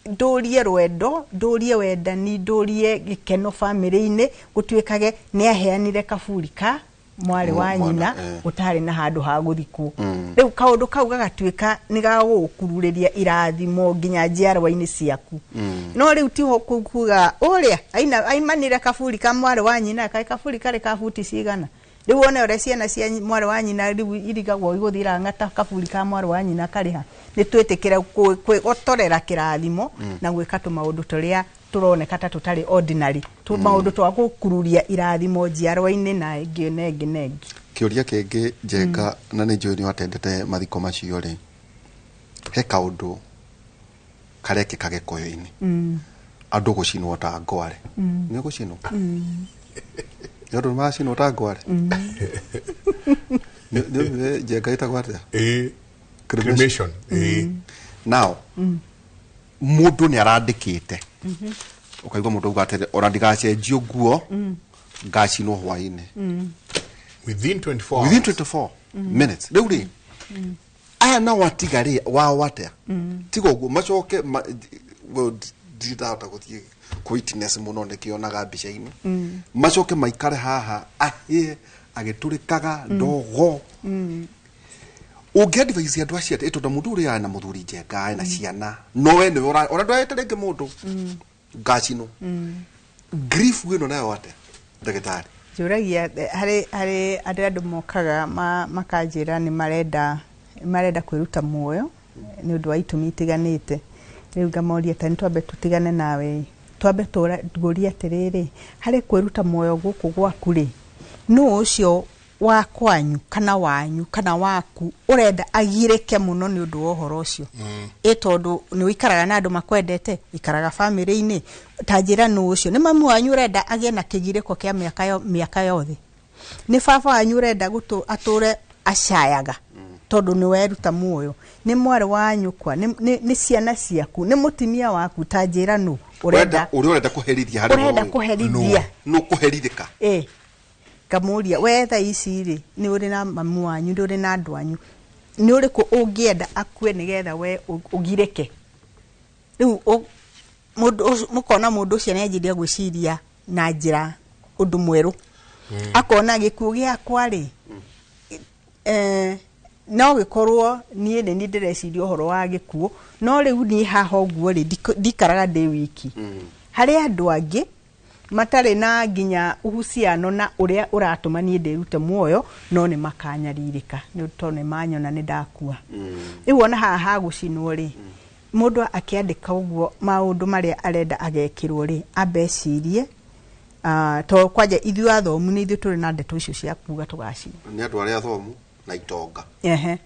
ndũrie rwendo, ndũrie wendani, ndũrie gĩkeno bamĩrĩ-inĩ, gũtuĩkage nĩ aheanire kaburi ka mwarĩ wa nyina ũtarĩ na handũ ha gũthikwo. Rĩu kaũndũ kau gagatuĩka nĩ gagũgũkururĩria irathimo nginya njiarwa-inĩ ciaku. No rĩu tiho kuga ũrĩa aimanire kaburi ka mwarĩ wa nyina, kaĩ kaburi karĩ ka buti cigana. Rĩu wone ũrĩa ciana cia mwarĩ wa nyina rĩu irigagwo igũthiĩ Lang'ata kaburi ka mwarĩ wa nyina karĩ ha. Nĩ twĩtĩkĩre kwĩgotorera kĩrathimo na gwĩka tũmaũndũ tũrĩa tũroneka ta tũtarĩ ordinary, tũmaũndũ twa gũkururia irathimo njiarwa-inĩ na ĩngĩ na ĩngĩ na ĩngĩ. Kĩũria kĩngĩ Njenga, na nĩ njũĩ nĩ watendete mathiko macio rĩ, he kaũndũ karekĩka Gĩkũyũ-inĩ, andũ gũcinwo ta ngware. Nĩ gũcinwo? Nĩ andũ maracinwo ta ngware? Nĩ Njenga ĩtagwo atĩa? Cremation. Now, mũndũ nĩ arandĩkĩte, ũkaigua mũndũ auga atĩrĩ, ona ndigacenjio nguo, ngacinwo hwaĩ-inĩ. Within 24 Within hours. 24 minutes. Rĩu rĩ, aya nao atiga rĩ, wao atĩa? Tiga ũguo macoke ndindahota gũthiĩ kũ witness mũno nĩkĩonaga mbica-inĩ. Macoke maikare haha ahĩe agĩtũrĩkaga ndogo. Ũngĩ advise andũ acio atĩ, tondũ mũndũ ũrĩa ena mũthuri Njenga, ena ciana, no we nĩwe ona ndwaete rĩngĩ mũndũ ngacinwo. Grief ĩno nayo atĩa, ndagĩtarĩ? Njũragia harĩ arĩa andũ mokaga makanjĩra nĩ marenda kwĩruta muoyo nĩ ũndũ wa itũmi itiganĩte. Rĩu ngamoria ta nĩ twambe tũtigane nawe, Twambe tũrie atĩrĩrĩ, harĩ kwĩruta muoyo gũkũ gwaku rĩ, nũ ũcio wa kwanyu kana wanyu kana waku ũrenda agirĩke mũno nĩ ũndũ wa ũhoro ũcio? Ĩ tondũ nĩ ũikaraga na andũ makwendete, ũikaraga bamĩrĩ-inĩ, ta njĩra nũ ũcio. Nĩ mamu wanyu ũrenda agĩe na kĩgirĩko kĩa mĩaka yothe? Nĩ baba wanyu ũrenda atũre acayaga tondũ nĩ weruta muoyo? Nĩ mwarĩ wa nyũkwa? Nĩ ciana ciaku? Nĩ mũtumia waku? Ta njĩra nũ ũrenda ũrĩa ũrenda kũherithia harĩ ũrenda kũherithia. Nũ kũherithĩka? Ĩ ngamuria, we thaa ici rĩ, nĩ ũrĩ na mamu wanyu, nĩ ũrĩ na andũ anyu, nĩ ũrĩkũ ũngĩenda akue nĩgetha we ũgirĩke? Rĩu mũkona mũndũ ũcio nĩ anjĩria gwĩciria na njĩra ũndũ mwerũ, akona gĩkuũ gĩakwa rĩ, no gĩkorwo niĩ nĩ niĩ ndĩreciria ũhoro wa gĩkuũ, no rĩu niĩ haha ũguo rĩ, ndikaraga ndĩ wiki. Harĩ andũ angĩ matarĩ na nginya uhusiano na ũrĩa ũratũma niĩ ndĩrute muoyo, no nĩ makanyarirĩka nĩ tondũ nĩ manyona nĩ ndakua. Rĩu ona haha ha gũcinwo rĩ, mũndũ akĩandĩka ũguo maũndũ marĩa arenda agekĩrwo rĩ, ambe ecirie, to kwanja ithuĩ athomu nĩ ithuĩ tũrĩ na ndeto icio cia kuga tũgacinwo. Nĩ andũ arĩa athomu na itonga. Ehe.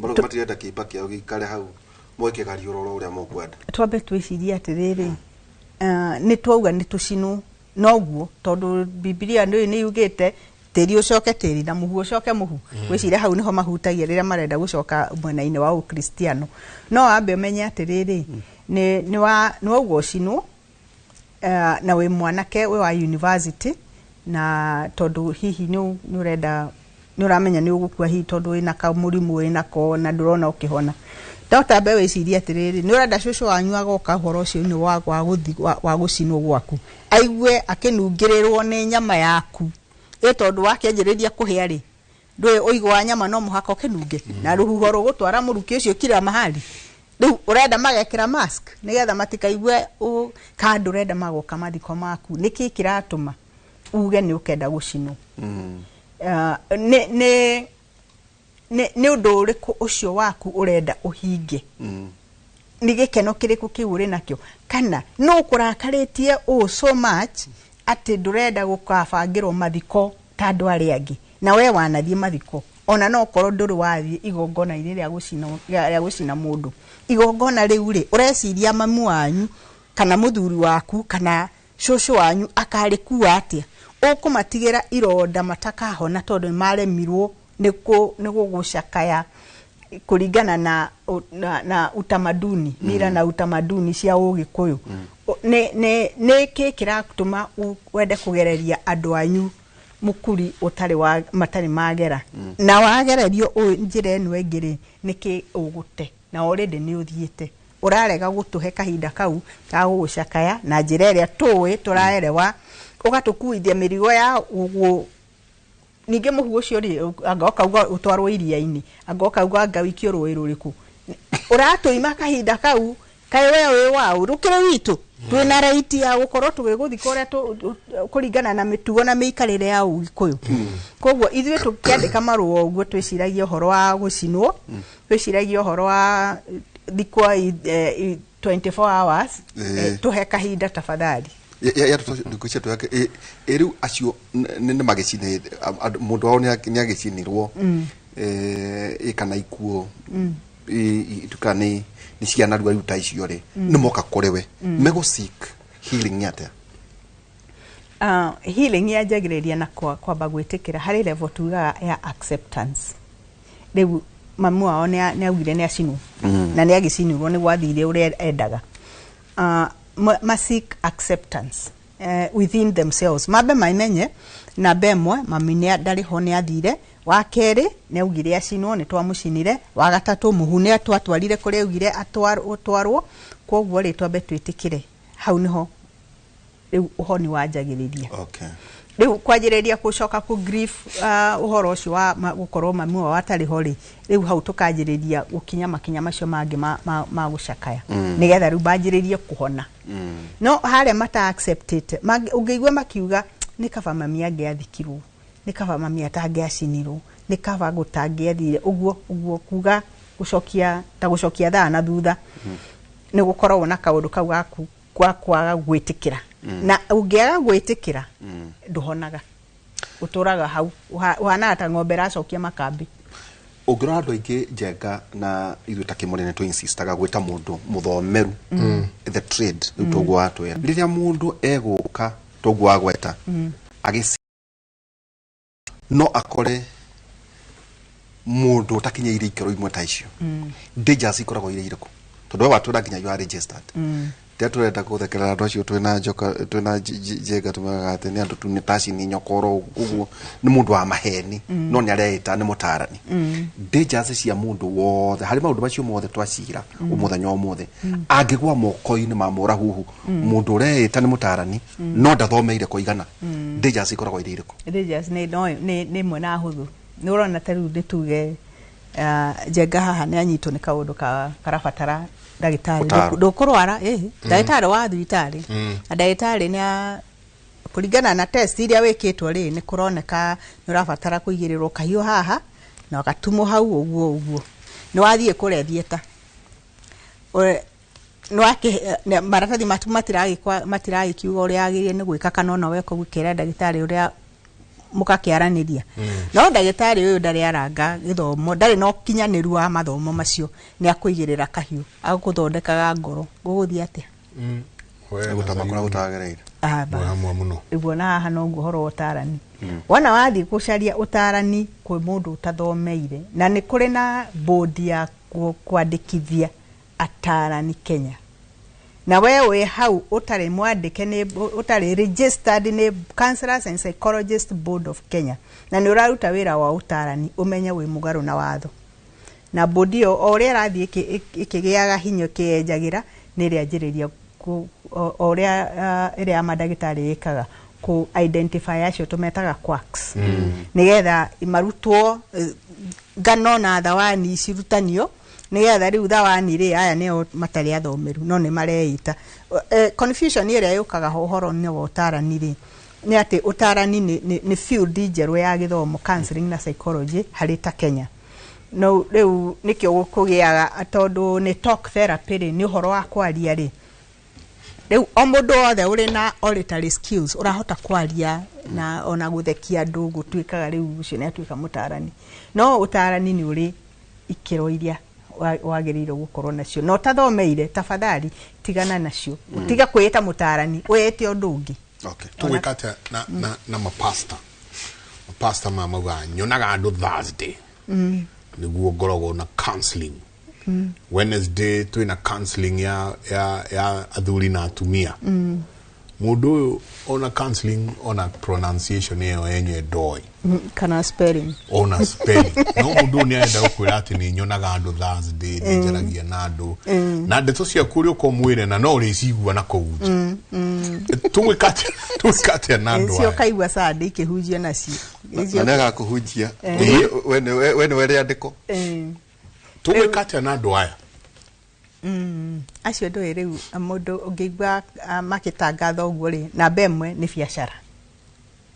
Marauga matirenda kĩimba kĩao gĩikare hau mweke gariũrũro ũrĩa mũkwenda. Twambe twĩcirie atĩrĩrĩ, nĩ twauga nĩ tũcinwo noguo, tondũ Bibilia nĩ yugĩte tĩri ũcoke tĩri na mũhu ũcoke mũhu. Gwĩciria hau nĩho mahutagia rĩrĩa marenda gũcoka mwena-inĩ wa ũkristiano. No wambe ũmenye atĩrĩrĩ, nĩ wauga ũcinwo, na wĩ mwanake wĩ wa university, na tondũ hihi nĩ ũrenda, nĩ ũramenya nĩ ũgũkua hihi tondũ wĩna kamũrimũ wĩnako na ndũrona ũkĩhona. No tambe wĩcirie atĩrĩrĩ, nĩ ũrenda cũcũ wanyu agoka ũhoro ũcio-inĩ wa gũcinwo gwaku, aigue akĩnungĩrĩrwo nĩ nyama yaku, ĩ tondũ wakĩanjĩrĩria kũhĩa rĩ, ndũĩ ũigũ wa nyama no mũhaka ũkĩnunge, na rũhuho rũgũtwara mũrukĩ ũcio kila mahali. Rĩu ũrenda magekĩra mask nĩgetha matikaigue kana ndũrenda magoka mathiko maku. Nĩkĩ kĩratũma uge nĩ ũkenda gũcinwo? Nĩ ũndũ ũrĩkũ ũcio waku ũrenda ũhinge? Nĩ gĩkeno kĩrĩkũ kĩu ũrĩ nakĩo? Kana nũ ũkũrakarĩtie ũũ so much atĩ ndũrenda gũkabangĩrwo mathiko ta andũ arĩa angĩ, na we wanathiĩ mathiko ona no korwo ndũrĩ wathiĩ igongona-inĩ rĩa gũcina mũndũ? Igongona rĩu rĩ, ũreciria mamu wanyu kana mũthuri waku kana cũcũ wanyu akarĩkua atĩa? Ũkũmatigĩra ironda matakahona tondũ nĩ maremirwo nĩ gũgũcakaya kũringana na utamaduni, mira na utamaduni cia ũgĩkũyũ. Nĩ kĩ kĩratũma wende kũgereria andũ anyu mũkuri ũtarĩ wa matarĩ magera? Na wagererio njĩra ĩno ĩngĩ rĩ, nĩkĩ ũgũte? Na already nĩ ũthiĩte, ũrarega gũtũhe kahinda kau ga gũgũcakaya na njĩra ĩrĩa tũĩ tũraerewa, ũgatũkuithia mĩrigo ya ũguo. Ningĩ mũhu ũcio rĩ, anga ũkauga ũtwarwo iria-inĩ, anga ũkauga anga wĩikio rũĩ rũrĩkũ, ũratũima kahinda kau. Kaĩ we wĩ waũ? Rũkĩrĩ witũ twĩna right ya gũkorwo tũgĩgũthika ũrĩa kũringana na mĩtugo na mĩikarĩre ya ũgĩkũyũ. Koguo ithuĩ tũkĩandĩka marũa ũguo twĩciragia ũhoro wa gũcinwo, twĩciragia ũhoro wa thikwo 24 hours, tũhe kahinda tafadhali. Rĩu acio nĩ magĩcine mũndũ wao nĩ agĩcinirwo kana ikuũ ituka nĩ ciana rĩu ta icio rĩ, nĩ moka kũrĩ we megũ seek healing atĩa? Healing yanjagĩrĩria na kwamba gwĩtĩkĩra harĩ level tugaga ya acceptance. Rĩu mamu wao nĩ augire nĩ acinwo, na nĩ agĩcinirwo nĩ gwathire ũrĩa endaga. Ma seek acceptance within themselves, mambe maimenye namba ĩmwe mami nĩ ndarĩ ho nĩ athire, wa kerĩ nĩ augire acinwo nĩ twamũcinire, wa gatatũ mũhu nĩ twatwarire kũrĩa augire atwarwo. Koguo rĩ, twambe twĩtĩkĩre hau nĩho rĩu ũhoni wanjagĩrĩria. Rĩu kwanjĩrĩria gũcoka kũ grief, ũhoro ũcio wa gũkorwo mami wao atarĩ ho rĩ, rĩu hau tũkanjĩrĩria gũkinya makinya macio mangĩ ma gũcakaya, nĩgetha rĩu manjĩrĩrie kũhona. No harĩa mata acceptĩte, ũngĩigua makiuga nĩ kaba mami angĩathikirwo, nĩ kaba mami atangĩacinirwo, nĩ kaba gũtangĩathire ũguo ũguo, kuga gũcokia ta gũcokia thaa na thutha, nĩ gũkoragwo na kaũndũ kau ga kwa kwaga gwĩtĩkĩra. Na ũngĩaga gwĩtĩkĩra, ndũhonaga, ũtũraga hau ũhanaga ta ng'ombe ĩracokia makambi. Ũngĩrora andũ aingĩ, Njenga, na ithuĩ ta kĩmũrĩ nĩ tũinsistaga gwĩta mũndũ mũthomeru the trade. Rĩu toguo watwĩra, rĩrĩa mũndũ egũka toguo wagweta, agĩci no akore mũndũ ũtakinyĩire ikĩro imwe ta icio, dangers ikoragwo irĩ irĩkũ? Tondũ we watwĩra nginya you are registered. Rĩrĩa tũrenda gũthekerera andũ acio twĩna njoka, twĩna Njenga, tumegaga atĩ nĩ andũ tu nĩ tacini nyokoro ũguo, nĩ mũndũ wa maheni, no nĩ areĩta nĩ mũtarani. Dangers cia mũndũ wothe harĩ maũndũ macio mothe twacira mũthenya ũmũthĩ, angĩgwa moko-inĩ ma mũrahuhu, mũndũ ũreĩta nĩ mũtarani no ndathomeire kũigana, dangers ikoragwo irĩ irĩkũ? Dangers nĩ no nĩ ĩmwe na hũthũ. Nĩ ũrona ta rĩu nĩ tuge, Njenga haha nĩ anyitwo nĩ kaũndũ ka karabatara ndagĩtarĩ. Ũtaaro. Ndũkũrwara ĩĩ, ndagĩtarĩ wa thibitarĩ, na ndagĩtarĩ nĩ kũringana na test iria wĩkĩtwo rĩ, nĩ kũroneka nĩ ũrabatara kũigĩrĩrwo kahiũ haha na gatumwo hau ũguo ũguo. Nĩ wathiĩ kũrĩa theatre, maratathi maku matiragĩkiuga ũrĩa agĩrĩire nĩ gwĩka, kana ona weka ũgĩkĩra ndagĩtarĩ ũrĩa mũgakĩaranĩria. No ndagĩtarĩ ũyũ ndarĩ aranga gĩthomo, ndarĩ na ũkinyanĩru wa mathomo macio, nĩ akũigĩrĩra kahiũ agũthondekaga ngoro, gũgũthiĩ atĩa? Gũtama kũrĩa gũtagĩrĩire. Ah, bas. Hamwe mũno. Ũguo na haha noguo ũhoro wa ũtarani. Wona wathiĩ gũcaria ũtarani kwĩ mũndũ ũtathomeire, na nĩ kũrĩ na bodi ya kwandĩkithia atarani Kenya, na we wĩ hau ũtarĩ mwandĩke, nĩ ũtarĩ registered nĩ Counselors and Psychologists Board of Kenya, na nĩ ũraruta wĩra wa ũtarani, ũmenye wĩ mũgarũ na watho. Na bodi ĩyo o ũrĩa ĩrathiĩ ĩkĩgĩaga hinya, ĩkĩenjagĩra, nĩ ĩrĩanjĩrĩria o ũrĩa ĩrĩa ya mandagĩtarĩ ĩkaga kũ identify acio tũmetaga quacks, nĩgetha marutwo ngano na thawani cirutanio, nĩgetha rĩu thawani rĩ, aya nĩo matarĩ athomeru no nĩ mareita. Confusion ĩrĩa yũkaga ho ũhoro-inĩ wa ũtarani rĩ, nĩ atĩ ũtarani nĩ field njerũ ya gĩthomo, counseling na psychology, harĩ ta Kenya. No rĩu nĩkĩo kũgĩaga, tondũ nĩ talk therapy rĩ, nĩ ũhoro wa kwaria rĩ. Rĩu o mũndũ wothe ũrĩ na oratory skills, ũrahota kwaria na ona gũthekia andũ, gũtuĩkaga rĩu ũcio nĩ atuĩka mũtarani. No ũtarani nĩ ũrĩ ikĩro iria wagĩrĩirwo gũkorwo nacio, na ũtathomeire, tafadhali tigana nacio. Tiga kwĩĩta mũtarani, wĩĩte ũndũ ũngĩ. Tũgwĩka atĩa na mapasta maya maugaga nyonaga andũ Thursday nĩguo ngoragwo na counseling, Wednesday twĩna counseling ya athuri na atumia? Mũndũ ũyũ ona counseling, ona pronunciation ĩyo yenye ndoĩ. Kana spelling. Ona spelling. No mũndũ ũyũ nĩ arenda gũkwĩra atĩ nĩ nyonaga andũ Thursday, nĩ njaragia na andũ, na ndeto ciaku ũrĩa ũkomwĩre na no ũrĩcigua na kũu nja. Tũgwĩka atĩa na andũ Cio aya? Ũkaigua Sunday ikĩhunjia nacio. Na nĩ agakũhunjia. We nĩwe rĩandĩko. Tũgwĩka atĩa na andũ aya? Acio ndũĩ rĩu mũndũ ũngĩigua makĩtangatha ũguo rĩ, namba ĩmwe nĩ biacara,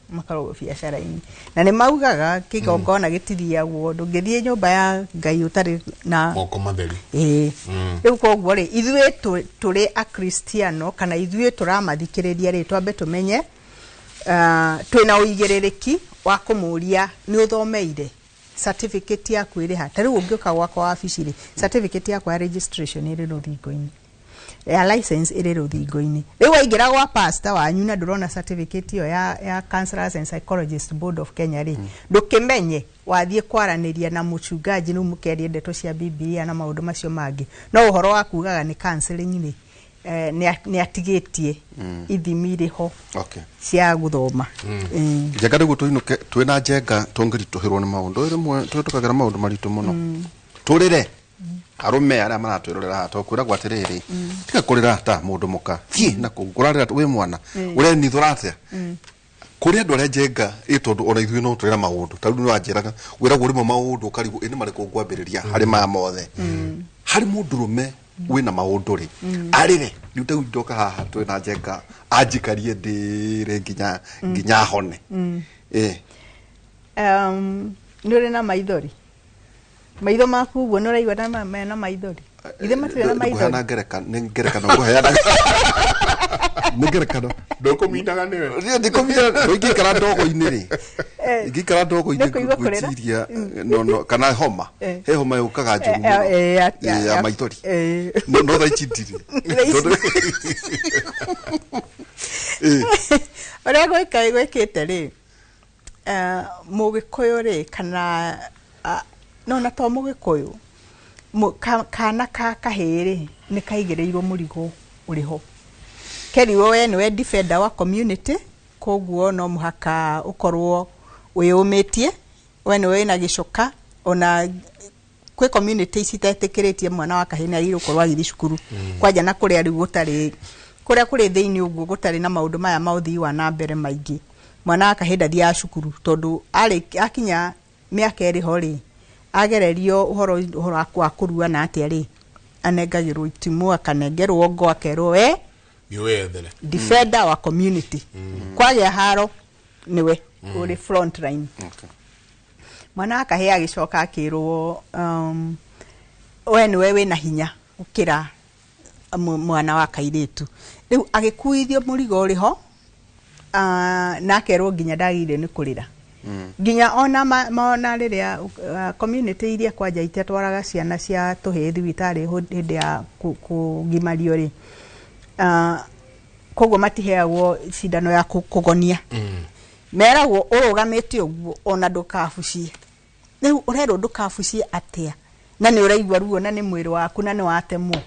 makoragwo biacara-inĩ, na nĩ maugaga kĩgongona gĩtithiagwo, ndũngĩthiĩ nyũmba ya Ngai ũtarĩ na moko matheri. Ĩĩ. Rĩu koguo rĩ, ithuĩ tũrĩ akristiano kana ithuĩ tũramathikĩrĩria rĩ, twambe tũmenye twĩna ũigĩrĩrĩki wa kũmũria, nĩ ũthomeire? Certificate yaku ĩrĩ ha? Ta rĩu ũngĩũka gwakwa wabici rĩ, certificate yakwa ya registration ĩrĩ rũthingo-inĩ, ya license ĩrĩ rũthingo-inĩ. Rĩu waingĩra gwa pastor wanyu na ndũrona certificate ĩyo ya Counselors and Psychologists Board of Kenya rĩ, ndũkĩmenye wathiĩ kwaranĩria na mũchungaji, rĩu mũkeria ndeto cia Bibilia na maũndũ macio mangĩ, no ũhoro wa kugaga nĩ counseling rĩ, nĩ atigĩtie ithimi irĩ ho cia gũthoma. Njenga, nĩguo tũinũke twĩna Njenga, tũngĩritũhĩrwo nĩ maũndũ rĩmwe, tũhĩtũkagĩra maũndũ maritũ mũno, tũrĩre arũme arĩa maratwĩrorera haha, to kwĩragwo atĩrĩrĩ, tiga kũrĩra ta mũndũ mũka, thiĩ na kũu kũrarĩra wĩ mwana, ũrenithũra atĩa kũrĩ andũ arĩa, Njenga, ĩ tondũ ona ithuĩ no tũrĩra maũndũ. Ta rĩu nĩ wanjĩraga wĩragwo rĩmwe maũndũ ũkarigwo ĩ nĩ marĩkũ ngwambĩrĩria harĩ maya mothe. Harĩ mũndũrũme wĩna maũndũ rĩ, arĩre rĩu ta rĩu ndoka haha twĩna Njenga, anjikarie ndĩre nginya hone. Ĩ. Nĩ ũrĩ na maithori maitho maku ũguo, nĩ ũraigua ta mena maithori? Ithe matirĩ na maithori. Ngũheana ngerekano, nĩ ngerekano ngũheana. Nĩ ngerekano. Ndũkũminaga nĩwe. Niĩ ndikũmina ingĩikara ndogo-inĩ rĩ, ingĩikara ndogo-inĩ Nĩ kũigua kũrĩra? ngwĩciria no kana homa. He homa yũkaga njũru mũno. Ya maithori. No thaa ici ndirĩ. Thaa ici. Ũrĩa gwĩka gwĩkĩte rĩ, mũgĩkũyũ rĩ, kana no na to mũgĩkũyũ, kana ka kahĩĩ rĩ, nĩ kaigĩrĩirwo mũrigo ũrĩ ho, kerirwo we nĩwe defender wa community, koguo no mũhaka ũkorwo wĩyũmĩtie, we nĩwe wĩna gĩcoka. Ona kwĩ community citetĩkĩrĩtie mwana wa kahĩĩ nĩ agĩrĩirwo gũkorwo agĩthiĩ cukuru, kwanja na kũrĩa rĩu gũtarĩ, kũrĩa kũrĩ thĩinĩ ũguo gũtarĩ na maũndũ maya ma ũthii wa na mbere maingĩ, mwana wa kahĩĩ ndathiaga cukuru tondũ akinya mĩaka ĩrĩ ho rĩ, agererio ũhoro wa kũrua na atĩa rĩ, anengagĩrwo itimũ, akanengerwo ngo, akerwo we nĩ wethere defender wa community, kwagĩa haro nĩwe ũrĩ front line. Mwana wa kahĩĩ agĩcoka akĩrwo we nĩwe wĩna hinya gũkĩra mwana wa kairĩtu. Rĩu agĩkuithio mũrigo ũrĩ ho, na akerwo nginya ndagĩrĩire nĩ kũrĩra, nginya ona mona rĩrĩa community iria kwanja itatwaraga ciana cia tũhĩĩ thibitarĩ hĩndĩ ya kũgimario rĩ, koguo matiheagwo cindano ya kũgonia, meragwo ũrũgamĩte ũguo ona ndũkabucie. Rĩu ũrerwo ndũkabucie atĩa na nĩ ũraigua ruo na nĩ mwĩrĩ waku na nĩ watemwo?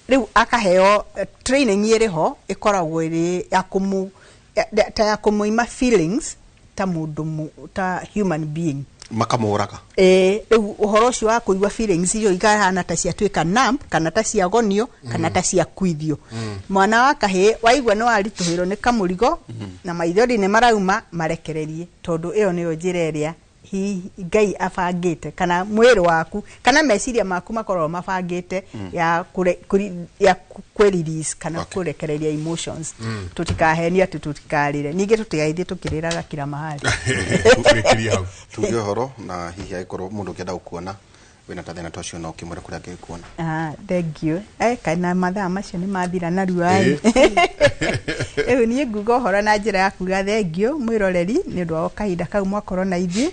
Rĩu akaheo training ĩrĩ ho ĩkoragwo ĩrĩ ya kũmũ ta ya kũmũima feelings ta mũndũ ta human being. Makamũraga. Rĩu ũhoro ũcio wa kũigua feelings icio ikahana ta ciatuĩka numb, kana ta ciagonio, kana ta ciakuithio. Mwana wa kahĩĩ waigua nĩ waritũhĩrwo nĩ kamũrigo na maithori nĩ marauma, marekererie, tondũ ĩyo nĩyo njĩra ĩrĩa hihi Ngai abangĩte, kana mwĩrĩ waku kana meciria maku makoragwo mabangĩte ya ya kwĩ-release kana kũrekereria emotions. Tũtikahenio atĩ tũtikarĩre, ningĩ tũtigaithie tũkĩrĩraga kila mahali. Tũrĩkĩrie hau. Tuge ũhoro na hihi angĩkorwo mũndũ ũngĩenda gũkuona wĩna ta thĩna ta ũcio no ũkĩmwĩre kũrĩa angĩkuona. Ah, thank you. Kana mathaa macio nĩ mathira narua. Rĩu niĩ nguga ũhoro na njĩra ya kuga thank you mwĩroreri nĩ ũndũ wa kahinda kau mwakorwo na ithuĩ.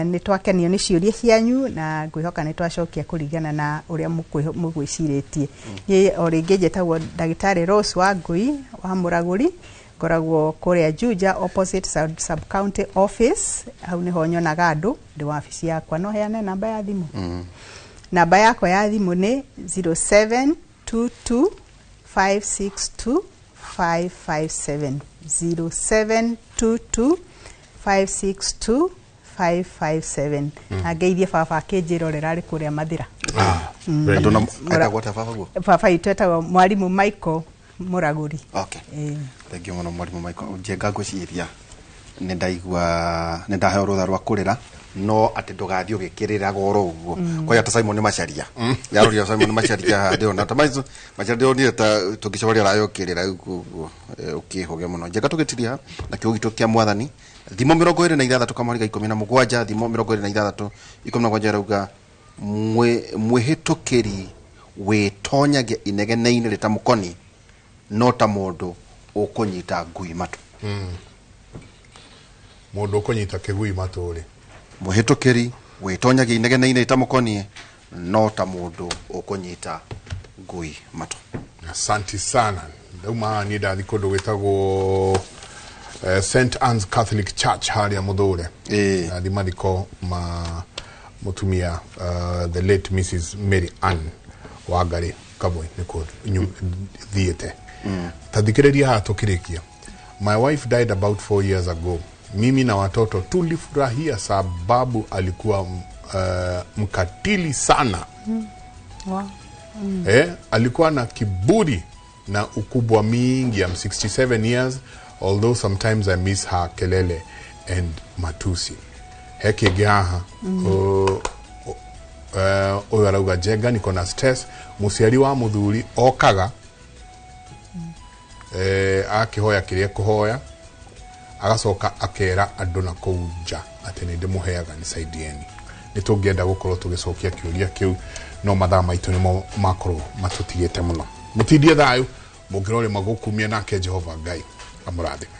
Nĩ twakenio nĩ ciũria cianyu na ngwĩhoka nĩ twacokia kũringana na ũrĩa mũgwĩcirĩtie. Niĩ o rĩngĩ njĩtagwo ndagĩtarĩ Rose Wangui wa Mũragũri, ngoragwo kũrĩa Juja opposite sub county office, hau nĩho nyonaga andũ, ndĩ wabici yakwa. No heane namba ya thimũ? Namba yakwa ya thimũ nĩ 0722 562 557, 0722 562 557. Na ngeithie baba akĩnjĩrorera arĩ kũrĩa Mathĩra. Andũ na etagwo atĩa baba guo? Baba witũ etagwo Mwarimũ Michael Mũragũri. Okay. Thank you mũno Mwarimũ Michael. Njenga ngwĩciria nĩ ndaigua nĩ ndaheo rũtha rwa kũrĩra, no atĩ ndũgathiĩ ũgĩkĩrĩraga oro ũguo. Kwanja ta Simon Macharia yaroria Simon Macharia ndĩrona ta Macharia ndĩronire ta tũngĩcemania nawe ũkĩrĩra ũguo ũkĩhũge mũno. Njenga tũgĩtiria na kiugo gitũ kĩa mwathani, thimo 26 kamũhari ga 17, thimo 26 17 ĩrauga mwĩhĩtũkĩri wĩtonyagia inegene-inĩ rĩtamũkoni no ta mũndũ ũkũnyita ngui matũ. Mũndũ ũkũnyita kĩgui matũ rĩ. Mwĩhĩtũkĩri wĩtonyagia inegene-inĩ rĩtamũkoniĩ no ta mũndũ ũkũnyita ngui matũ. Asante sana. Ndauma niĩ ndathi kũndũ gwĩtagwo St Anne's Catholic Church harĩa Mũthũre. Ndathi mathiko ma mũtumia the late Mrs Mary Ann Wangari Kabwe nĩkuo thiĩte. Tathikĩrĩria haha tũkĩrĩkia. My wife died about 4 years ago. Mimi na watoto tulifurahia sababu alikuwa mkatili sana. Wow. Alikuwa na kiburi na ukubwa mingi. I'm 67 years, although sometimes I miss her kelele and matusi. Heki gaha. Ũyũ arauga Njenga niko na stress, mũciari wa mũthuri okaga akĩhoya kĩrĩa kũhoya, agacoka akera andũ na kũu nja atĩ nĩ ndĩmũheaga nisaidieni. Nĩ tũngĩenda gũkorwo tũgĩcokia kĩũria kĩu, no mathaa maitũ nĩmo makorwo matũtigĩte mũno. Mũtindie thayũ, Mũngĩrore magũkumia nake Jehova Ngai amũrathime.